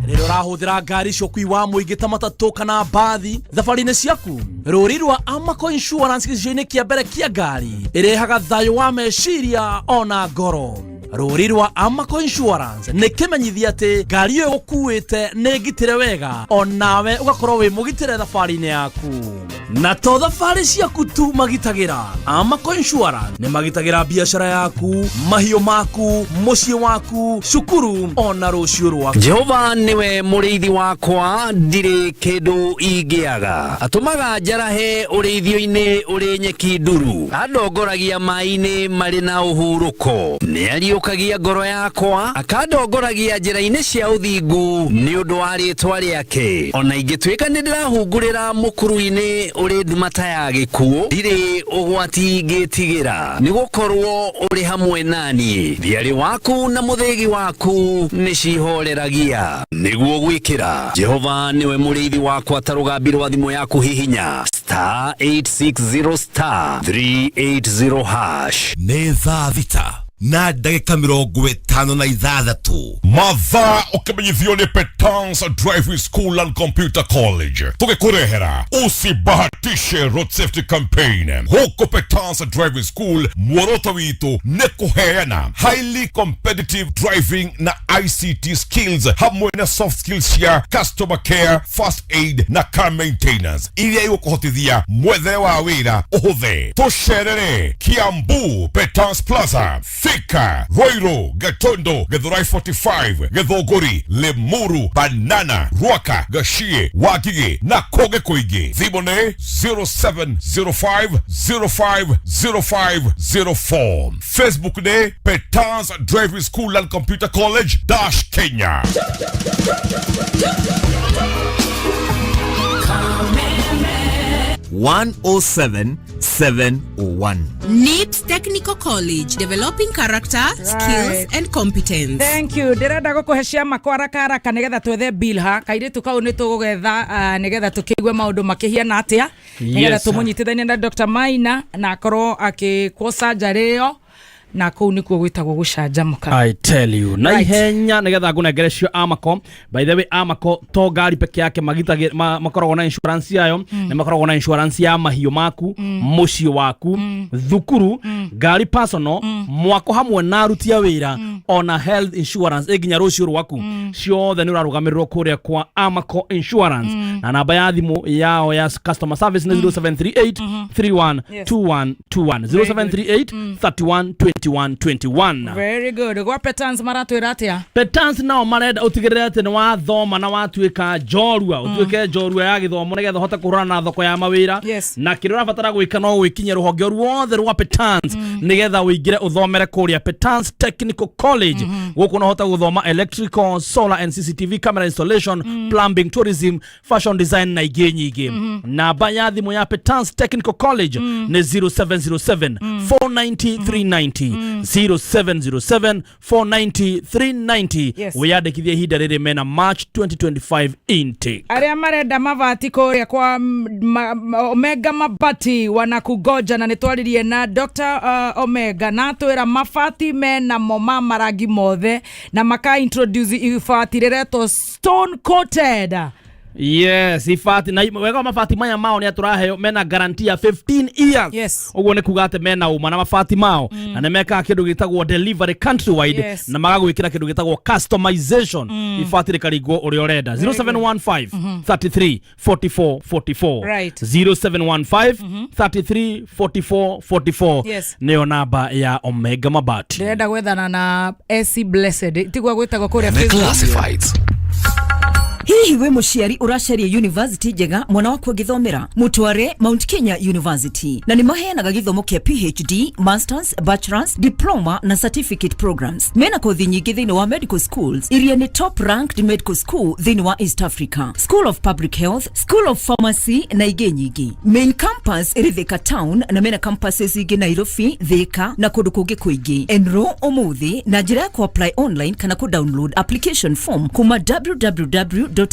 Rĩrĩa ũrahũthĩra ngari cia ũkui wa mũingĩ ta matatũ kana mbathi thabarĩ-inĩ ciaku, rũri rwa Amaco Insurance gĩcicio-inĩ kĩa mbere kĩa ngari ĩrehaga thayũ wa meciria ona ngoro. Rũri rwa Amaco Insurance nĩ kĩmenyithia atĩ ngari ĩyo ĩgũkuĩte nĩ ngitĩre wega, onawe ũgakorwo wĩ mũgitĩre thabarĩ-inĩ yaku. Na to thabarĩ ciaku tu magitagĩra, Amaco Insurance nĩ magitagĩra biacara yaku, mahiũ maku, mũciĩ waku, cukuru ona rũciũ rwaku. Jehova nĩwe mũrĩithi wakwa, ndirĩ kĩndũ ingĩaga. Atũmaga njarahe ũrĩithio-inĩ ũrĩ nyeki nduru, andongoragia maĩ-inĩ marĩ na ũhurũko. Nĩ ariũkagia ngoro yakwa, akandongoragia njĩra-inĩ cia ũthingu nĩ ũndũ wa rĩĩtwa rĩake. Ona ingĩtuĩka nĩ ndĩrahungurĩra mũkuru-inĩ ũrĩ nduma ta ya gĩkuũ, ndirĩ ũgwati ingĩtigĩra, nĩ gũkorwo ũrĩ hamwe naniĩ. Thiarĩ waku na mũthĩgi waku nĩ cihoreragia. Nĩguo gwĩkĩra Jehova nĩwe mũrĩithi wakwa ta rũgambi rwa thimũ yaku, hihinya *860*380#. Nĩ thaa 6 na ndagĩka 56. Mathaa ũkĩmenyithio nĩ Petans Driving School and Computer College, tũgĩkũrehera usibahatishe road safety campaign. Huko Petans Driving School muoroto witũ nĩ kũheana highly competitive driving na ICT skills hamwe na soft skills cia customer care, first aid na car maintenance iria igũkũhotithia mwethere wa wĩra ũhũthe. Tũcerere Kiambu Petans Plaza, Thika, Ruiru, Gatondo, Githurai 45, Githunguri, Limuru, Banana, Ruaka, Gachie, Wangige na kũngĩ kũingĩ. Thimũ nĩ 0705 05 05 04. Facebook nĩ Petans Driving School and Computer College dash Kenya. 107 701. NIPS Technical College, developing character, skills and competence. Thank you. Ndĩrenda gũkũhe ciama kwa haraka haraka nĩgetha twethe bill ha kairĩtu kau nĩ tũgũgetha, nĩgetha tũkĩigue maũndũ makĩhiana atĩa, nĩgetha tũmũnyitithanie na Dr. Maina na akorwo akĩkwo surgery ĩyo, na kũu nĩkuo gwĩtagwo gũcanjamũka. I tell you, na ihenya nigetha ngũnengere cio Amaco. By the way, Amaco to ngari peke yake magitagĩ makoragwo na insurance yayo, nĩ makoragwo na insurance ya mahiũ maku, mũciĩ waku, thukuru, ngari personal, mwako hamwe na aruti a wĩra, ona health insurance ĩ nginya rũciũ rwaku. Ciothe nĩ ũrarũgamĩrĩrwo kũrĩa kwa Amaco Insurance, na namba ya thimũ yao ya customer service nĩ 0738 31 21 21, 0738 31 21 21. Very good. Gwa Petans maratwĩra atĩa? Petans nao marenda ũtigĩrĩre atĩ nĩ wathoma na watuĩka njorua, ũtuĩke njorua ya gĩthomo nĩgetha ũhote kũhũrana na thoko ya mawĩra. Na kĩrĩa ũrabatara gwĩka no gwĩkinyia rũhonge ruothe rwa Petans nĩgetha ũingĩre ũthomere kũrĩa Petans Technical College. Gũkũ no ũhote gũthoma electrical, solar and CCTV camera installation, plumbing, tourism, fashion design na ingĩ nyingĩ. Namba ya thimũ ya Petans Technical College nĩ 0707 490 390, 0707 490 390. Wĩyandĩkithie ihinda rĩrĩ mena March 2025 intake. Arĩa marenda mabati kũrĩa kwa Omega Mabati wanakugoja, na nĩ twaririe na Dr. Omega na atwĩra mabati menamo ma marangi mothe, na maka introduce ibati rĩretwo stone coated. Yes, ibati na wega wa mabati maya mao nĩ atũraheo mena guarantee ya 15 years. Yes. Ũguo nĩ kuga atĩ mena ũma na mabati mao na nĩ mekaga kĩndũ gĩtagwo delivery countrywide na magagwĩkĩra kĩndũ gĩtagwo customization, ibati rĩkaringwo ũrĩa ũrenda. 0715 33 44 44. 0715 33 44 44. Nĩyo namba ya Omega Mabati. Ndĩrenda gwethana na AC Blessed, tiguo gwĩtagwo kũrĩa Facebook. Classifieds. Hihi wĩ mũciari ũracaria university njega mwana waku angĩthomera? Mũtware Mount Kenya University, na nĩ maheanaga gĩthomo kĩa PhD, masters, bachelors, diploma na certificate programs. Mena kothi nyingĩ thĩinĩ wa medical schools iria nĩ top ranked medical school thĩinĩ wa East Africa, School of Public Health, School of Pharmacy na ingĩ nyingĩ. Main campus ĩrĩ Thika town na mena campuses ingĩ Nairobi, Thika na kũndũ kũngĩ kũingĩ. Enroll ũmũthĩ na njĩra ya kũ-apply online kana kũ-download application form kuma www.mku.ac.ke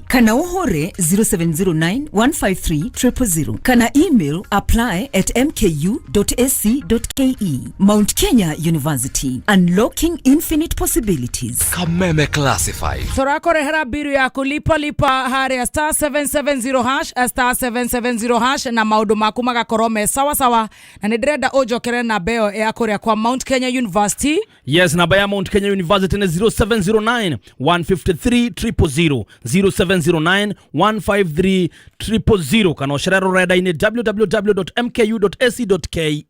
kana ũhũre 0709 153 000 kana email apply@mku.ac.ke. Mount Kenya University, unlocking infinite possibilities. Kameme Classifieds. Tũrakũrehera mbiru ya kulipa lipa harĩa *770#, *770# na maũndũ maku magakorwo me sawa sawa, na nĩ ndĩrenda ũnjokere namba ĩyo ya kũrĩa kwa Mount Kenya University. Yes, namba ya Mount Kenya University nĩ 0709 153 000, 0709 153 000, kana ũcere rũrenda-inĩ www.mku.ac.ke.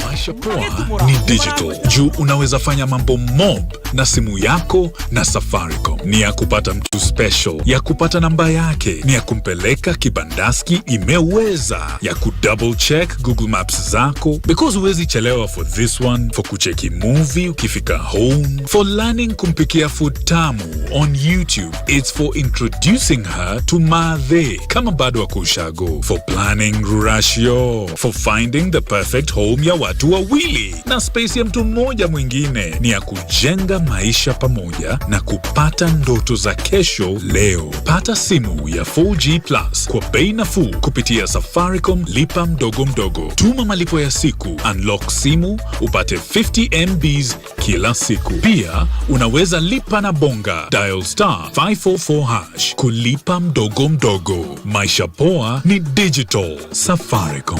Maisha poa ni digital juu unaweza fanya mambo mob na simu yako na Safaricom. Ni ya kupata mtu special, ya kupata namba yake, ni ya kumpeleka kibandaski imeweza, ya kudouble check Google Maps zako because huwezi chelewa for this one, for kucheki movie ukifika home, for learning kumpikia food tamu on YouTube. It's for introducing her to mathe kama bado wako ushago, for planning ruracio, for finding the perfect home ya watu wawili na space ya mtu mmoja mwingine. Ni ya kujenga maisha pamoja na kupata ndoto za kesho leo. Pata simu ya 4G Plus kwa bei nafuu kupitia Safaricom Lipa Mdogo Mdogo. Tuma malipo ya siku, unlock simu, upate 50 MBs kila siku. Pia unaweza lipa na Bonga, dial *544# kulipa mdogo mdogo. Maisha poa ni digital. Safaricom.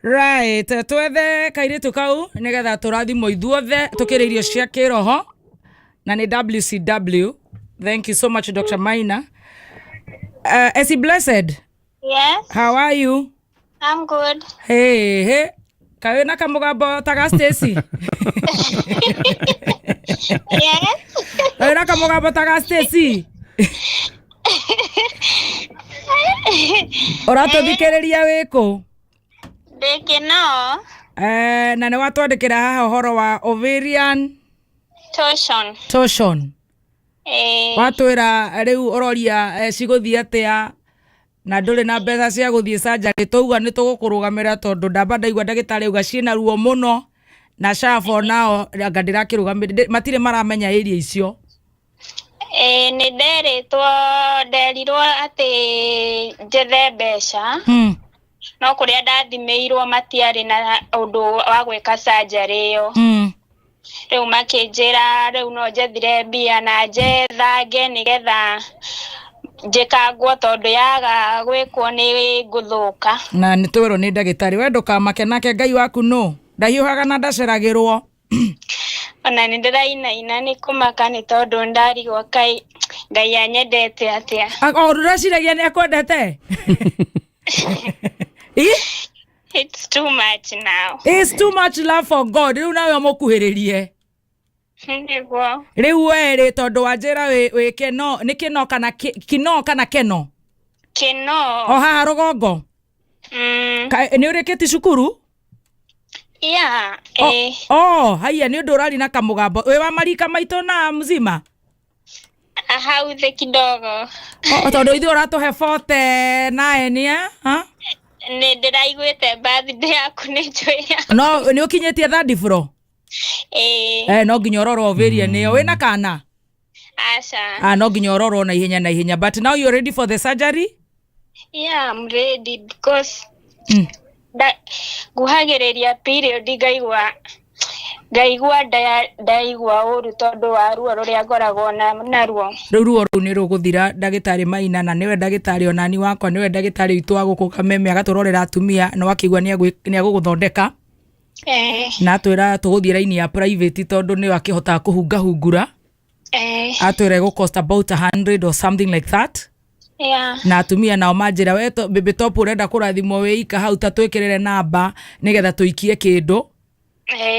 Right, twethe kairĩtu kau nĩgetha tũrathimwo ithuothe tũkĩrĩ irio cia kĩroho na nĩ WCW. Thank you so much, Dr. Maina. Esi Blessed. Yes. How are you? I'm good. Hey, hey. Kaĩ na kamũgambo ta ga Stacy? Yes. Kaĩ na kamũgambo ta ga Stacy? Ũratũthikĩrĩria wĩkũ? Ndĩ Kinoo. Eh, na nĩ watwandĩkĩra haha ũhoro wa ovarian torsion. Torsion. Eh. Watwĩra rĩu ũroria cigũthiĩ atĩa na ndũrĩ na mbeca cia gũthiĩ surgery. Tauga nĩ tũgũkũrũgamĩra tondũ ndamba ndaigua ndagĩtarĩ auga ciĩna ruo mũno na SHA for now anga ndĩrakĩrũgamĩrĩra, matirĩ maramenya area icio. Eh, nĩ nderitwo, nderirwo atĩ njethe mbeca no kũrĩa ndathimĩirwo matiarĩ na ũndũ wa gwĩka surgery ĩyo. Rĩu makĩnjĩra rĩu no njethire mbia na njethange nĩgetha njĩkangwo tondũ yaga gwĩkwo nĩ ngũthũka. Na nĩ twĩrwo nĩ ndagĩtarĩ we ndũkamake, nake Ngai waku nũ ndahiũhaga na ndaceragĩrwo. Ona nĩ ndĩrainaina nĩ kũmaka nĩ tondũ ndarigwo kaĩ Ngai anyendete atĩa. O ndũreciragia nĩ akwendete? Ĩ? It's too much now. It's too much love for God. Rĩu nawe ũmũkuhĩrĩrie. Nĩguo. Rĩu we rĩ, tondũ wanjĩra wĩ keno, nĩ kĩno kana kino kana keno? Kĩno. O haha rũgongo? Mm. Nĩ ũrĩkĩtie cukuru? Yeah. Oh, Eh. oh, haiya, nĩ ũndũ ũrari na kamũgambo wĩ wa marika maitũ na mzima. Hau thĩ kidogo. Oh, tondũ ithuĩ ũratũhe 49, eh? Ha? Nĩ ndĩraiguĩte birthday yaku, nĩ njũĩ. No nĩ ũkinyĩtie third floor? Ĩĩ. Eh, no nginya ũrorwo ovarian ĩyo. Wĩna kana? Aca. Ah, no nginya ũrorwo na ihenya na ihenya, but now you're ready for the surgery? Yeah, I'm ready because nguhagĩrĩria period ngaigua Ngaigua ndaigua ũru tondũ wa ruo rũrĩa ngoragwo naruo. Rĩu ruo rũu nĩ rũgũthira ndagĩtarĩ Maina, na nĩwe ndagĩtarĩ onani wakwa, nĩwe ndagĩtarĩ witũ wa gũkũ Kameme, agatũrorera atumia na wakĩigua nĩ agũgũthondeka. Na atwĩra tũgũthiĩ raini ya private tondũ nĩyo akĩhotaga kũhungahungura. Atwĩra ĩgũ cost about 100 or something like that. Na atumia nao manjĩra we baby top ũrenda kũrathimwo wĩ ika hau, ta twĩkĩrĩre namba nĩgetha tũikie kĩndũ.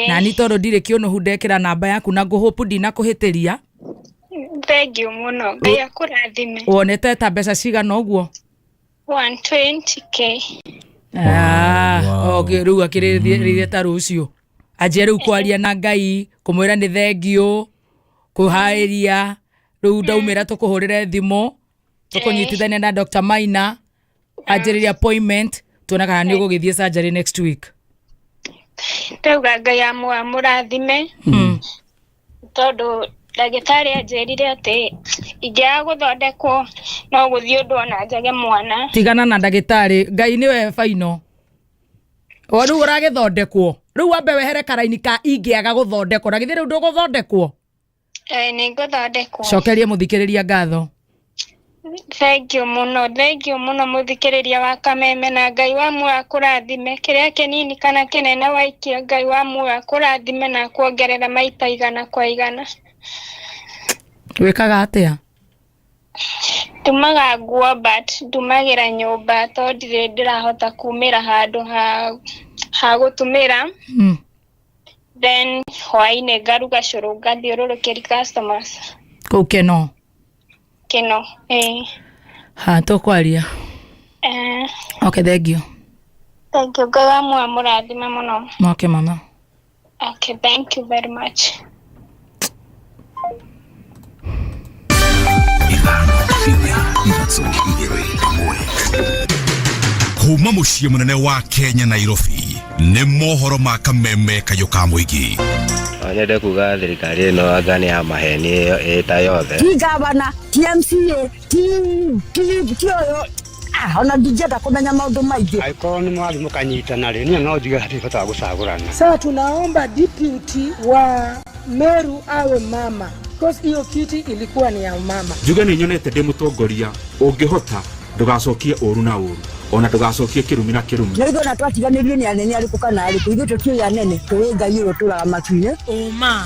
Na ni tondũ ndirĩ kĩũnũhu ndekĩra namba yaku na ngũhũpu ndinakũhĩtĩria. Thank you mũno, Ngai akũrathime. Wonete ta mbeca cigana ũguo? 120k. Okay, rĩu akĩrĩrĩrie ta rũciũ anjie rĩu kwaria na Ngai, kũmwĩra nĩ thengiũ, kũhaĩria rĩu ndaumĩra tũkũhũrĩre thimũ, tũkũnyitithania na Dr. Maina anjĩrĩrie appointment, tuone kana nĩ ũgũgĩthiĩ surgery next week. Ndauga Ngai amũrathime tondũ ndagĩtarĩ anjĩrire atĩ ingĩaga gũthondekwo no gũthiĩ ũndũ ona njage mwana. Tigana na ndagĩtarĩ, Ngai nĩwe baino. O rĩu ũragĩthondekwo, rĩu wambe wehere karaini ka ingĩaga gũthondekwo, na githĩ rĩu ndũgũthondekwo? Nĩ ngũthondekwo. Cokerie mũthikĩrĩria ngatho. Thank you mũno, thank you mũno mũthikĩrĩria wa Kameme, na Ngai wa muoyo akũrathime, kĩrĩa kĩnini kana kĩnene waikia, Ngai wa muoyo akũrathime na akuongerera maita igana kwa igana. Wĩkaga atĩa? Ndumaga nguo but ndumagĩra nyũmba tondũ ndirĩ ndĩrahota kumĩra handũ ha gũtumĩra. Then hwaĩ-inĩ ngaruga cũrũ ngathiũrũrũkĩria customers. Kũu Keno? Keno, Ha, tũkwaria. Okay, thank you. Thank you, Ngai wa muoyo amũrathime mũno. Okay, mama. Okay, thank you very much. Kuma mũciĩ mũnene wa Kenya Nairobi nĩ mohoro ma Kameme kayũ ka mũingĩ. Nyende kuga thirikari ĩno anga nĩ ya maheni ĩta yothe. Ti gavana, ti MCA, ti ũyũ, ona ndingĩenda kũmenya maũndũ maingĩ. Angĩkorwo nĩ mũrathiĩ mũkanyitana rĩ, niĩ no njuge hatirĩ bata wa gũcagũrana. Sasa tunaomba deputy wa Meru awe mama, because hiyo kiti ilikuwa ni ya mama. Njuge nĩ nyonete ndĩ mũtongoria ũngĩhota ndũgacokie ũru na ũru, ona ndũgacokie kĩrumi na kĩrumi. Na ithuĩ ona twatiganĩrio nĩ anene arĩkũ kana arĩkũ, ithuĩ tũtiũĩ anene, tũĩ Ngai ũrĩa ũtũraga matu-inĩ. Ũma,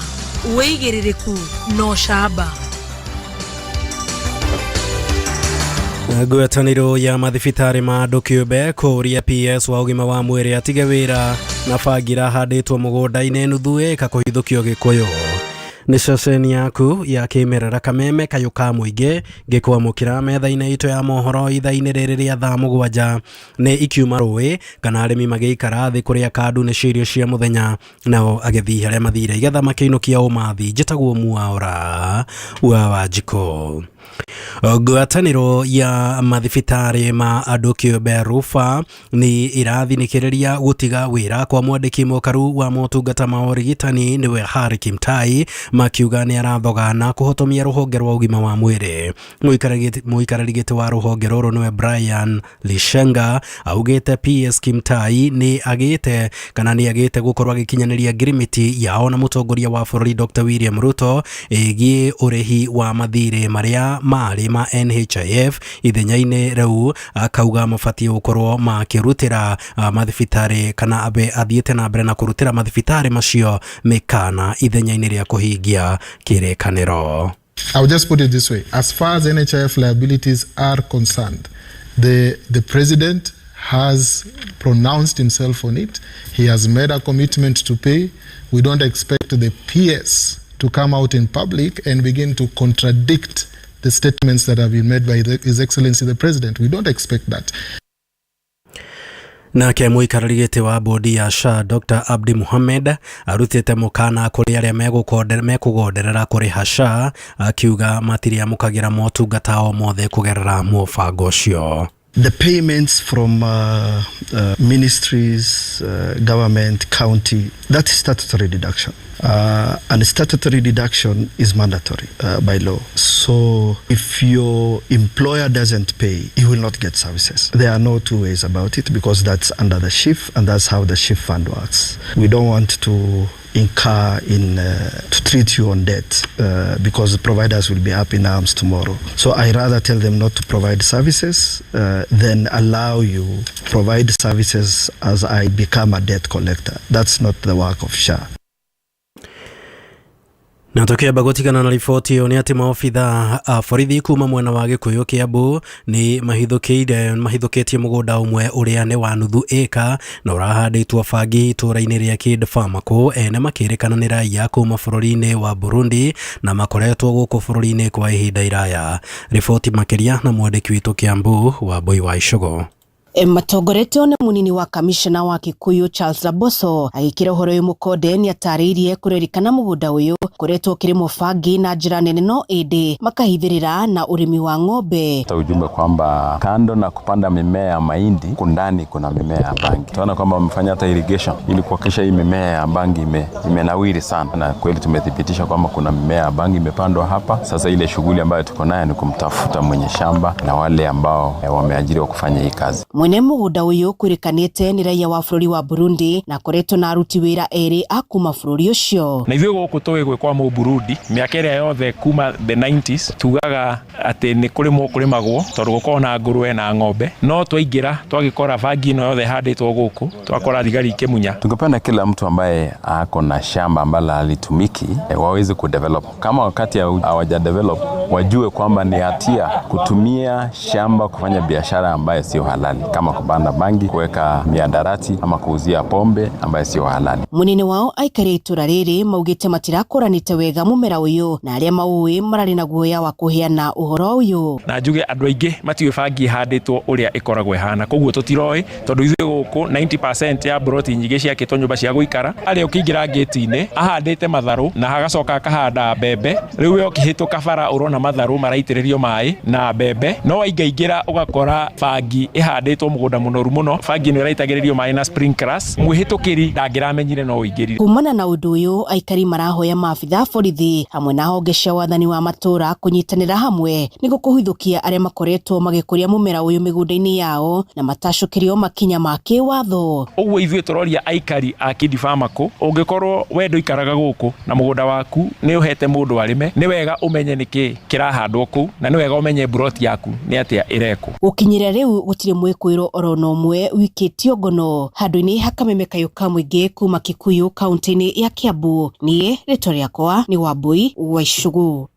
wĩigĩrĩrĩku na ũcamba. Ngwatanĩro ya mathibitarĩ ma andũ kĩũmbe kũũria PS wa ũgima wa mwĩrĩ atige wĩra na bangira handĩtwo mũgũnda-inĩ nuthu ĩka kũhithũkio Gĩkũyũ. Nĩ ceceni yaku ya kĩmerera Kameme kayũ ka mũingĩ ngĩkwamũkĩra metha-inĩ itũ ya mohoro ithaa-inĩ rĩrĩ rĩa thaa 7 nĩ ikiuma rũĩ kana arĩmi magĩikara thĩ kũrĩa kandu nĩ irio cia mũthenya nao agethi arĩa mathire igetha makĩinũkia ũmathi. Njĩtagwo Mwaura wa Wanjikũ. Ngwatanĩro ya mathibitarĩ ma andũ kĩũmbe Rufa nĩ ĩrathinĩkĩrĩria gũtiga wĩra kwa mwandĩki mũkaru wa motungata ma ũrigitani nĩwe Harry Kimtai, makiuga nĩ arathoga na kũhotomia rũhonge rwa ũgima wa mwĩrĩ. Mũikarĩri gĩtĩ wa rũhonge rũrũ nĩwe Brian Lishenga augĩte PS Kimtai nĩ agĩte kana nĩ agĩte gũkorwo agĩkinyanĩria ngirimiti yao na mũtongoria wa bũrũri Dr. William Ruto ĩgiĩ ũrĩhi wa mathirĩ marĩa marĩ ma NHIF ithenya-inĩ rĩu akauga mabatiĩ gũkorwo makĩrutĩra mathibitarĩ kana abe athiĩte na mbere na kũrutĩra mathibitarĩ macio mĩkana ithenya-inĩ rĩa kũhingia kĩrĩkanĩro. I would just put it this way. As far as NHIF liabilities are concerned, the president has pronounced himself on it. He has made a commitment to pay. We don't expect the PS to come out in public and begin to contradict the statements that have been made by His Excellency the President. We don't expect that. Nake mũikarĩri gĩtĩ wa bodi ya SHA Dr. Abdi Muhammad arutĩte mũkana kũrĩ arĩa mekũgonderera kũrĩha SHA akiuga matiriamũkagĩra motungata o mothe kũgerera mũbango ũcio. The payments from ministries, government, county, that is statutory deduction. And statutory deduction is mandatory by law. So if your employer doesn't pay, you will not get services. There are no two ways about it because that's under the SHIF and that's how the SHIF fund works. We don't want to incur in to treat you on debt because the providers will be up in arms tomorrow. So I rather tell them not to provide services than allow you provide services as I become a debt collector. That's not the work of SHA. Na tukiamba gutigana na riboti ĩyo nĩ atĩ maobitha a borithi kuma mwena wa Gĩkũyũ Kĩambu nĩ mahithũkĩtie mũgũnda ũmwe ũrĩa nĩ wa nuthu ĩka na ũrahandĩtwo bangi itũũra-inĩ rĩa Kid Farmako, ene makĩrĩkana nĩ raia kuma bũrũri-inĩ wa Burundi na makoretwo gũkũ bũrũri-inĩ kwa ihinda iraya. Riboti makĩria na mwandĩki witũ Kĩambu Wambui wa Icogo. Matongoretio nĩ munini wa kamishna wa Kikuyu Charles Laboso agĩkĩra ũhoro ũyũ mũkonde nĩ atarĩirie kũrerikana mũgũnda ũyũ koretwo ũkĩrĩmwo bangi na njĩra nene no ĩndĩ makahithĩrĩra na ũrĩmi wa ng'ombe. Ujumbe kwamba kando na kupanda mimea ya mahindi kundani kuna mimea ya bangi. Tunaona kwamba wamefanya hata irrigation ili kuhakikisha hii mimea ya bangi imenawiri sana, na kweli tumethibitisha kwamba kuna mimea ya bangi imepandwa hapa. Sasa ile shughuli ambayo tuko nayo ni kumtafuta mwenye shamba na wale ambao wameajiriwa kufanya hii kazi. Mwene mũgũnda ũyũ kwĩrĩkanĩte nĩ raia wa bũrũri wa Burundi na koretwo na aruti wĩra erĩ a kuma bũrũri ũcio. Na ithuĩ gũkũ tũĩ gwĩkwa Mũburundi mĩaka ĩrĩa yothe kuma the 90s tugaga atĩ nĩ kũrĩmwo kũrĩmagwo tondũ gũkoragwo na ngũrwe na ng'ombe, no twaingĩra twagĩkora bangi ĩno yothe ĩhandĩtwo gũkũ, twakora thigari ikĩmunya. Tungependa kila mtu ambaye ako na shamba ambalo halitumiki waweze kudevelop. Kama wakati hawaja develop wajue kwamba ni hatia kutumia shamba kufanya biashara ambayo sio halali, kama kupanda bangi, kuweka miadarati ama kuuzia pombe ambayo sio halali. Munene wao aikari itura riri maugite matirakuranite wega mumera uyu na aria mauwi marari na guoya wa kuheana uhoro uyu. Na njuge andu aingi matiũĩ bangi ihandĩtwo ũrĩa ĩkoragwo ĩhana, koguo tũtiroĩ tondũ ithuĩ gũkũ 90% ya broti nyingĩ ciakĩtwo nyũmba cia gũikara, arĩa ũkĩingĩra ngĩti-inĩ ahandĩte matharũ na agacoka akahanda mbembe. Rĩu we ũkĩhĩtũka bara ũrona matharũ maraitĩrĩrio maĩ na mbembe, no waingaingĩra ũgakora bangi ĩhandĩtwo mũgũnda mũnoru mũno, bangi ĩno ĩraitagĩrĩrio maĩ na sprinklers, mwĩhĩtũkĩri ndangĩramenyire no ũingĩrire. Kumana na ũndũ ũyũ aikari marahoya maabitha borithi hamwe na honge cia wathani wa matũra kũnyitanĩra hamwe nĩguo kũhithũkia arĩa makoretwo magĩkũria mũmera ũyũ mĩgũnda-inĩ yao na matacũkĩrio makinya ma kĩwatho. Ũguo ithuĩ tũroria aikari a Kidi Farmako, ũngĩkorwo we ndũikaraga gũkũ na mũgũnda waku nĩ ũhete mũndũ arĩme, nĩ wega ũmenye nĩkĩ kĩrahandwo kũu na nĩ wega ũmenye broti yaku nĩ atĩa ĩrekwo. Gũkinyĩra rĩu gũtirĩ mwĩkũĩrwo oro na ũmwe wikĩtio ngono handũ-inĩ hakameme kayũ ka mũingĩ kuma Kikuyu kaunti-inĩ ya Kiambu. Niĩ rĩtwa rĩakwa nĩ Wambui wa Icugu.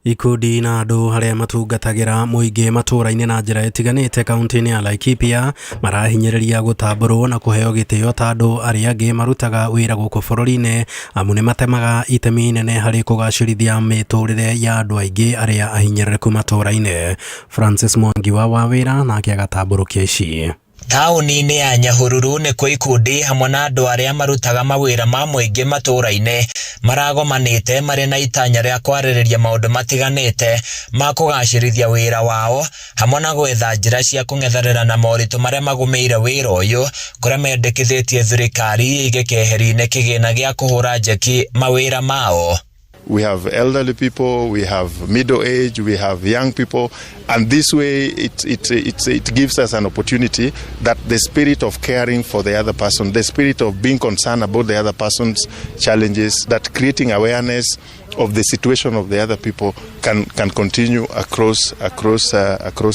Ikundi na andũ arĩa matungatagĩra mũingĩ matũũra-inĩ na njĩra ĩtiganĩte kaunti-inĩ ya Laikipia marahinyĩrĩria gũtambũrwo na kũheo gĩtĩo ta andũ arĩa angĩ marutaga wĩra gũkũ bũrũri-inĩ, amu nĩ matemaga itemi inene harĩ kũgacĩrithia mĩtũrĩre ya andũ aingĩ arĩa ahinyĩrĩrĩku matũũra-inĩ. Francis Mwangi wa Wawĩra nake agatambũrũkia ici. Taũni-inĩ ya Nyahururu nĩkuo ikundi hamwe na andũ arĩa marutaga mawĩra ma mũingĩ matũũra-inĩ maragomanĩte marĩ na itanya rĩa kwarĩrĩria maũndũ matiganĩte ma kũgacĩrithia wĩra wao hamwe na gwetha njĩra cia kũng'ethanĩra na moritũ marĩa magũmĩire wĩra ũyũ, kũrĩa mendekithĩtie thirikari ĩige keheri-inĩ kĩgĩna gĩa kũhũra njeki mawĩra mao. We have elderly people, we have middle age, we have young people, and this way it gives us an opportunity that the spirit of caring for the other person, the spirit of being concerned about the other person's challenges, that creating awareness of the situation of the other people can continue across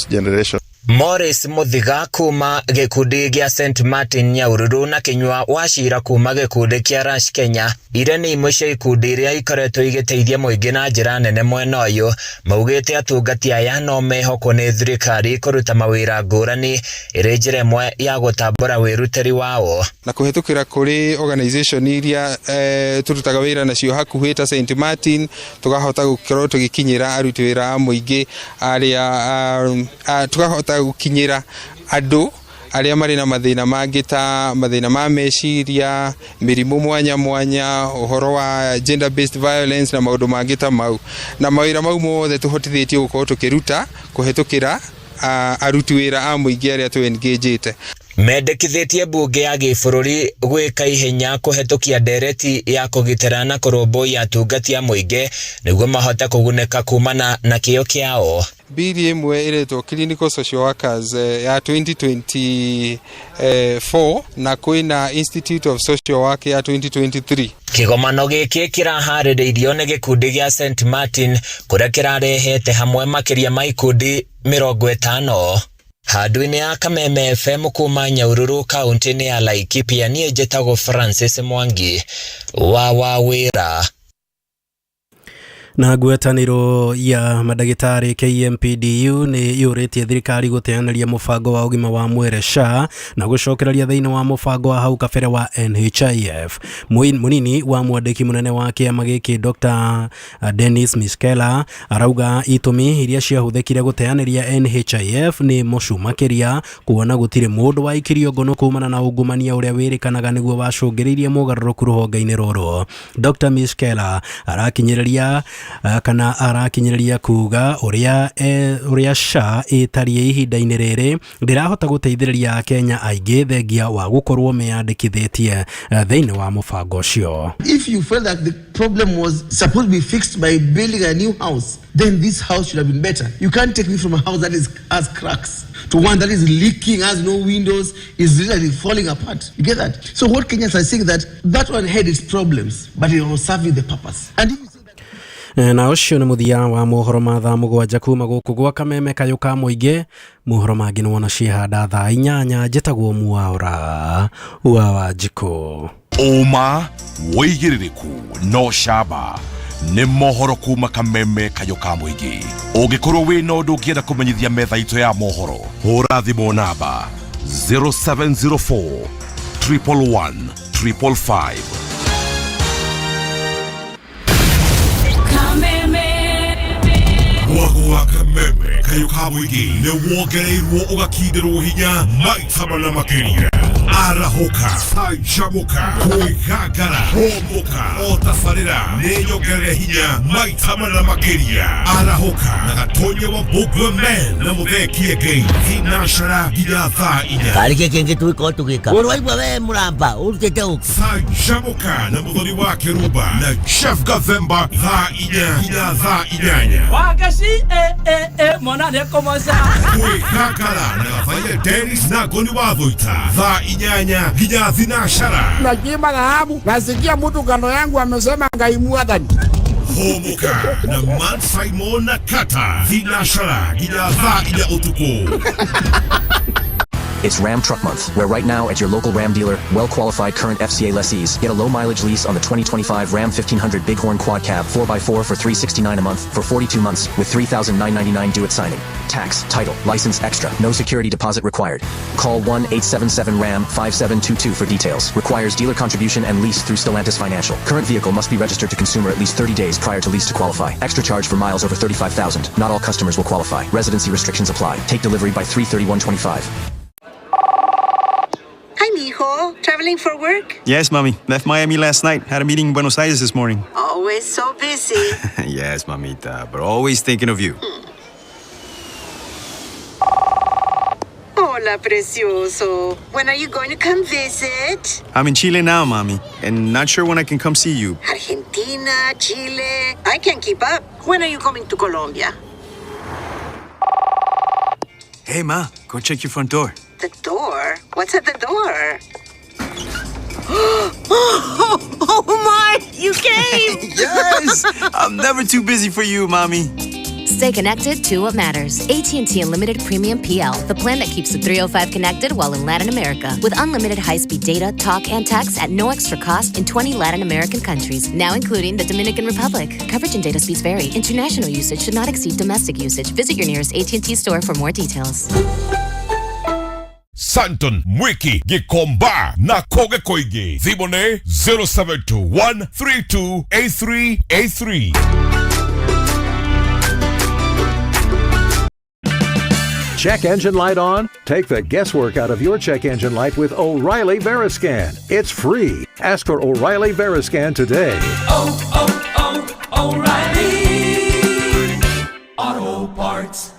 generation. Morris Muthiga kuma gĩkundi gĩa St Martin Nyahururu na Kinyua Wachira kuma gĩkundi kĩa Rush Kenya iria nĩ imwe cia ikundi iria ikoretwo igĩteithia mũingĩ na njĩra nene mwena ũyũ, maugĩte atungati aya no mehokwo nĩ thirikari kũruta mawĩra ngũrani ĩrĩ njĩra ĩmwe ya gũtambũra wĩrutĩri wao. Na kũhĩtũkĩra kũrĩ organization iria tũrutaga wĩra nacio hakuhĩ ta St Martin, tũkahota gũkorwo tũgĩkinyĩra aruti wĩra a mũingĩ arĩa tũkahota gũkinyĩra andũ arĩa marĩ na mathĩna mangĩ ta mathĩna ma meciria, mĩrimũ mwanya mwanya, ũhoro wa gender based violence na maũndũ mangĩ ta mau. Na mawĩra mau mothe tũhotithĩtio gũkorwo tũkĩruta kũhĩtũkĩra aruti wĩra a mũingĩ arĩa tũ engage-ĩte. Mendekithĩtie mbunge ya gĩbũrũri gwĩka ihenya kũhetũkia ndereti ya kũgitĩra na kũrũmbũiya atungati a mũingĩ nĩguo mahote kũgunĩka kumana na kĩyo kĩao. Bili ĩmwe ĩretwo Clinical Social Workers ya 2024 na kwĩna Institute of Social Work ya 2023. Kĩgomano gĩkĩ kĩraharĩrĩirio nĩ gĩkundi gĩa St Martin kũrĩa kĩrarehete hamwe makĩria ma ikundi 50. Handũ-inĩ ya Kameme FM kuma Nyahururu kaunti-inĩ ya Laikipia, niĩ njĩtagwo Francis Mwangi wa Wawĩra. Na ngwatanĩro ya mandagĩtarĩ KMPDU nĩ yũrĩtie thirikari gũteanĩria mũbango wa ũgima wa mwĩrĩ SHA na gũcokereria thĩinĩ wa mũbango wa hau kabere wa NHIF. Mũnini wa mwandĩki mũnene wa kĩama gĩkĩ Dr. Dennis Miskela arauga itũmi iria ciahũthĩkire gũteanĩria NHIF nĩ mũcu makĩria kuona gũtirĩ mũndũ waikirio ngono kumana na ungumania ũrĩa wĩrĩkanaga nĩguo wacũngĩrĩirie mogarũrũku rũhonge-inĩ rũrũ. Dr. Miskela arakinyĩrĩria kana arakinyĩrĩria kuga ũrĩa SHA ĩtariĩ ihinda-inĩ rĩrĩ ndĩrahota gũteithĩrĩria Akenya aingĩ thengia wa gũkorwo meyandĩkithĩtie thĩinĩ wa mũbango ũcio. If you felt that the problem was supposed to be fixed by building a new house, then this house should have been better. You can't take me from a house that is has cracks to one that is leaking, has no windows, is literally falling apart. You get that? So what Kenyans are saying that that one had its problems, but it was serving the purpose. And if Na ũcio nĩ mũthia wa mohoro ma thaa 7 kuma gũkũ gwa Kameme kayũ ka mũingĩ. Mohoro mangĩ nĩ wona ciĩhanda thaa 8. Njĩtagwo Mwaura wa Wanjikũ. Ũma wĩigĩrĩrĩku no camba nĩ mohoro kuma Kameme kayũ ka mũingĩ. Ũngĩkorwo wĩna ũndũ ũngĩenda kũmenyithia metha itũ ya mohoro, hũra thimũ namba 0704 111 555. Mwago wa Kameme kayũ ka mũingĩ nĩ wongereirwo ũgakindĩrwo hinya maita mana makĩria. Arahũka, canjamũka, kwĩgangara, hũmũka, o tabarĩra nĩ nyongerere hinya maita mana makĩria. Arahũka na Gatonye wa Mbugua Man na Mũthee Kĩengei thinacara nginya thaa 4. Karĩ kĩ kĩngĩ tũgĩkorwo tũgĩka ũrũ waigua we mũramba ũrutĩte ũkĩ. Canjamũka na Mũthoni wa Kĩrumba na Chef Gathemba thaa 4 nginya thaa 8. Wagaci mwana nĩekũmoca. Kwĩgangara na Gathaia Dennis na Ngoni wa Thũita thaa 8 nginya thinacara. Nachimba dhahabu, nasikia mtu kando yangu amesema Ngai mwathani. Hũmũka na Man Simon na Kata thinacara nginya thaa 4 ũtukũ. It's Ram Truck Month, where right now at your local Ram dealer, well-qualified current FCA lessees get a low-mileage lease on the 2025 Ram 1500 Bighorn Quad Cab 4x4 for $369 a month for 42 months with $3,999 due at signing. Tax, title, license extra, no security deposit required. Call 1-877-RAM-5722 for details. Requires dealer contribution and lease through Stellantis Financial. Current vehicle must be registered to consumer at least 30 days prior to lease to qualify. Extra charge for miles over 35,000. Not all customers will qualify. Residency restrictions apply. Take delivery by 3/31/25. Hi, mijo. Traveling for work? Yes, mommy. Left Miami last night. Had a meeting in Buenos Aires this morning. Always so busy. Yes, mamita, but always thinking of you. Hola, precioso. When are you going to come visit? I'm in Chile now, mommy, and not sure when I can come see you. Argentina, Chile. I can't keep up. When are you coming to Colombia? Hey, ma, go check your front door. The door? What's at the door? Oh my! You came! Yes! I'm never too busy for you, mommy. Stay connected to what matters. AT&T Unlimited Premium PL, the plan that keeps the 305 connected while in Latin America. With unlimited high-speed data, talk, and text at no extra cost in 20 Latin American countries, now including the Dominican Republic. Coverage and data speeds vary. International usage should not exceed domestic usage. Visit your nearest AT&T store for more details. Santon, Mwiki, Gikomba na Koge Koigi. Thimũ nĩ 0721328383. Check engine light on? Take the guesswork out of your check engine light with O'Reilly Veriscan. It's free. Ask for O'Reilly Veriscan today. Oh, O'Reilly Auto Parts.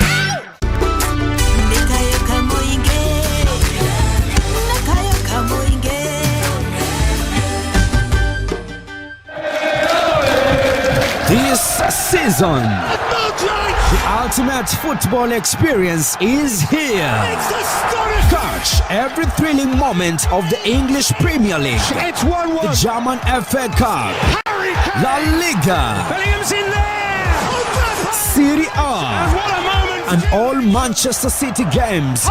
This season, the ultimate football experience is here. Catch every thrilling moment of the English Premier League. It's 1-1. The German FA Cup, La Liga, Bellingham's in there. Serie A, And what a moment. and all Manchester City games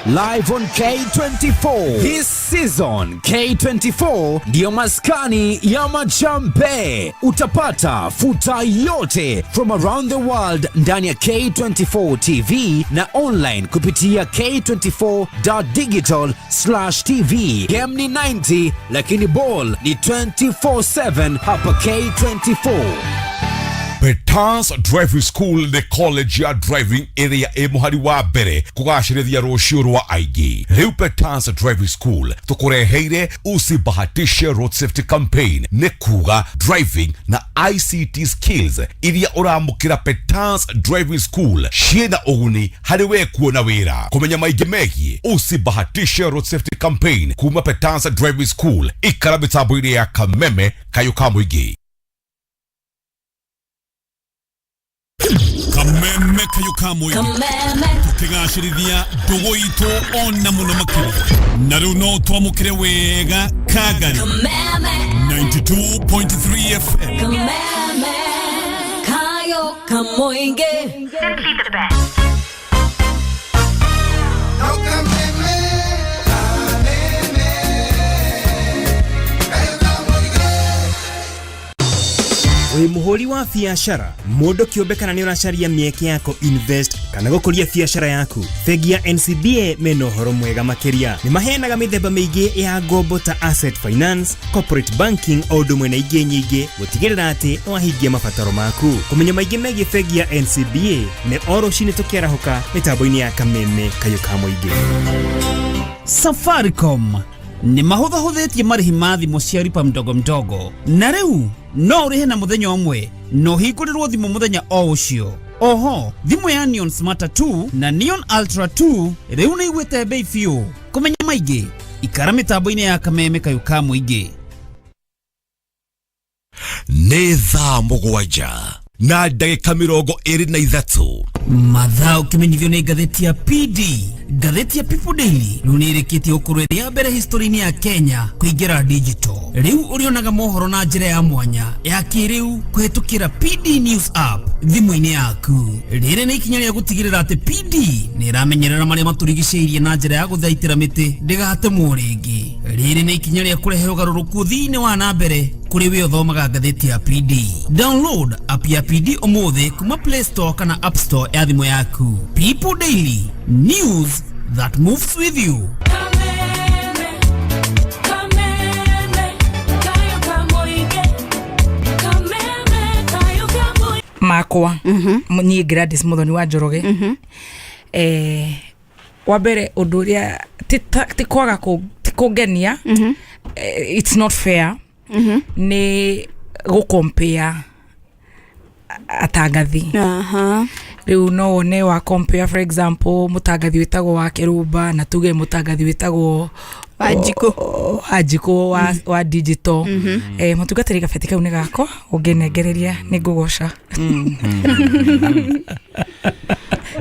live on K24. This season K24 ndiyo maskani ya machampe. Utapata futa yote from around the world ndani ya K24 TV na online kupitia k24.digital/tv. Game ni 90 lakini ball ni 24/7 hapa K24. Petans Driving School nĩ college ya driving ĩrĩa ĩ mũhari wa mbere kũgacĩrithia rũciũ rwa aingĩ. Rĩu Petans Driving School tũkũreheire usibahatishe road safety campaign, nĩ kuga driving na ICT skills iria ũramũkĩra Petans Driving School ciĩna ũguni harĩ we kuona wĩra. Kũmenya maingĩ megiĩ usibahatishe road safety campaign kuma Petans Driving School, ikara mĩtambo-inĩ ya Kameme kayũ ka mũingĩ. Kameme kayo ka mũingĩ tũkĩgacĩrithia ndũgũ itũ ona mũno makĩria na rĩu no twamũkĩre wega kangari 92.3 FM. Kameme kayo kamoinge. Simply the best. Wĩ mũhũri wa biacara, mũndũ kĩũmbe, kana nĩ ũracaria mĩeke ya invest kana gũkũria biacara yaku, bengi ya NCBA mena ũhoro mwega makĩria. Nĩ maheanaga mĩthemba mĩingĩ ya ngombo ta asset finance, corporate banking, o ũndũ ũmwe na ingĩ nyingĩ gũtigĩrĩra atĩ nĩ wahingia mabataro maku. Kũmenya maingĩ megiĩ bengi ya NCBA nĩ o rũcinĩ tũkĩarahũka mĩtambo-inĩ ya Kameme kayũ ka mũingĩ. Safaricom nĩ mahũthahũthĩtie marĩhi ma thimũ cia lipa mdogo mdogo, na rĩu no ũrĩhe na mũthenya ũmwe na ũhingũrĩrwo thimũ mũthenya o ũcio. Oho thimũ ya Neon Smarter 2 na Neon Ultra 2 rĩu nĩ igwĩte bei biũ. Kũmenya maingĩ, ikara mĩtambo-inĩ ya Kameme kayũ ka mũingĩ. Nĩ thaa 7:23. Mathaa ũkĩmenyithio nĩ ngathĩti ya PD. Ngathĩti ya People Daily rĩu nĩ ĩrĩkĩtie gũkorwo ĩrĩ ya mbere history-inĩ ya Kenya kũingĩra digital. Rĩu ũrĩonaga mohoro na njĩra ya mwanya ya kĩrĩu kũhĩtũkĩra PD News app thimũ-inĩ yaku. Rĩrĩ nĩ ikinya rĩa gũtigĩrĩra atĩ PD nĩ ĩramenyerera marĩa matũrigicĩirie na njĩra ya gũthaitĩra mĩtĩ ndĩgatemwo rĩngĩ. Rĩrĩ nĩ ikinya rĩa kũrehe ũgarũrũku ũthii-inĩ wa na mbere kũrĩ we ũthomaga ngathĩti ya PD. Download app ya PD ũmũthĩ kuma Play Store kana App Store ya thimũ yaku. People Daily, news that moves with you. Kameme kayo kamoinge. Kameme kayo kamoinge. Makwa niĩ Gladys Muthoni wa Njoroge, wa mbere ũndũ ũrĩa ti kwaga ti kũngenia, it's not fair nĩ gũkompea atangathi. Rĩu no wone wa compare, for example, mũtangathi wĩtagwo wa Kĩrũmba na tuge mũtangathi wĩtagwo Wanjikũ. Wanjikũ wa digital. Mũtungatĩri, gabeti kau nĩ gakwa, ũngĩnengereria nĩ ngũgoca,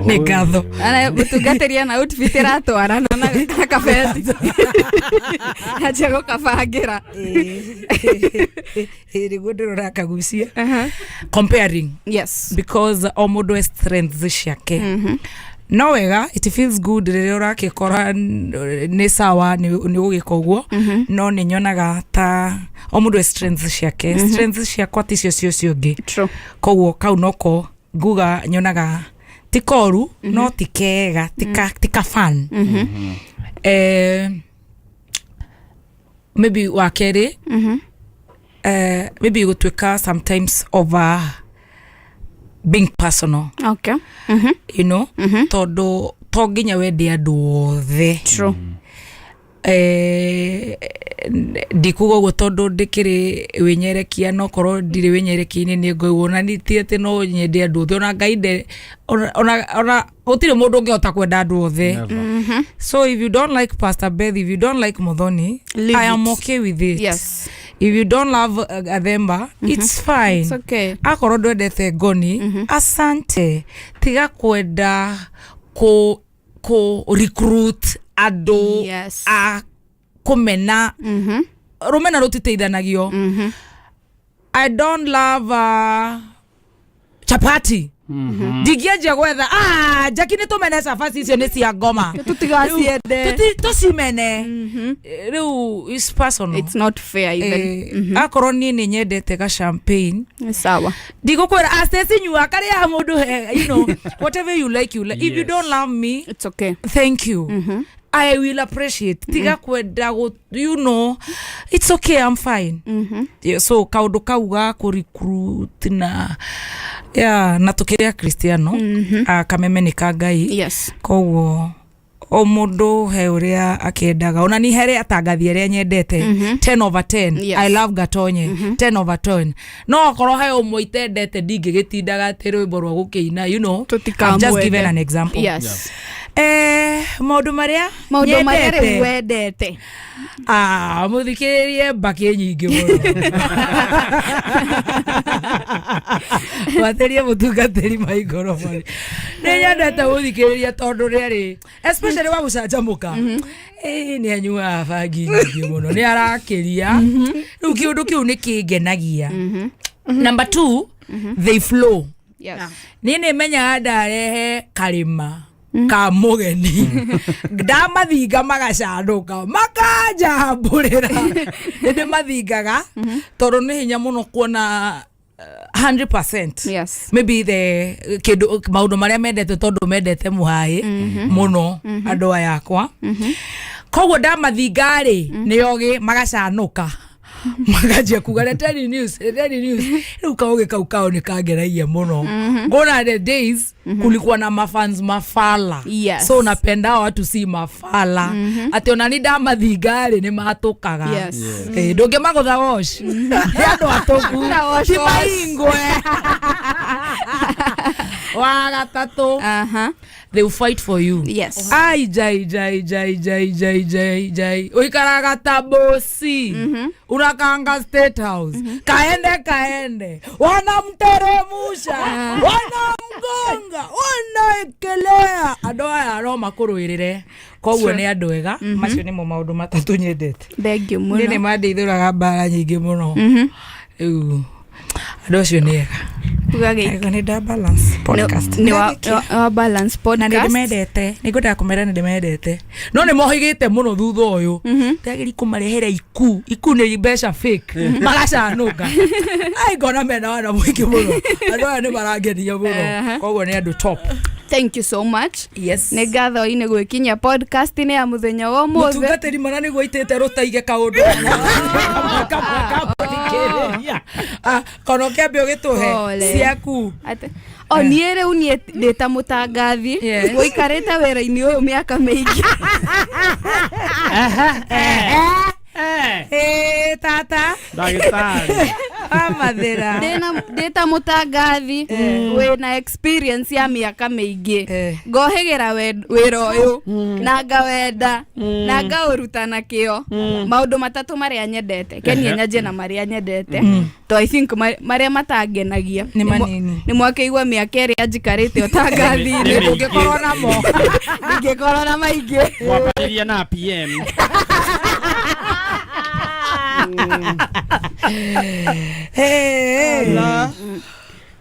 nĩ ngatho. Ana mũtungatĩri ena outfit ĩratwarana na kabeti, anjia gũkabangĩra. Nĩguo ndĩrora kagucia comparing. Yes. Because o mũndũ e strengths ciake. No wega, it feels good rĩrĩa ũrakĩkora nĩ sawa nĩ gũgĩka ũguo, no nĩ nyonaga ta o mũndũ e strengths ciake. Strengths ciakwa ticio cio cio ũngĩ, koguo kau noko nguga nyonaga ti koru, no ti kega, ti ka fun. Maybe wa kerĩ, maybe gũtuĩka sometimes over being personal. Tondũ to nginya wende andũ othe. True. Ndikuga ũguo tondũ ndĩkĩrĩ wĩnyerekia, no korwo ndirĩ wĩnyerekia-inĩ nĩ ngũigua ona ni ti atĩ no nyende andũ othe, ona Ngai nde ona gũtirĩ mũndũ ũngĩhota kwenda andũ othe. So if you don't like Pastor Beth, if you don't like Muthoni, Leave I am it. okay with it. Yes. If you don't love Gathemba, it's fine. It's okay. Akorwo ndwendete ngoni, asante. Tiga kwenda ku recruit andũ Yes. a kũmena. Rũmena rũtiteithanagio. I don't love chapati. Ndingĩanjia gwetha, ah, Jackie, nĩ tũmene cabaci icio nĩ cia ngoma. Tũtigaciende. Tũcimene rĩu is personal. It's not fair even. Akorwo niĩ nĩ nyendete ga champagne, sawa, ndigũkwĩra, ah, Stacy, nyua karĩa mũndũ he, whatever you like, you like. If you don't love me, it's okay. Thank you, I will appreciate. Tiga kwenda it's okay, I'm fine. Yeah, so kaundu kau ga kũ recruit na, yeah, na tukĩrĩ akristiano, kameme nĩ ka Ngai. Koguo o mũndũ he ũrĩa akĩendaga. Ona ni harĩ atangathi arĩa nyendete 10 over 10. I love Gatonye 10 over 10, no akorwo he ũmwe itendete, ndingĩgĩtindaga atĩ rwĩmbo rwa gũkĩina. I'm just giving an example. Maũndũ marĩa Maũndũ marĩa nyendete. rĩu wendete. Ah, mũthikĩrĩrie mbakĩ nyingĩ mũno. Gwathĩrie mũtungatĩri maingorobori nĩ nyendete mũthikĩrĩria tondũ rĩarĩ especially wa gũcanjamũka. Ĩĩ, nĩ anyuaga bangi nyingĩ mũno, nĩ arakĩria rĩu kĩũndũ kĩu nĩ kĩngenagia. Number two, they flow. Niĩ nĩ menyaga ndarehe karĩma ka mũgeni, ndamathinga magacanũka makanjambũrĩra. Nĩ ndĩmathingaga tondũ nĩ hinya mũno kuona 100%. Maybe the kĩndũ maũndũ marĩa mendete, tondũ mendete mũhaĩ mũno andũ aya akwa, koguo ndamathinga rĩ, nĩ ogĩ magacanũka makanjia kuga, "Reteni news, reteni news." Rĩu kaũgĩ kau kao nĩ kangeragia mũno. Gone are the days kulikuwa na mafans mafala. So napenda watu si mafala, atĩ ona ni ndamathinga rĩ, nĩ matũkaga. Eh, ndũngĩmagũtha wash, nĩ andũ atũku. Na wash ti wash. Mahingwe wa gatatũ, they will fight for you. Ai, jai jai jai jai jai jai jai, uikaraga ta bosi, unakanga State House, kaende kaende, wanamteremusha, wanamgonga, wanaekelea. Andũ aya no makũrũĩrĩre, koguo nĩ andũ ega. Macio nĩmo maũndũ matatũ nyendete. Thank you Niĩ mũno. nĩ mandeithũraga mbara nyingĩ mũno. Rĩu andũ acio nĩ ega. Uga gĩkĩ. Ego nĩ nda balance podcast. Nĩ wa balance Na nĩ podcast. ndĩmendete, nĩ ngwendaga kũmera nĩ ndĩmendete, no nĩ mohĩgĩte mũno thutha ũyũ. Ndagĩri kũmarehera iku iku nĩ mbeca fake, magacanũka. Ai, ngona mena wana mũingĩ mũno. Andũ aya nĩ marangenia mũno, koguo nĩ andũ top. Thank you so much. Yes. Nĩ ngatho-inĩ gwĩkinyia podcast-inĩ ya mũthenya wa ũmũthĩ. Mũtungatĩri mana nĩguo aitĩte rũtaige kaũndũ kamwe kamũthikĩrĩria. Kono kĩambe ũgĩtũhe Pole. ciaku. O niĩ rĩu niĩ ndĩ ta mũtangathi ũikarĩte wĩra-inĩ ũyũ mĩaka mĩingĩ. Ĩ, tata. Ndagĩtarĩ. Amathĩra. Ndĩ ta mũtangathi wĩna experience ya mĩaka mĩingĩ, ngohĩgĩra wĩra ũyũ na ngawenda na ngaũruta na kĩo. Maũndũ matatũ marĩa nyendete kenie, nyanjie na marĩa nyendete to I think marĩa matangenagia Nĩ manini. Nĩ mwakĩigua mĩaka ĩrĩa njikarĩte ũtangathi-inĩ. Nĩ mĩingĩ. Ũngĩkorwo namo. Ndingĩkorwo na maingĩ. Mwambĩrĩria na PM.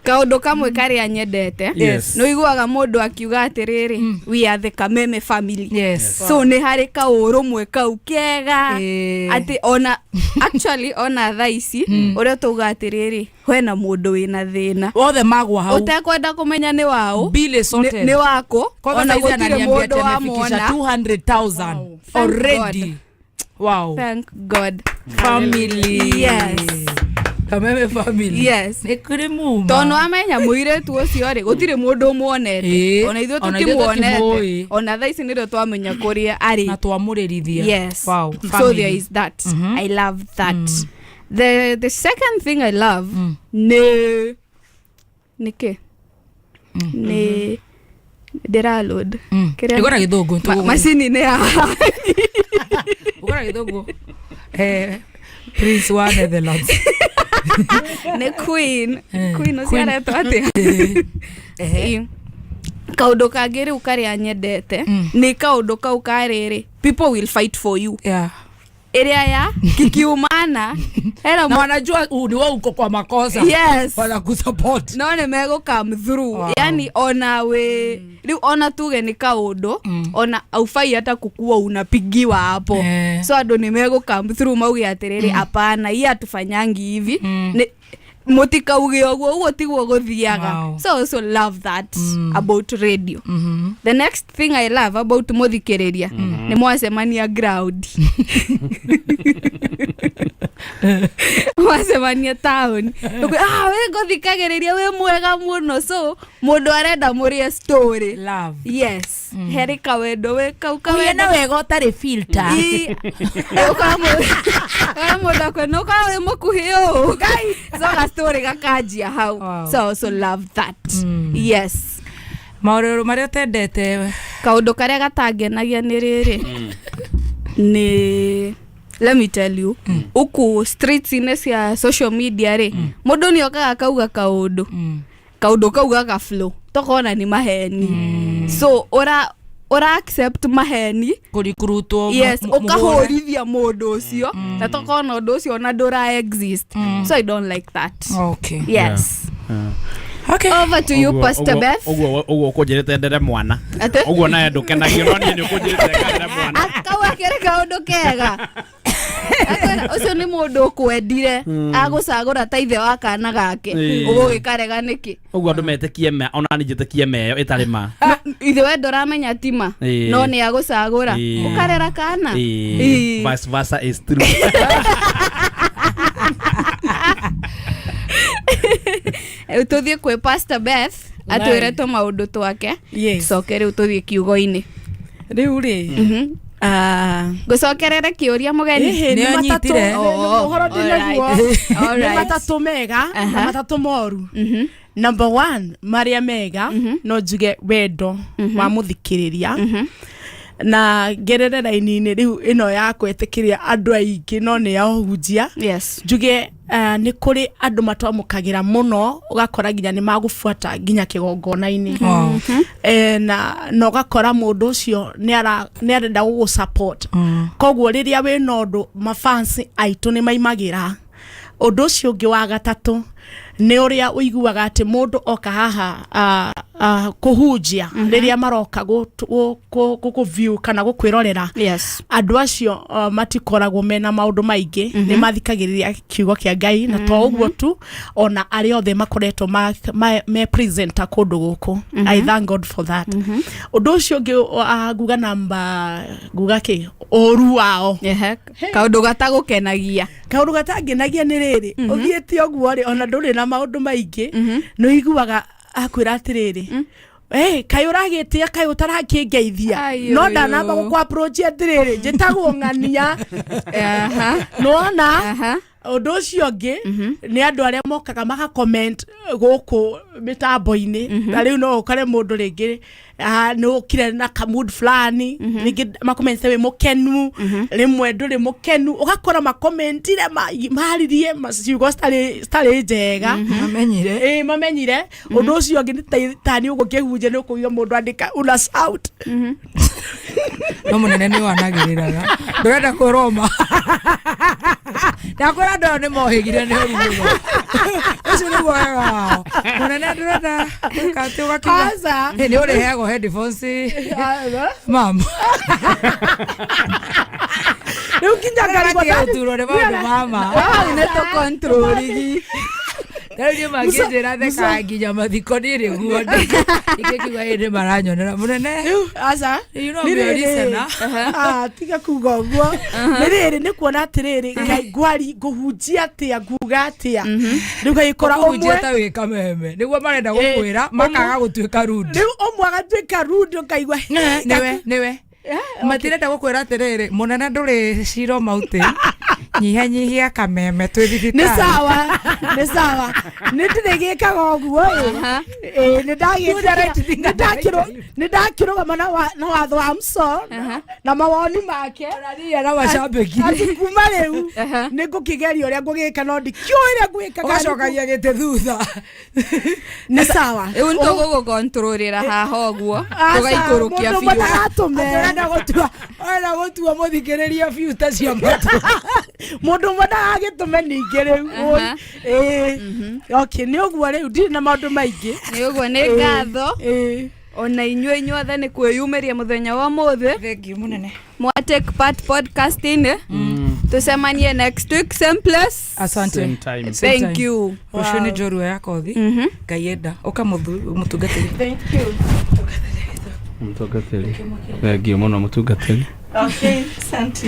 Kaũndũ kamwe karĩa nyendete, Yes. nĩ ũiguaga mũndũ akiuga atĩrĩrĩ, "We are the Kameme family." So nĩ harĩ kaũrũmwe kau kega atĩ ona actually ona thaa ici ũrĩa tauga atĩrĩrĩ, hwena mũndũ wĩna thĩna, othe magwa hau. Ũtekwenda kũmenya nĩ waũ. Bill is sorted. Nĩ wakũ. Kwanza Ona saizi gũtirĩ ananiambia mũndũ ati amefikisha wamwona. 200,000 Thank already. God. Wow. Thank God. Family. Yes. Kameme family. Yes. Nĩ kũrĩ muma. Tondũ wamenya mũirĩtu ũcio rĩ, gũtirĩ mũndũ ũmuonete. Ona ithuĩ Ona ithuĩ tũtimuonete. tũtimũĩ. Ona thaa ici nĩrĩo twamenya kũrĩa arĩ. Na twamũrĩrithia. Yes. Wow. So Family. there is that. I love that. The second thing I love nĩ nĩkĩ nĩ ndĩraload. Kĩrĩa- Igora gĩthũngũ, Macini nĩ ya Ũgora gĩthũngũ. Prince wa Netherlands. Nĩ queen. Queen ũcio Queen. aretwo atĩa? Ĩ. Kaũndũ kangĩ rĩu karĩa nyendete nĩ kaũndũ kau karĩrĩ, people will fight for you. Yeah. Ĩrĩa ya kikiumana hena Na wanajua ni wewe uko kwa makosa. Yes. Wanakusupport. No nĩ megũ come through. Wow. Yani ona we rĩu ona tuge nĩ kaũndũ ona aufai hata kukua unapigiwa hapo. So andũ nĩ megũ come through mauge atĩrĩrĩ, hapana, hii hatufanyangi hivi. Nĩ mũtikauge ũguo, ũguo tiguo gũthiaga. Wow. So I also love that about radio. The next thing I love about mũthikĩrĩria nĩ mwacemania ground, mwacemania town. Ah, we ngũthikagĩrĩria, wĩ mwega mũno. So mũndũ arenda mũrĩe story. Love. Yes. Harĩ kawendo wĩ kau. Kũgĩa na kawendo wega ũtarĩ filter. Ĩ, ũkora mũndũ akwenda ũkora wĩ mũkuhĩ ũũ, so gastori gakanjia hau. So I also love that. Yes. Maũndũ marĩa ũtendete? Kaũndũ karĩa gatangenagia nĩ rĩrĩ, nĩ let me tell you, uku streets-inĩ cia social media rĩ, mũndũ nĩ okaga akauga kaũndũ, kaũndũ kau gaka flow tokona nĩ maheni. So ũra accept maheni. Kũrikurutwo. Yes, ũkahũrithia mũndũ ũcio na tokona ũndũ ũcio ona ndũra exist. So I don't like that. Okay. Yes. Okay. Over to you, Pastor Beth. Ũguo ũguo ũkũnjĩrĩte ndere mwana. Atĩ? Ũguo nawe ndũkenagio no niĩ nĩ ũkũnjĩrĩte ngarere mwana. Kau akĩrĩ kaũndũ kega. Akwĩra, ũcio nĩ mũndũ ũkwendire, agũcagũra ta ithe wa kana gake. Ĩĩ. Ũgũgĩkarega nĩkĩ? Ũguo andũ metĩkie me ona niĩ njĩtĩkie meyo ĩtarĩ ma. Ithe we ndũramenya tima. Ĩĩ. No nĩ agũcagũra. Ĩĩ. Ũkarera kana. Ĩĩ. Ĩĩ. Vice versa is true. Rĩu tũthiĩ kwĩ Pastor Beth atwĩre tũmaũndũ twake. Coke rĩu tũthiĩ kiugo-inĩ. Rĩu rĩ, Ngũcokerere kĩũria mũgeni. Ĩhĩ, nĩ matatũ. Ũhoro ndĩnaguo nĩ Alright. matatũ mega na matatũ moru. Number one, marĩa mega no njuge wendo wa mũthikĩrĩria, na ngerere raini-inĩ rĩu ĩno ya kwetĩkĩria andũ aingĩ no nĩ ya ũhunjia. Yes. Njuge nĩ kũrĩ andũ matwamũkagĩra mũno, ũgakora nginya nĩ magũbuata nginya kĩgongona-inĩ. Wow. Na ũgakora mũndũ ũcio nĩ arenda gũgũ support. Koguo rĩrĩa wĩna ũndũ, mafans aitũ nĩ maimagĩra. Ũndũ ũcio ũngĩ wa gatatũ nĩ ũrĩa ũiguaga atĩ mũndũ oka haha kũhunjia, rĩrĩa maroka gũkũ kana gũkwĩrorera. Yes. Andũ acio matikoragwo mena maũndũ maingĩ, nĩ mathikagĩrĩria kiugo kĩa Ngai na to ũguo tu, ona arĩa othe makoretwo me presenter kũndũ gũkũ. I thank God for that. Ũndũ ũcio ũngĩ, nguga namba nguga kĩ ũru wao. Ehe. Kaũndũ gatagũkenagia. Kaũndũ gatangenagia nĩ rĩrĩ, ũthiĩte ũguo rĩ, ona ndũrĩ na maũndũ maingĩ, nĩ ũiguaga akwĩra atĩrĩrĩ, Hey, kaĩ ũragĩtia, kaĩ ũtarakĩngeithia. Ai, No oyo. ndanamba gũkũ approach atĩrĩrĩ, njĩtagwo ng'ania. Nĩwona ũndũ ũcio ũngĩ nĩ andũ arĩa mokaga maka comment gũkũ mĩtambo-inĩ. Na rĩu no ũkore mũndũ rĩngĩ nĩ ũkire na ka mood fulani, rĩngĩ makomente wĩ mũkenu, rĩmwe ndũrĩ mũkenu, ũgakora makomentire maririe ciugo citarĩ njega. Mamenyire. Ĩĩ, mamenyire. Ũndũ ũcio ũngĩ nĩ tani ũguo ngĩhunjia nĩ ũkũigua mũndũ andĩka una shout. No mũnene nĩ wanagĩrĩraga ndũrenda kwĩrwo ma ndakwĩra andũ aya nĩ mohĩgire nĩ ũru mũno, ũcio nĩguo wega wao. Mũnene ndũrenda gwĩka atĩ ũgakiuga. Aca. Ĩ, nĩ ũrĩheagwo headphones mama. Rĩu nginya ngarigwo. Gũturwo nĩ maũndũ mama. Hau nĩ tũkontroligi. Rĩu niĩ mangĩnjĩra thekaga nginya mathiko niĩ nĩguo ingĩkiuga ĩ nĩ maranyonera mũnene. Aca. You know I'm your listener. Ah, tiga kuga ũguo. Nĩ rĩrĩ, nĩ kuona atĩrĩrĩ, Ngai ngwari ngũhunjia atĩa, nguga atĩa, rĩu ngagĩkora Ũkũhunjia ũmwe ta wĩ kameme nĩguo marenda gũkwĩra makaga gũtuĩka rude. Rĩu ũmwe agatuĩka rude, ũkaigua Nĩwe nĩwe matirenda gũkwĩra atĩrĩrĩ, mũnene ndũrĩ Shiro Mountain, nyihanyihia kameme twĩ thibitarĩ. Nĩ sawa. Nĩ sawa, nĩ ndirĩ gĩkaga ũguo ĩ. Ĩ, nĩ Do the right thing nĩ ndakĩrũgama na watho wa mso na mawoni make na macambĩki. Atĩ kuma rĩu nĩ ngũkĩgeria ũrĩa ngũgĩka no ndikĩũĩ ũrĩa ngwĩka kana Ũgacokagia gĩtĩ thutha. Nĩ sawa. Rĩu nĩ tũgũgũkontrolĩra haha ũguo Aca, tũgaikũrũkia mũndũ biũ. ũmwe ndagatũme. Ũrenda gũtua, ũrenda gũtua mũthikĩrĩria biũ ta cia matũ. Mũndũ ũmwe ndagagĩtũme ningĩ rĩu. Ĩĩ, okay, nĩ ũguo rĩu ndirĩ na maũndũ maingĩ. Nĩ ũguo, nĩ ngatho ona inyuĩ inyuothe nĩ kwĩyumĩria mũthenya wa ũmũthĩ. Thank you mũnene. Mwa take part podcast-inĩ. Tũcemanie next week, same place. Asante. Same time. Thank you. Rũciũ nĩ njorua ya kothi. Ngai enda ũka mũtungatĩri. Thank you. Mũtungatĩri, thengiũ mũno mũtungatĩri. Okay, asante.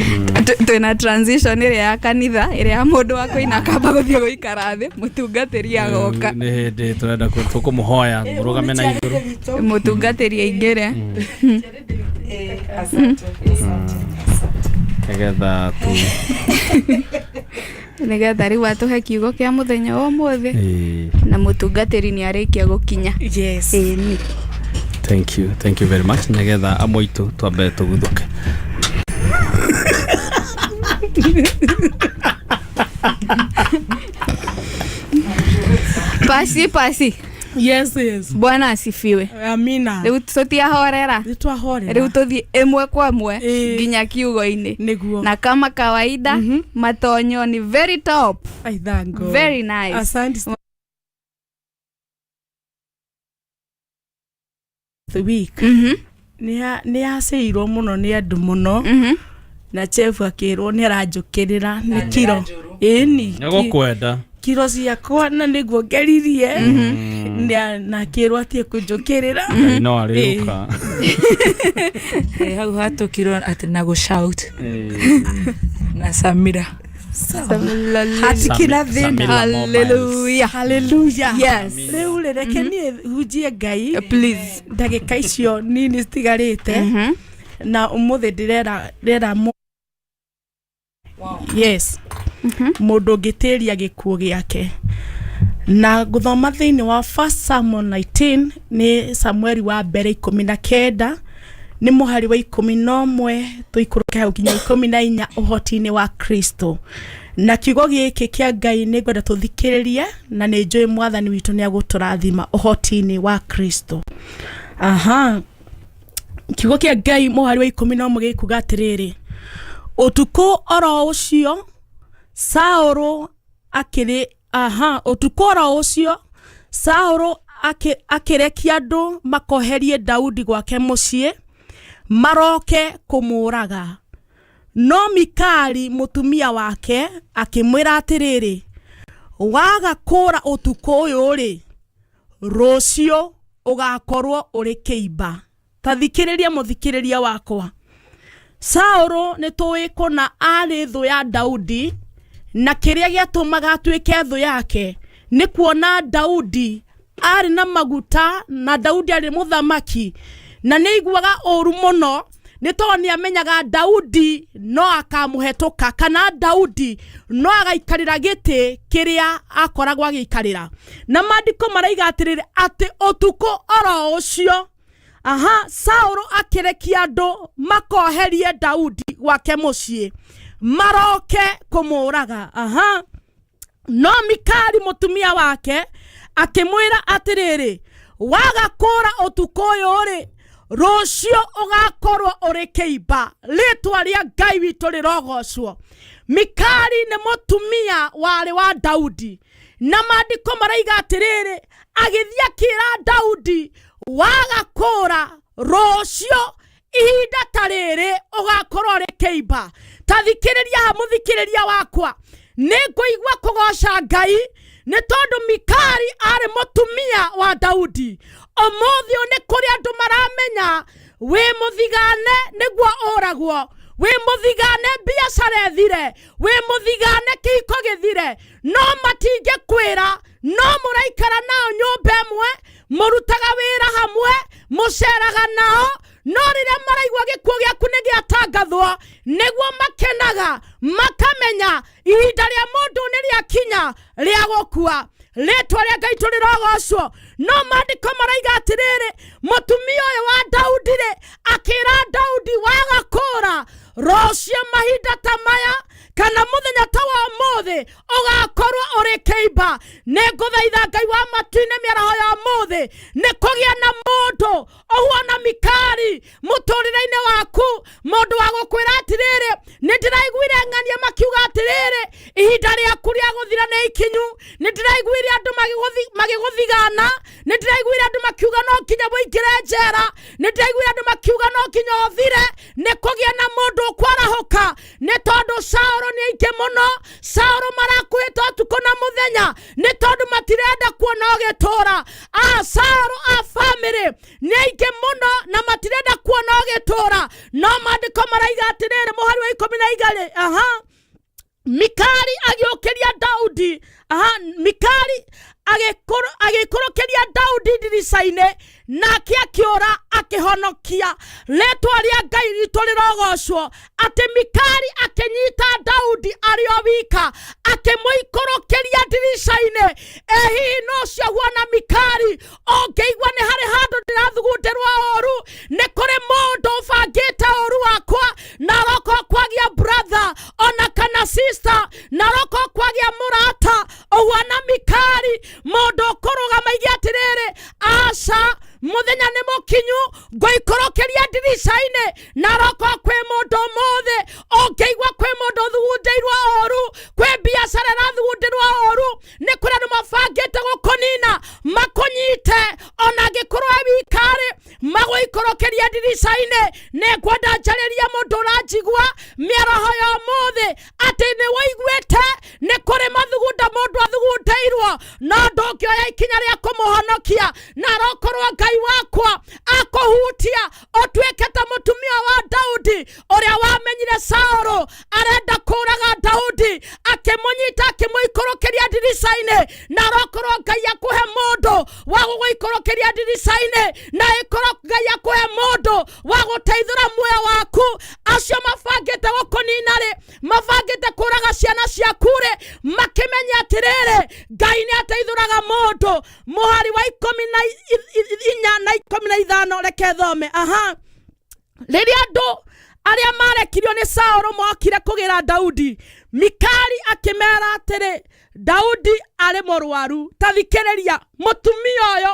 Twĩna transition ĩrĩa ya kanitha, ĩrĩa ya mũndũ wa kũina akamba gũthiĩ gũikara thĩ, mũtungatĩri agoka. Nĩ hĩndĩ tũrenda tũkũmũhoya mũrũgame na igũrũ. Mũtungatĩri aingĩre. Asante. Nĩgetha tu Nĩgetha rĩu atũhe kiugo kĩa mũthenya wa ũmũthĩ. Ĩĩ. Na mũtungatĩri nĩ arĩkia gũkinya. Yes. Ĩni. Thank you, thank you very much. Nĩgetha amwe aitũ twambe tũguthũke. Pasi pasi. Yes, yes. Bwana asifiwe. Amina. Rĩu tũtiahorera. Nĩ twahorera. Rĩu tũthiĩ ĩmwe kwa ĩmwe nginya kiugo-inĩ. Nĩguo. Na kama kawaida matonyo ni very top. I thank God. Very nice. Asante. The week. Nĩ yacĩirwo mũno nĩ andũ mũno na chef akĩrwo nĩ aranjũkĩrĩra nĩ kiro ĩni Nĩ gũkwenda. Kiro ciakwa na nĩguo ngeririe. Na akĩrwo atige kũnjũkĩrĩra. Ngai no arĩũka. Eh, hau hatũkirwo atĩ na gũshout na Samira. Hatikina thĩna. Samira Mobiles. Hallelujah. Hallelujah. Yes. Rĩu rĩ, reke niĩ hunjie Ngai Please. Ndagĩka icio nini citigarĩte na ũmũthĩ ndĩrera ndĩrera yes, mũndũ ũngĩtĩria gĩkuũ gĩake na gũthoma thĩinĩ wa First Samuel 19, nĩ Samueli wa mbere 19, nĩ mũhari wa 11 tũikũrũke hau nginya 14, ũhoti-inĩ wa Kristo. Na kiugo gĩkĩ kĩa Ngai nĩ ngwenda tũthikĩrĩrie na nĩ njũĩ mwathani witũ nĩ agũtũrathima ũhoti-inĩ wa Kristo. Aha, kiugo kĩa Ngai mũhari wa 11 gĩkuga atĩrĩrĩ, ũtukũ oro ũcio Saũlũ akĩrĩ aha ũtukũ oro ũcio Saũlũ akĩrekia andũ makoherie Daudi gwake mũciĩ maroke kũmũraga. No Mikali mũtumia wake akĩmwĩra atĩrĩrĩ, waga kũra ũtukũ ũyũ rĩ, rũciũ ũgakorwo ũrĩ kĩimba. Ta thikĩrĩria mũthikĩrĩria wakwa, Saũlũ nĩ tũĩ kũna arĩ thũ ya Daudi, na kĩrĩa gĩatũmaga atuĩke thũ yake nĩ kuona Daudi arĩ na maguta na Daudi arĩ mũthamaki, na nĩ aiguaga ũru mũno nĩ tondũ nĩ amenyaga Daudi no akamũhetũka kana Daudi no agaikarĩra gĩtĩ kĩrĩa akoragwo agĩikarĩra. Na maandĩko maraiga atĩrĩrĩ, atĩ ũtukũ oro ũcio aha Saũlũ akĩrekia andũ makoherie Daudi gwake mũciĩ maroke kũmũraga. Aha, no Mikali mũtumia wake akĩmwĩra atĩrĩrĩ, waga kũra ũtukũ ũyũ rĩ, rũciũ ũgakorwo ũrĩ kĩimba. Rĩtwa rĩa Ngai witũ rĩrogocwo. Mikali nĩ mũtumia warĩ wa Daudi, na maandĩko maraiga atĩrĩrĩ, agĩthiĩ akĩra Daudi, waga kũra rũciũ ihinda ta rĩrĩ ũgakorwo ũrĩ kĩimba. Ta thikĩrĩria ha mũthikĩrĩria wakwa, nĩ ngũigua kũgoca Ngai nĩ tondũ Mikali arĩ mũtumia wa Daudi. Ũmũthĩ ũyũ nĩ kũrĩ andũ maramenya wĩ mũthigane nĩguo ũragwo, wĩ mũthigane biacara ĩthire, wĩ mũthigane kĩhiko gĩthire, no matingĩkwĩra, no mũraikara nao nyũmba ĩmwe, mũrutaga wĩra hamwe, mũceraga nao, No rĩrĩa maraigua gĩkuũ gĩaku nĩ gĩatangathwo, nĩguo makenaga, makamenya ihinda rĩa mũndũ nĩ rĩakinya rĩa gũkua. Rĩtwa rĩa Ngai tũrĩrogocwo. No maandĩko maraiga atĩrĩrĩ, mũtumia ũyũ wa Daudi rĩ, akĩra Daudi, waga kũra rũciũ mahinda ta maya kana mũthenya ta wa ũmũthĩ ũgakorwo ũrĩ kĩimba. Nĩ ngũthaitha Ngai wa matu-inĩ mĩaraho ya ũmũthĩ nĩ kũgĩa na mũndũ ũhuana Mikali mũtũrĩre-inĩ waku, mũndũ wa gũkwĩra atĩrĩrĩ, nĩ ndĩraiguire ng'ania makiuga atĩrĩrĩ, ihinda rĩaku rĩa gũthira nĩ ikinyu. Nĩ ndĩraiguire andũ magĩgũthigana, nĩ ndĩraiguire andũ makiuga no nginya ũingĩre njera, nĩ ndĩraiguire andũ makiuga no nginya ũthire. Nĩ kũgĩa na mũndũ ũkwarahũka, nĩ tondũ Saũlũ nĩ aingĩ mũno. Saũlũ marakuhĩte ũtukũ na mũthenya, nĩ tondũ matirenda kuona ũgĩtũra. Saũlũ a bamĩrĩ nĩ aingĩ mũno na matirenda kuona ũgĩtũra. No maandĩko maraiga atĩrĩrĩ, mũhari wa 12, aha, Mikali agĩũkĩria Daudi, aha, Mikali agĩikũrũkĩria Daudi ndirica-inĩ, nake akĩũra akĩhonokia. Rĩtwa rĩa Ngai ritũ rĩrogocwo, atĩ Mikali akĩnyita Daudi arĩ o wika, akĩmũikũrũkĩria ndirica-inĩ. Ĩ hihi no ũcio huana Mikali? Ũngĩigua nĩ harĩ handũ ndĩrathugundĩrwo ũru, nĩ kũrĩ mũndũ ũbangĩte ũru wakwa, na roko kwagia brother ona kana sister, na roko kwagia mũrata ũhuana Mikali, mũndũ ũkũrũgama aige atĩrĩrĩ, aca, mũthenya nĩ mũkinyu, ngũikũrũkĩria ndirica-inĩ. Na roko kwĩ mũndũ ũmũthĩ ũngĩigua kwĩ mũndũ ũthugundĩirwo ũru, kwĩ biacara ĩrathugundĩrwo ũru, nĩ kũrĩ andũ mabangĩte gũkũnina, makũnyite ona angĩkorwo e wikarĩ, magũikũrũkĩria ndirica-inĩ. Nĩ ngwenda njarĩrie mũndũ ũranjigua mĩaraho ya ũmũthĩ atĩ nĩ wũiguĩte nĩ kũrĩ mathugunda mũndũ athugundĩirwo, no ndũngĩoya ikinya rĩa kũmũhonokia. Na arokorwo Ngai wakwa akũhutia ũtuĩke ta mũtumia wa Daudi ũrĩa wamenyire Saũlũ arenda kũraga Daudi, akĩmũnyita akĩmũikũrũkĩria ndirica-inĩ. Na arokorwo Ngai akũhe mũndũ wa gũgũikũrũkĩria ndirica-inĩ, na ĩkorwo Ngai akũhe mũndũ wa gũteithũra muoyo waku. Acio mabangĩte gũkũnina rĩ, mabangĩte kũraga ciana ciaku rĩ, makĩmenye atĩrĩrĩ, Ngai nĩ ateithũraga mũndũ. Mũhari wa 14 na 15, reke thome. Aha, rĩrĩa andũ arĩa marekirio nĩ Saũlũ mokire kũgĩra Daudi, Mikali akĩmera atĩrĩ, Daudi arĩ mũrwaru. Ta thikĩrĩria, mũtumia ũyũ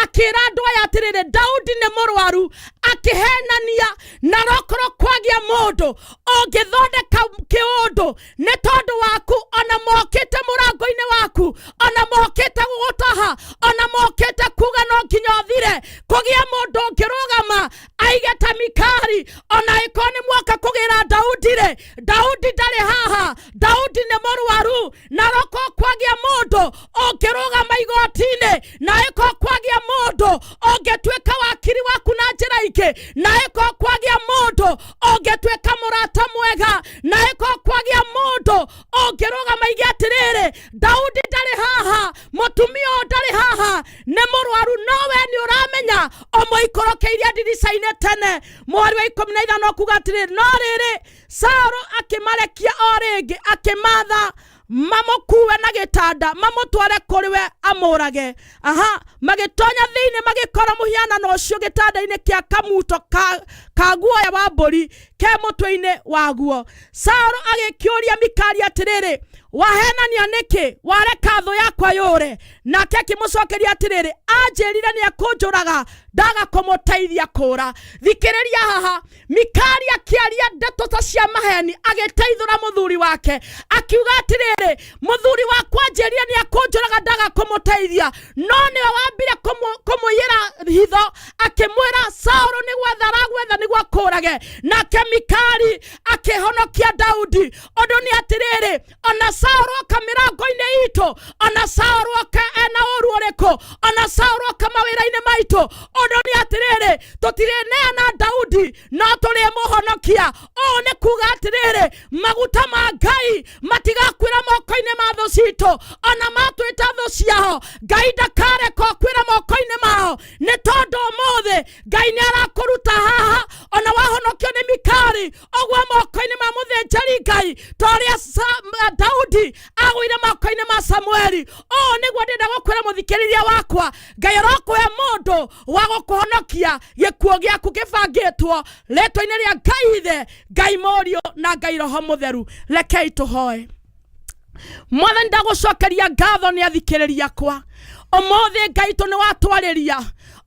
akĩra andũ aya atĩrĩrĩ, Daudi nĩ mũrwaru, akĩhenania. Na rokorwo kwagia mũndũ ũngĩthondeka kĩũndũ nĩ tondũ waku, ona mokĩte mũrango-inĩ waku, ona mokĩte gũgũtaha, ona mokĩte kuga no nginya ũthire, kũgĩa mũndũ ũngĩrũgama aige ta Mikali, ona ĩkorwo nĩ mwoka kũgĩra Daudi rĩ, Daudi ndarĩ haha, Daudi nĩ mũrwaru. Na roko kwagia mũndũ ũngĩrũgama igoti-inĩ, na ĩkorwo kwagia mũndũ ũngĩtuĩka wakiri waku na njĩra ingĩ, na ĩkorwo kwagia mũndũ ũngĩtuĩka mũrata mwega, na ĩkorwo kwagia mũndũ ũngĩrũgama aige atĩrĩrĩ, Daudi ndarĩ haha, mũtumia ũyũ ndarĩ haha, nĩ mũrwaru, no we nĩ ũramenya ũmũikũrũkĩirie ndirica-inĩ tene. Mũhari wa 15 kuga atĩrĩrĩ, no rĩrĩ, Saũlũ akĩmarekia o rĩngĩ, akĩmatha mamũkuue na gĩtanda mamũtware kũrĩ we amũrage. Aha, magĩtonya thĩinĩ magĩkora mũhianano ũcio gĩtanda-inĩ kĩa kamuto ka guoya wa mbũri ke mũtwe-inĩ waguo. Saũlũ agĩkĩũria Mikali atĩrĩrĩ, wahenania nĩkĩ? Wareka thũ yakwa yũre? Nake akĩmũcokeria atĩrĩrĩ, anjĩrire nĩ ekũnjũraga ndaga kũmũteithia kũũra. Thikĩrĩria haha, Mikali akĩaria ndeto ta cia maheni agĩteithũra mũthuri wake, akiuga atĩrĩrĩ, mũthuri wakwa anjĩrire nĩ ekũnjũraga ndaga kũmũteithia, no nĩwe wambire kũmũiyĩra hitho, akĩmwĩra Saũlũ nĩ gwetha aragwetha nĩguo akũũrage. Nake Mikali akĩhonokia Daudi. Ũndũ nĩ atĩrĩrĩ, ona Saũlũ oka mĩrango-inĩ itũ, ona Saũlũ oka ena ũru ũrĩkũ, ona Saũlũ oka mawĩra-inĩ maitũ, ũndũ nĩ atĩrĩrĩ, tũtirĩneana Daudi no tũrĩmũhonokia. Ũũ nĩ kuga atĩrĩrĩ, maguta ma Ngai matigakuĩra moko-inĩ ma thũ citũ, ona matwĩta thũ ciao, Ngai ndakareka ũkuĩre moko-inĩ mao, nĩ tondũ ũmũthĩ Ngai nĩ arakũruta haha, ona wahonokio nĩ Mikali ũguo moko-inĩ ma mũthĩnjĩri Ngai, ta ũrĩa Daudi agũire moko-inĩ ma Samueli. Ũũ nĩguo ndĩrenda gũkwĩra mũthikĩrĩria wakwa, Ngai arokũhe mũndũ wa gũkũhonokia gĩkuũ gĩaku kĩbangĩtwo rĩtwa-inĩ rĩa Ngai Ithe, Ngai Mũriũ na Ngai Roho Mũtheru. Rekei tũhoe. Mwathani, ndagũcokeria ngatho nĩ athikĩrĩria akwa ũmũthĩ. Ngai tũ nĩ watwarĩria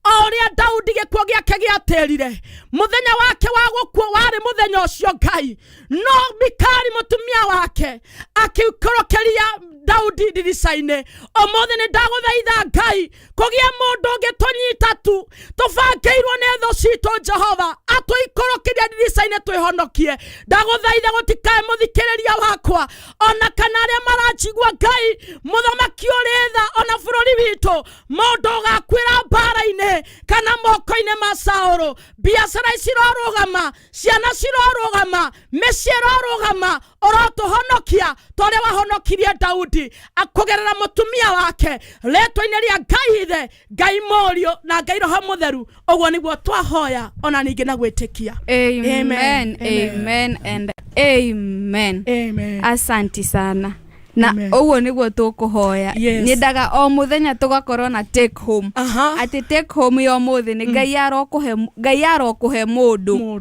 o ũrĩa Daudi gĩkuũ gĩake gĩatĩrire, mũthenya wake wa gũkua warĩ mũthenya ũcio Ngai, no Mikali mũtumia wake akĩikũrũkĩria Daudi ndirica-inĩ. Ũmũthĩ nĩ ndagũthaitha Ngai, kũgĩe mũndũ ũngĩtũnyita tu tũbangĩirwo nĩ thũ citũ, Jehova, atũikũrũkĩria ndirica-inĩ twĩhonokie. Ndagũthaitha gũtikae mũthikĩrĩria wakwa ona kana arĩa maranjigua, Ngai mũthamaki ũrĩ tha, ona bũrũri witũ, mũndũ ũgakuĩra mbara-inĩ kana moko-inĩ ma Saũlũ. Biacara cirorũgama, ciana cirorũgama, mĩciĩ ĩrorũgama, ũrotũhonokia ta ũrĩa wahonokirie Daudi kũgerera mũtumia wake, rĩtwa-inĩ rĩa Ngai Ithe, Ngai Mũriũ na Ngai Roho Mũtheru. Ũguo nĩguo twahoya ona ningĩ na gwĩtĩkia. Amen, amen and amen. Amen. Asanti sana na Amen. ũguo nĩguo tũkũhoya. Yes. Nyendaga o mũthenya tũgakorwo na take home, atĩ take home ya ũmũthĩ nĩ Ngai arokũhe, Ngai arokũhe mũndũ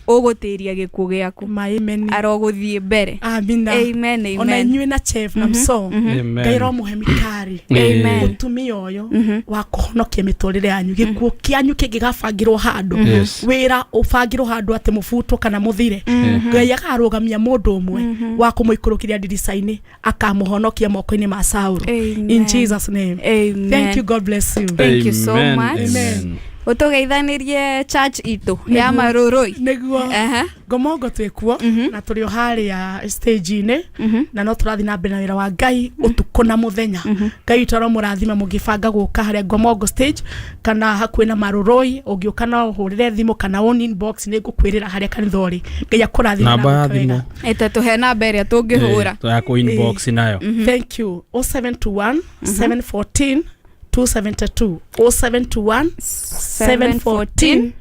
ũgũtĩria gĩkuũ gĩaku, arogũthiĩ mbere. Amina. Amen, amen. Ona inyuĩ na chef na mso, Amen. Ngai romũhe Mikari Amen. mũtumia ũyũ wa kũhonokia mĩtũrĩre yanyu. Gĩkuũ kĩanyu kĩngĩgabangĩrwo handũ, wĩra ũbangĩrwo handũ atĩ mũbutwo kana mũthire, Ngai akarũgamia mũndũ ũmwe wa kũmũikũrũkĩria ndirica-inĩ, akamũhonokia moko-inĩ ma Saũlũ. In Amen. Jesus name. Amen. Thank you, God bless you. Thank you so Amen. much. Amen. Ũtũgeithanĩrie church itũ ya Marũrũi. Nĩguo Ngomongo twĩkuo na tũrĩ o harĩa stage-inĩ, na no tũrathiĩ na mbere na wĩra wa Ngai ũtukũ na mũthenya. Ngai witũ aromũrathima. Mũngĩbanga gũka harĩa Ngomongo stage kana hakuhĩ na Marũrũi, ũngĩũka no ũhũrĩre thimũ kana on inbox, nĩ ngũkwĩrĩra harĩa kanitha ũrĩ. Ngai akũrathime na Namba ya agwĩke wega. thimũ. Ĩtatũhe namba ĩrĩa tũngĩhũra. Ya kũ inbox nayo. Thank you. 0721 714 272, 0721 714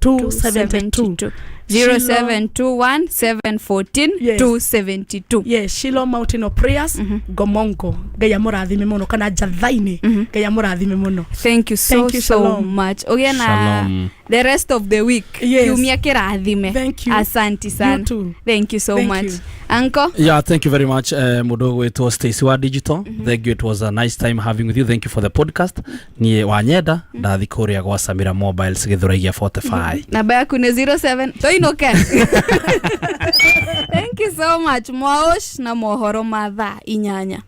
272. 0721 714 272. Yes, Shiloh Mountain of Prayers, Gomongo. Ngai amũrathime mũno, kana Njathainĩ. Ngai amũrathime mũno. Thank you so Thank you, so shalom. much. Ũgĩe na Shalom. the rest of the week. Yes. Kiumia kĩrathime. Thank you. Asanti sana. You too. Thank you so Thank much. you. Anko. Yeah, thank you very much, mũndũ ũgwĩtwo Stacy wa Digital. Thank you, it was a nice time having with you. Thank you for the podcast. Niĩ wanyenda ndathi kũrĩa gwa Samira Mobiles Gĩthũrai 45. Namba yaku nĩ 07 tũinũke. Thank you so much. Mwaũsh na mohoro ma thaa 8.